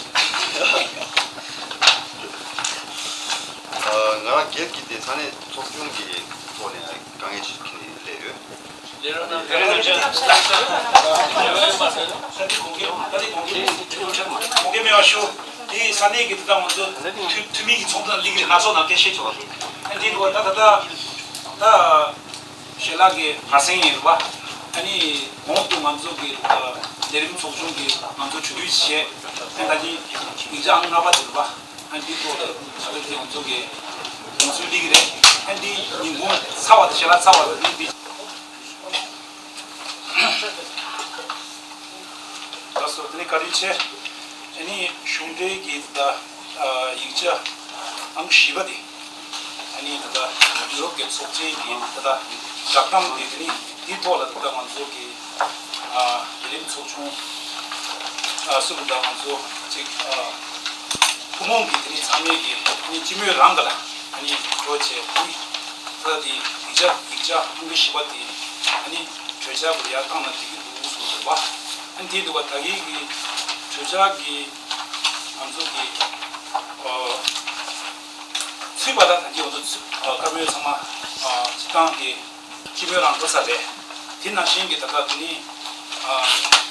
ང་རང་སྒེར་གྱི་དེ་ས་གནས་ཚོགས་ཆུང་གི་ཐོག་ནས་དཀའ་ངལ་ཅིག་ཁྱེར་ནས་སླེབས་ཡོད། ལས་རོགས་རྣམ་གཞག་ལས་རོགས་རྣམ་གཞག་ད་དེ་དགོངས་འགལ་ད་དེ་དགོངས་འགལ་དགོངས་འགལ་མེད་པ་ཞུ། དེ་ས་གནས་ཀྱི་དེ་ད་ང་ཚོ་འཐུས་འཐུས་མི་གི་ཚོགས་འདུ་སླེབས་ཀྱི་རེད། སྣ་ཚོགས་ནང་སྐད་བཤད་ཆོག་ཨ། དེ་འདུག་བ། ད་ད་ད་ད་ཞལ་ལག་གི་ཧ་སེང་ཡིན་རེད་བ། ཨ་ནི་གོང་དུ་ང་ཚོ་གི་ལས་རིམ་ཚོགས་ཆུང་གིས་ང་ཚོ་གྲོས་བསྡུར་བྱས། ཨ་ད་ཅི་ཡིག་ཆ་ཨང་ལྔ་པ་དེ་རེད་བ། ཨ་འདི་ཐོག་ལ་ད་ལྟ་དེ་ང་ཚོ་གི་དགོངས་ཚུལ་སླེབས་ཀྱི་རེད། ཨ་འདི་ཉིན་གུང་ཚར་བ་དང་ཞལ་ལག་ཚར་བ་དང་འདི་འདི། ལགས་སོ། དེ་ནས་བཀའ་དྲིན་ཆེ། ཨ་ནི་གཞུང་འབྲེལ་གྱི་ད་ཡིག་ཆ་ཨང་བཞི་པ་དེ། ཨ་ནི་ད་ལྟ་ཡུ་རོབ་ཀྱི་ཚོགས་ཆེན་གྱི་ད་ལྟ་བསྒྲགས་གཏམ་དེ། དེ་ནི་དེའི་ཐོག་ལ་ད་ལྟ་ང་ཚོ་གི་ལས་རིམ་ཚོགས་ཆུང་གསུམ་དང་ང་ཚོ་གཅིག་ཐུན་མོང་གི་དེ་ནི་ཚང་མས་ཀྱི་ཨ་ནི་སྤྱི་མོས་རང་ག་ལ་ཨ་ནི་འགྲོ་བྱས། ཨ་ནི་ད་ལྟ་དེ་ཡིག་ཆ་ཡིག་ཆ་ཨང་ཀི་བཞི་པ་དེ་ཨ་ནི་གྲོས་འཆར་བར་ཡར་བཏང་ན་འགྲིག་གི་འདུག་གསུངས་འདུག་བ། ཨ་ནི་དེ་འདུག་བ། ད་གིན་གྱི་གྲོས་འཆར་གྱི་ང་ཚོ་གི་ཚུད་པ་ལ་ད་གིན་ང་ཚོ་བཀའ་མོལ་ཚང་མ་སྤྱི་བཏང་གི་སྤྱི་མོས་རང་འགྲོ་ཚར་རེད། དེ་ནང་བཞིན་གྱི་ད་ལྟ་དེ་ནི་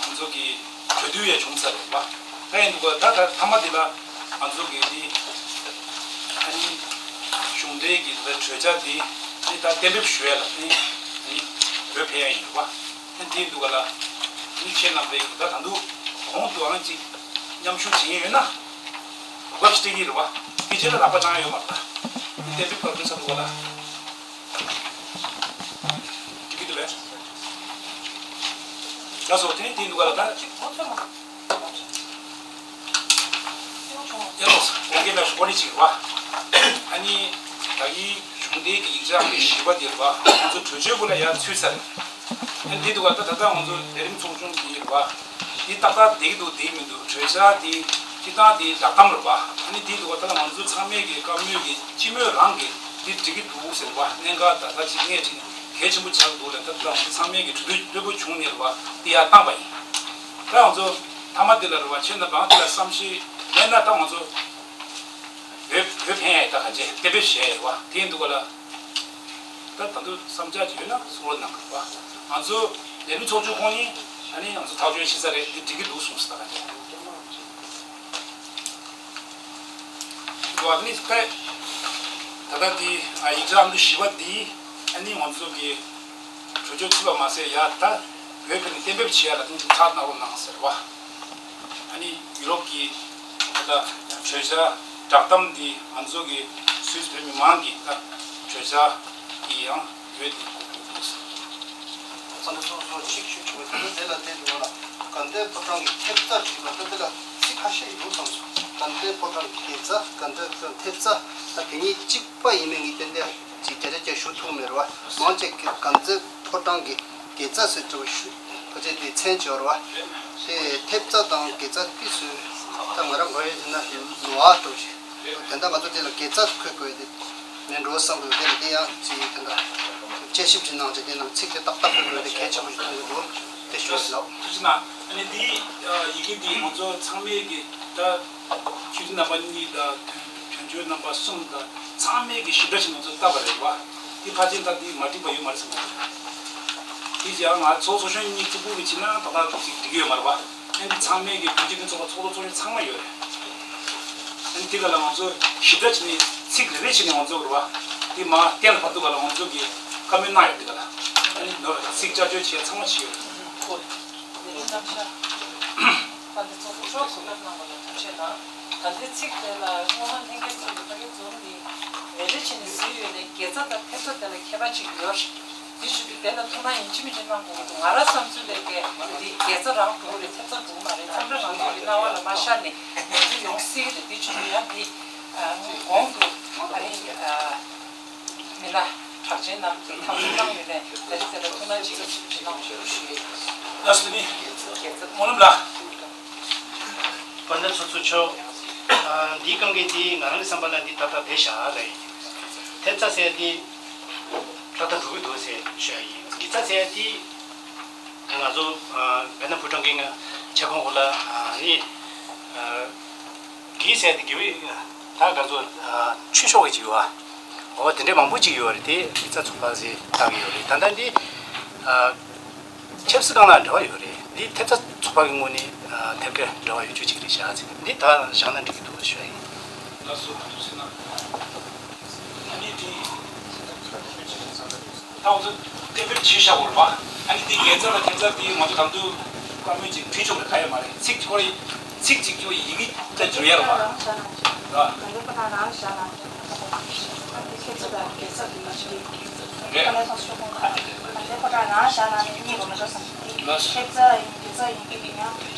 ང་ཚོ་གི་གྲོས་བསྡུར་ཡང་བྱུང་ཚར་རེད་བ། ད་ཡིན་འདུག་བ། ད་ད་མཐའ་མ་དེ་ལ་ང་ཚོ་གི་དེ་ཨ་ནི་གཞུང་འབྲེལ་གྱི་ད་གྲོས་འཆར་དེ་ཨ་ནི་ད་གཏན་འབེབས་ཞུ་ཡ་ལ་ཨ་ནི་ཨ་ནི་འོས་འཕེན་ཡ་ཡིན་འདུག་བ། ཨ་ནི་དེ་འདུག་ག་ལ། ཨ་ནི་ཁྱེད་རྣམ་པས་ད་ད་དུང་གོང་དུའང་ཅིག་མཉམ་ཞུགས་བྱེད་ཀྱི་ཡོད་ན་གོ་སྐབས་ཤིག་སྤྲད་ཀྱི་རེད་བ། དེ་རྗེས་ལ་ལག་པ་བཅངས་ཡ་ཡོད་མ་རེད། ད་གཏན་འབེབས་སྐབས་དུས་ཚོད་འདུག་ག་ལ། འགྲིག་གི་འདུག་བས། ལགས་སོ། དེ་ནས་དེ་འདུག་ག་ལ། ད་ཡ་ལོ་དགོངས་འགལ་མེད་སྐོར་ནི་ཅིག་རེད་བ། ཨ་ནི་ད་གིན་གཞུང་འབྲེལ་གྱི་ཡིག་ཆ་ཨང་ཀི་བཞི་པ་དེ་རེད་བ། ང་ཚོ་གྲོས་ཆོད་གུ་ལ་ཡར་ཚུད་ཚར། ཨ་ནི་དེ་འདུག་ག། ད་ད་ལྟ་ང་ཚོ་ལས་རིམ་ཚོགས་ཆུང་དེ་རེད་བ། དེ་ཏག་ཏག་བསྡད་ཀྱི་འདུག་བསྡད་ཀྱི་མི་འདུག་གྲོས་འཆར་དེ་སྤྱི་བཏང་དེ་བསྒྲགས་གཏམ་རེད་བ། ཨ་ནི་དེ་འདུག་ག། ད་ལྟ་ང་ཚོ་ཚང་མས་ཀྱི་བཀའ་མོལ་གྱི་སྤྱི་མོས་རང་གི་དེ་འགྲིག་གི་འདུག་ཟེར་བ། གནད་འགག་ད་ལྟ་ཅིག་སྣེ་ཁྲིད་གལ་ཆེན་པོ་ཆགས་འདུག་ལ། ད་ལྟ་ང་ཚོ་ཚང་མས་ཀྱི་གྲོས་བསྡུར་ལྷོད་པོ་བྱུང་ནས་རེད་བ། དེ་ཡར་བཏང་པ་ཡིན། ད་ང་ཚོ་མཐའ་མ་དེ་ལ་རེད་བ། ཁྱེད་རྣམ་པ་དེ་ལ་བསམ་ཤེས་མེད་ན་ད་ང་ཚོ་འོས་འོས་འཕེན་ཡ་ཡི་ད་ག་རྗེས་གཏན་འབེབས་བྱས་ཡོད་བ། དེ་ཡིན་འདུག་ག་ལ། ད་ད་དུང་བསམ་འཆར་ཅིག་ཡོད་ན་གསུང་རོགས་གནང་གི་རེད་བ། ང་ཚོ་ལས་རིམ་ཚོགས་ཆུང་ཁོང་གཉིས་ཨ་ནི་ང་ཚོ་ཐག་གཅོད་བྱེད་ས་རེད། དེ་འགྲིག་གི་འདུག་གསུངས་སོང་། ད་ག་རྗེས་འདུག་བ། ཨ་ནི་ད་ད་ལྟ་དེ་ཡིག་ཆ་ཨང་ཀི་བཞི་པ་དེ་ཨ་ནི་ང་ཚོ་གི་གྲོས་ཆོད་ཚུད་པ་མ་ཟད་ཡ་ད་འོས་འཕེན་ནས་གཏན་འབེབས་བྱེད་ཡ་ལ་དེ་ཚོ་ཚགས་གནང་རོགས་གནང་ཟེར་བ། ཨ་ནི་ཡུ་རོབ་ཀྱི་ད་ལྟ་གྲོས་འཆར་བསྒྲགས་གཏམ་འདི་ང་ཚོ་གི་སུད་སི་བོད་མི་མང་གི་ད་གྲོས་འཆར་གྱི་ཡང་འོས་འདི་དགོས་ཀྱི་འདུག་ཟེར། ཚང་མ་སོ་སོ་གཅིག་ཞུ་ཆོག་གི་འདུག་དེ་ལ་བལྟས་འདུག་ལ། དགའ་ལྡན་ཕོ་བྲང་གི་ཐེབས་རྩ་ཞིག་ལ་ད་དེ་ལ་ཚིག་ཁ་ཤས་ཡོད་བསམ་སོང་། དགའ་ལྡན་ཕོ་བྲང་གི་དགེ་རྩ། དགའ་ལྡན་ཕོ་བྲང་ཐེབས་རྩ། ད་དེ་གཉིས་གཅིག་པ་ཡིན་མིན་གྱི་ཏན་ཏན་ཅིག་བརྒྱ་ཆ་བརྒྱ་ཞུ་ཐུབ་མེད་རེད་བ། མང་ཆེ་གི་དགའ་ལྡན་ཕོ་བྲང་གི་དགེ་རྩ་ཟེར་འདྲ་བོ་ཞུ་ཕལ་ཆེར་དེ་མཚན་ཅིག་ཡོད་རེད་བ། དེ་ཐེབས་རྩ་དང་དགེ་རྩ་དེ་སུས་ད་ང་རང་གོ་ཡས་ཡིན་ན་ལོ་ཨ་འགྲོ་ཞིག་དེ་འདྲ་ང་ཚོ་དེ་ལ་དགེ་རྩ་འཁོད་དགོས་དེ་མེད་འགྲོ་བསམ་འདུག་དེ་ལ་དེ་ཡང་ཅིག་དེ་འདྲ་དཔྱད་ཞིབ་ཅིག་གནང་བྱས་དེ་ནང་ཚིག་དེ་ཏག་ཏག་འཁོད་དགོས་དེ་གལ་ཆེན་པོ་ཞིག་མཐོང་གི་འདུག་དེ་ཞུ་ཡས་ལགས། ཐུགས་རྗེ་གནང་། ཨ་ནི་འདི་ཡི་གེ་འདི་ང་ཚོ་ཚང་མས་ཀྱི་ད་ཆོས་ཚུལ་རྣམ་པ་གཉིས་དང་དོན་དོན་བརྗོད་རྣམ་པ་གསུམ་དང་ཚང་མས་ཀྱི་ཞིབ་ཕྲ་ཞིག་ང་ཚོ་བལྟས་པ་རེད་བ། འདི་ཕལ་ཆེར་ད་འདི་མ་འགྲིག་པ་ཡོད་མ་རེད་བསམ་གྱི་འདུག་དེ་ཡང་ང་ཚོགས་གཙོ་གཞོན་གཉིས་གཅིག་པུ་གིས་བྱས་ན་ད་ལྟ་ཅིག་འགྲིག་གི་ཡོད་མ་རེད་བ། ཨ་ནི་ཚང་མས་ཀྱི་བོད་སྤྱི་མཐུན་ཚོགས་པ་ཚོགས་གཙོ་གཙོ་གཞོན་ཚང་མ་ཡོད་རེད། ཨ་ནི་དེ་ག་ལ་ང་ཚོ་ཞིབ་ཕྲ་བྱས་ནས་ཚིག་རེ་རེ་བྱས་ནས་ང་ཚོ་རེད་བ། དེ་མ་གཏན་ལ་ཕབ་དུས་ག་ལ་ང་ཚོ་གིས་བཀའ་མོལ་གནང་ཡོད། དེ་ག་ལ་ཨ་ནི་ནོར་ཚིག་བསྐྱར་བཅོས་བྱས་ཚང་མ་བྱས་ཡོད་རེད། ལས་རིམ་རྣམ་གཞག་ད་ལྟ་ཚོགས་གཙོ་མཆོག་གིས་བཀའ་གནང་བ་ལ་ཐུགས་རྗེ་གནང་། ད་ལྟའི་ཚིག་དེ་ལ་སྔོན་མ་ལྷན་རྒྱས་ཚོས་ཀྱི་ཕ་གི་འཛོམས་ནས་རེ་རེ་བྱས་ནས་གཟིགས་ཡོད་ནས་དགེ་རྩ་དང་ཐེབས་རྩ་དེ་ལ་ཁྱད་པར་ཅིག་ཡོད་རེད། འདི་ཞུ་དུས་དེ་ལ་ཐུགས་སྣང་ཡིན་གཅིག་མིན་གཅིག་གནང་དགོས་ཀྱི་འདུག་ང་རང་བསམ་ཚུལ་ལས་ཀའི་འདི་དགེ་རྩ་རང་འགྲོ་གི་རེད། ཐེབས་རྩ་འགྲོ་གི་མ་རེད། མཚམས་རེ་ང་ཚོ་གི་རྣ་བ་ལ་མ་ཤར་ནས་ཉན་རྒྱུ་ཡོང་སྲིད་རེད། འདི་ཞུ་དུས་ཡང་འདི་གོང་དུ་ཨ་རི་མི་སྣ་གྲགས་ཅན་རྣམས་ཀྱིས་ཐག་གཅོད་གནང་ཡོད་ནས་ད་རེས་དེ་ལ་ཐུགས་སྣང་གཅིག་གཅིག་གནང་ཞུ་ཞུ་ཡོད། ལགས་སོ། ནི་དགེ་རྩ་སྨོན་ལམ་ལགས། དཔལ་ལྡན་ཚོགས་གཙོ་མཆོག་ཨ། འདིའི་སྒང་གི་འདི་ང་རང་གི་བསམ་པ་ལ་འདི་ཏག་ཏག་བསྡད་བཞག་ལ་ཡིན། ཐེབས་རྩ་ཟེར་ཡ་འདི་ཏག་ཏག་འགྲོ་གི་འདུག་ཟེར་ཞུ་ཡ་ཡིན། དགེ་རྩ་ཟེར་ཡ་འདི་ང་ཚོ་ཨ། དཔལ་ལྡན་ཕོ་བྲང་གི་ཆེད་ཁང་འོག་ལ་ཨ། ནི་ཨ། དགེ་ཟེར་ཡ་འདི་དགེ་བའི་ད་ག་ཚོད་ཨ། ཆོས་ཕྱོགས་ཀྱི་ཅིག་ཡོད་ཨ། འོ་དེ་འདྲའི་མང་པོ་ཅིག་ཡོད་རེད། དེ་དགེ་རྩ་ཚོགས་པ་ཟེར་བཏགས་ཀྱི་ཡོད་རེད། ད་ལྟ་འདི་ཨ། ཆབ་སྲིད་སྒང་ལ་འབྲེལ་བ་ཡོད་རེད། འདི་ཐེབས་རྩ་ཚོགས་པ་གི་ངོས་ནས་ཨ། ཐད་ཀར་འབྲེལ་བ་ཡོད་རྒྱུ་ཅིག་རེད་བཞག་ཚེ་འདི་ད་བཞག་ན་འགྲིག་གི་འདུག་ཞུ་ཡ་ཡིན། ལགས་སོ། ཐུགས་རྗེ་གནང་། ཨ་ནི་དེ་ད་ང་ཚོ་གཏན་འབེབས་བྱས་བཞག་པ་རེད་པ། ཨ་ནི་དེ་དགེ་རྩ་དང་ཐེབས་རྩ་དེ་ང་ཚོ་ད་དུང་བཀའ་མོལ་ཅིག་ཕུལ་ཆོག་ལ་ག་ཡོད་མ་རེད། ཚིག་ཅིག་ཁོ་རེ་ཚིག་ཅིག་ཁོ་ཡི་གེ་ད་འགྱུར་ཡ་རེད་པ། རེད། ཁྱེད་ཚོ་དང་དགེ་རྩ་དེ་ཡིན་གྱི། རེད། ཁ་ལས་ཚོགས་ཆུང་ཁོང་གི་ཁ་ལས་ཕོ་བྲང་རང་བཞག་ན་ནི་གཉིས་པ་མ་ཤོར་བསམ་གྱི། ལགས་སོ། ཐེབས་རྩ་ཡིན་དགེ་རྩ་ཡིན་གྱི་ཡིན་ཡང་།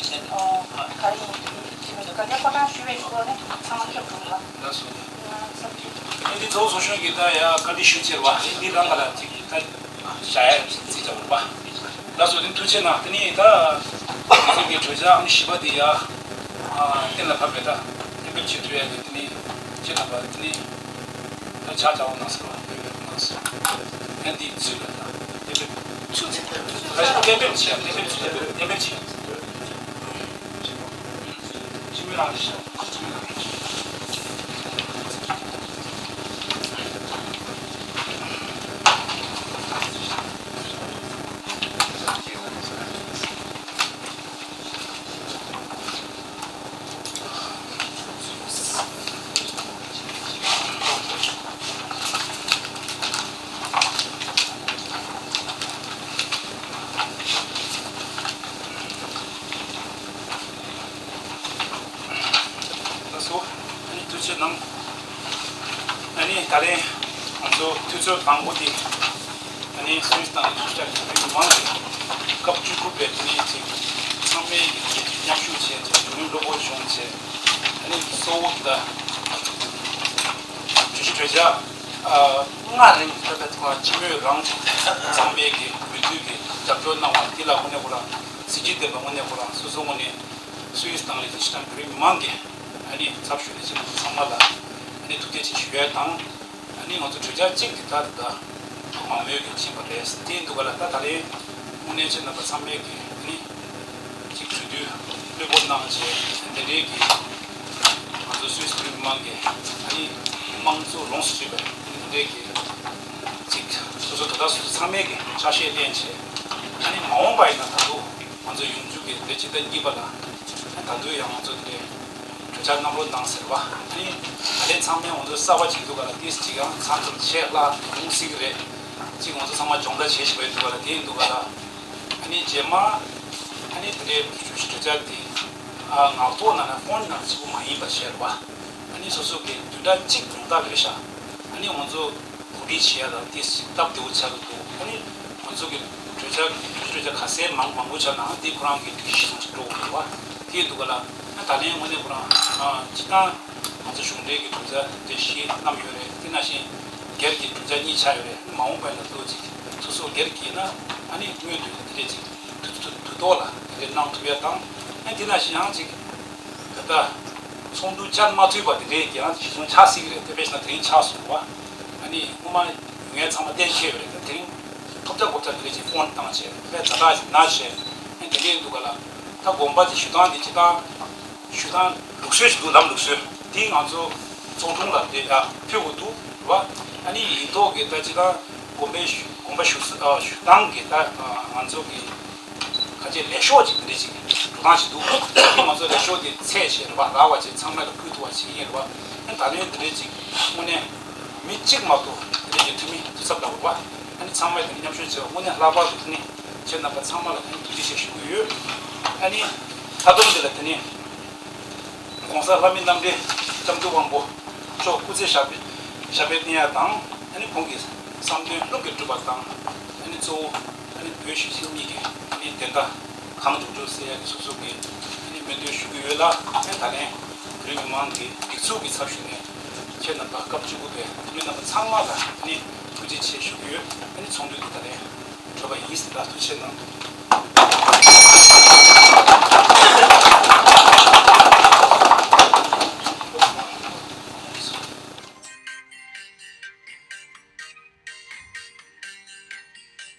ཨོ། ག་རེ་ཡིན་གྱི་ཡིན་གྱི་མི་འདུག་ག་ལས་ཕོ་བྲང་ཞུ་བའི་སྐོར་ནི་ཚང་མ་ཁྱབ་འགྲོ་གི་ལ། ལགས་སོ། ཡིན་ན་བསམ་གྱི། ཨ་འདི་ཚོགས་གཙོ་གཞོན་གྱིས་ད་ཡ་བཀའ་འདྲི་ཞུས་ཚར་བ་འདི་རང་ག་ལ་ཅིག་ད་བཞག་ཡ་རྩིས་བྱ་བ་རེད་པ། ལགས་སོ། དེ་ཐུགས་རྗེ་གནང་། དེ་ནས་ད་ང་ཚོ་གི་གྲོས་འཆར་ཨང་བཞི་པ་དེ་ཡ་གཏན་ལ་ཕབ་པའི་ད་གཏན་འབེབས་བྱེད་ཐུབ་ཡ་དེ་དེ་ནས་ཁྱེད་རྣམ་པ་དེ་ནས། ད་ཆ་ཆ་བོ་གནང་ཟེར་བ་དེ་འདྲ་གནང་ཟེར། ཡང་འདི་ཚུད་ལ་ད་དེ་འདྲ་ཚུད་ཚུད་ད་ཞིག་གཏན་འབེབས་བྱེད་ཡ། གཏན་འབེབས་ཚུད་གཏན་འབེབས་བྱེད་ཡ། སྤྱི་མོས་རང་ཞིག་སྤྱི་མོས་རང་ཞིག་ལགས་སོ། ཨ་ནི་ཐུགས་རྗེ་གནང་། ཨ་ནི་ད་རེས་ང་ཚོ་དུས་ཚོད་དང་པོ་དེ། ཨ་ནི་སུད་སི་དང་ཨོ་སི་ཀྲ་ལི་ཡ་མི་མང་གིས་སྐབས་བཅུ་དགུ་པའི་དེ་ནས་ཅིག་ཚང་མས་ཀྱི་མཉམ་ཞུགས་བྱས་ཏེ་བགྲོ་གླེང་བློ་སྦྱོང་བྱུང་བྱས། ཨ་ནི་གཙོ་བོ་གི་ད་བརྗོད་གཞི་གྲོས་འཆར་ཨ་ལྔ་རིང་ཐོན་པའི་ཐོག་ལ་སྤྱི་མོས་རང་ཚང་མས་ཀྱི་འོས་བསྡུ་གི་རྒྱབ་སྐྱོར་གནང་བ་དེ་ལ་དངོས་གནས་ཁོ་རང་གཟི་བརྗིད་ལྡན་པ་དངོས་གནས་ཁོ་རང་སོ་སོ་ངོས་ནས་སུད་སི་དང་ལས་ཀྱི་ཤི་ཏང་བོད་རིགས་མི་མང་གི་ཨ་ནི་ཚབ་ཞུས་ནས་ཅིག་ཚང་མ་ལ་ཨ་ནི་ཐུགས་རྗེ་ཆེ་ཞུ་ཡ་དང་། ཨ་ནི་ང་ཚོ་གྲོས་འཆར་གཅིག་དེ་ལྟར་ད་མང་མོས་ཀྱིས་ཕྱིན་པ་རེད། དེ་འདུག་ག་ལ་ད་ད་རེས་དངོས་གནས་ཁྱེད་རྣམ་པ་ཚང་མས་ཀྱི་ཨ་ནི་ཅིག་གྲོས་བསྡུར་གློད་པོ་གནང་བྱས་དེ་འདྲའི་གི་ང་ཚོ་སུད་སི་བོད་རིགས་མི་མང་གི་ཨ་ནི་དམངས་གཙོ་ལོངས་སུ་སྤྱོད་པའི་དེ་འདྲའི་གི་ཅིག་སོ་སོ་ད་ལྟ་སོ་སོ་ཚང་མས་ཀྱི་ཆ་ཤས་ལེན་བྱས་ཨ་ནི་མ་འོངས་པ་ཡིན་ན་ད་དུང་ང་ཚོ་ཡོང་རྒྱུ་གི་ལོ་གཅིག་དང་གཉིས་པ་ལ་ད་དུང་ཡང་ང་ཚོ་དེ་འདྲའི་གྲོས་འཆར་གནང་རོགས་གནང་ཟེར་བ། ཨ་ནི་ད་ལན་ཚང་མས་ང་ཚོ་གསར་པ་བྱེད་དུས་ག་ལ་ཏིས་ཅིག་ཡང་ཚང་ཚོ་ཆེ་ལ་ཡོང་སྲིད་ཀྱི་རེད། ཅིག་ང་ཚོ་ཚང་མ་སྦྱོང་བརྡར་བྱེད་བཞིན་པའི་དུས་ག་ལ་དེ་ཡིན་དུས་ག་ལ། ཨ་ནི་རྗེས་མ་ཨ་ནི་དེ་འདྲའི་གྲོས་གྲོས་འཆར་དེ་ཨ་ངག་ཐོག་ནང་ནས་ཧྥོན་ནང་གཅིག་པུ་མ་ཡིན་པ་བྱས་རེད་བ། ཨ་ནི་སོ་སོ་གི་བདུན་ཕྲག་གཅིག་ཡོང་ཐག་རེད་ཤག་ཨ་ནི་ང་ཚོ་གོ་སྒྲིག་བྱེད་ཡ་ལ་ཏིས་སྟབས་བདེ་བོ་ཆགས་ཀྱི་འདུག་ཨ་ནི་ང་ཚོ་གི་ གྲོས་འཆར་གྲོས་འཆར་ག་ཚད་མང་མང་པོ་ཆགས་ནའང་དེ་ཁོ་རང་གི་སྒྲིག་གཞི་གཞིར་བཟུང་ཞིག་འགྲོ་དགོས་རེད་བ། དེ་འདུག་ག་ལ། ཨ་ད་ལན་དངོས་གནས་ཁོ་རང་ཨ་སྤྱིར་བཏང་ང་ཚོ་གཞུང་འབྲེལ་གྱི་གྲོས་འཆར་དེ་བཞེས་གནང་ཡོད་རེད། དེ་ནང་བཞིན་སྒེར་གྱི་གྲོས་འཆར་གཉིས་ཆགས་ཡོད་རེད། མ་འོངས་པ་ལ་ལྟོས་ཅིག་སོ་སོ་སྒེར་གྱིས་ན་ཨ་ནི་སྔོན་དུ་དེ་འདྲས་ཅིག་དུས་དུས་དུས་ཐོག་ལ་དེ་འདྲས་གནང་ཐུབ་ཡ་དང་། ཨ་དེ་ནང་བཞིན་ཡང་ཅིག་ད་ལྟ་ཚོགས་འདུ་བཅར་མ་ཐུབ་པ་དེ་འདྲས་ཀྱང་གཞི་བཟུང་ཆགས་སྲིད་ཀྱི་རེད། དེ་དཔེ་བཞག་ན་དེ་རིང་ཆགས་སོང་བ། ཨ་ནི་སྔོན་མ་ཡོད་མཁན་ཚང་མ་གཏན་འཁེལ་བ་རེད། ད་དེ་རིང་ཐོབ་ཆ་གོ་ཆ་དེ་འདྲས་ཅིག་ཕོན་བཏང་བྱས་དཔེ་ཛ་དྲག་ཞིག་ན་བྱས། ཨ་དེ་འདྲས་འདུག་ག་ལ། ད་དགོངས་པ་དེ་ཞུ་སྟངས་དེ་སྤྱིར་བཏང་ཞུ་སྟངས་ལུགས་སྲོལ་ཞིག་འདུག་ལམ་ལུགས་སྲོལ་དེ་ང་ཚོ་ཚོགས་དྲུང་ལ་དེ་ཡ་ཕུལ་དགོས་འདུག་བ། ཨ་ནི་ཡིན་མདོག་གི་ད་སྤྱིར་བཏང་དགོངས་པའི་ཞུ་དགོངས་པ་ཞུ་ས་ཨ་ཞུ་སྟངས་ཀྱི་ད་ཨ་ང་ཚོ་གི་ཁ་ཆེ་ལས་ཤོག་ཅིག་འདི་འདྲ་ཅིག་འགྲོ་སྟངས་ཤིག་འདུག་དེ་ང་ཚོ་ལས་ཤོག་དེ་ཚད་བྱས་རེད་བ། རག་པ་བྱས་ཚང་མ་ལ་ཕུལ་ཐུབ་པ་བྱེད་ཀྱི་ཡིན་རེད་བ། ཨ་ནི་ད་ལན་འདི་འདྲ་ཅིག་དངོས་གནས་མི་གཅིག་མ་གཏོགས་འདི་འདྲ་ཅིག་འཐུས་མི་འཐུས་ཚབ་ལ་འོས་བ། ཨ་ནི་ཚང་མས་དེ་ནི་མཉམ་ཞུགས་བྱས་པ་དངོས་གནས་ལྷག་པར་དུ་དེ་ནི་ཁྱེད་རྣམ་པ་ཚང་མ་ལ་དེ་ནི་ཐུགས་རྗེ་ཆེ་ཞུ་གི་ཡོད། ཨ་ནི་མཐའ་སྡོམ་འདི་ལ་དེ་ནི་༸གོང་ས་ལྷ་མི་རྣམ་འདྲེན་ལྕམ་དྲུང་དབང་པོ་མཆོག་སྐུ་ཚེ་ཞབས་པད་ཞབས་པད་བརྟན་ཡག་དང་། ཨ་ནི་ཁོང་གི་བསམ་དོན་ལྷུན་གྱིས་གྲུབ་པ་དང་། ཨ་ནི་གཙོ་བོ་ཨ་ནི་བོད་གཞིས་བྱེས་གཉིས་ཀྱི་ཨ་ནི་བདེན་མཐའ་གང་མགྱོགས་མགྱོགས་སེལ་ཡག་གི་སོ་སོ་གི་ཨ་ནི་སྨོན་འདུན་ཞུ་གི་ཡོད་ལ། ཨ་ནི་ད་ལན་བོད་རིགས་མི་མང་གི་སྒྲིག་འཛུགས་ཀྱི་ཚབ་ཞུས་ནས་ཁྱེད་རྣམ་པ་སྐབས་བཅུ་དགུ་པའི་འཐུས་མི་རྣམ་པ་ཚང་མ་ལ་ཨ་ནི་ཐུགས་རྗེ་ཆེ་ཞུ་གི་ཡོད། ཨ་ནི་ཚོགས་འདུ་འདི་ད་ལན་གྲོལ་བ་ཡིན་ཟེར། ད་ཐུགས་རྗེ་གནང་།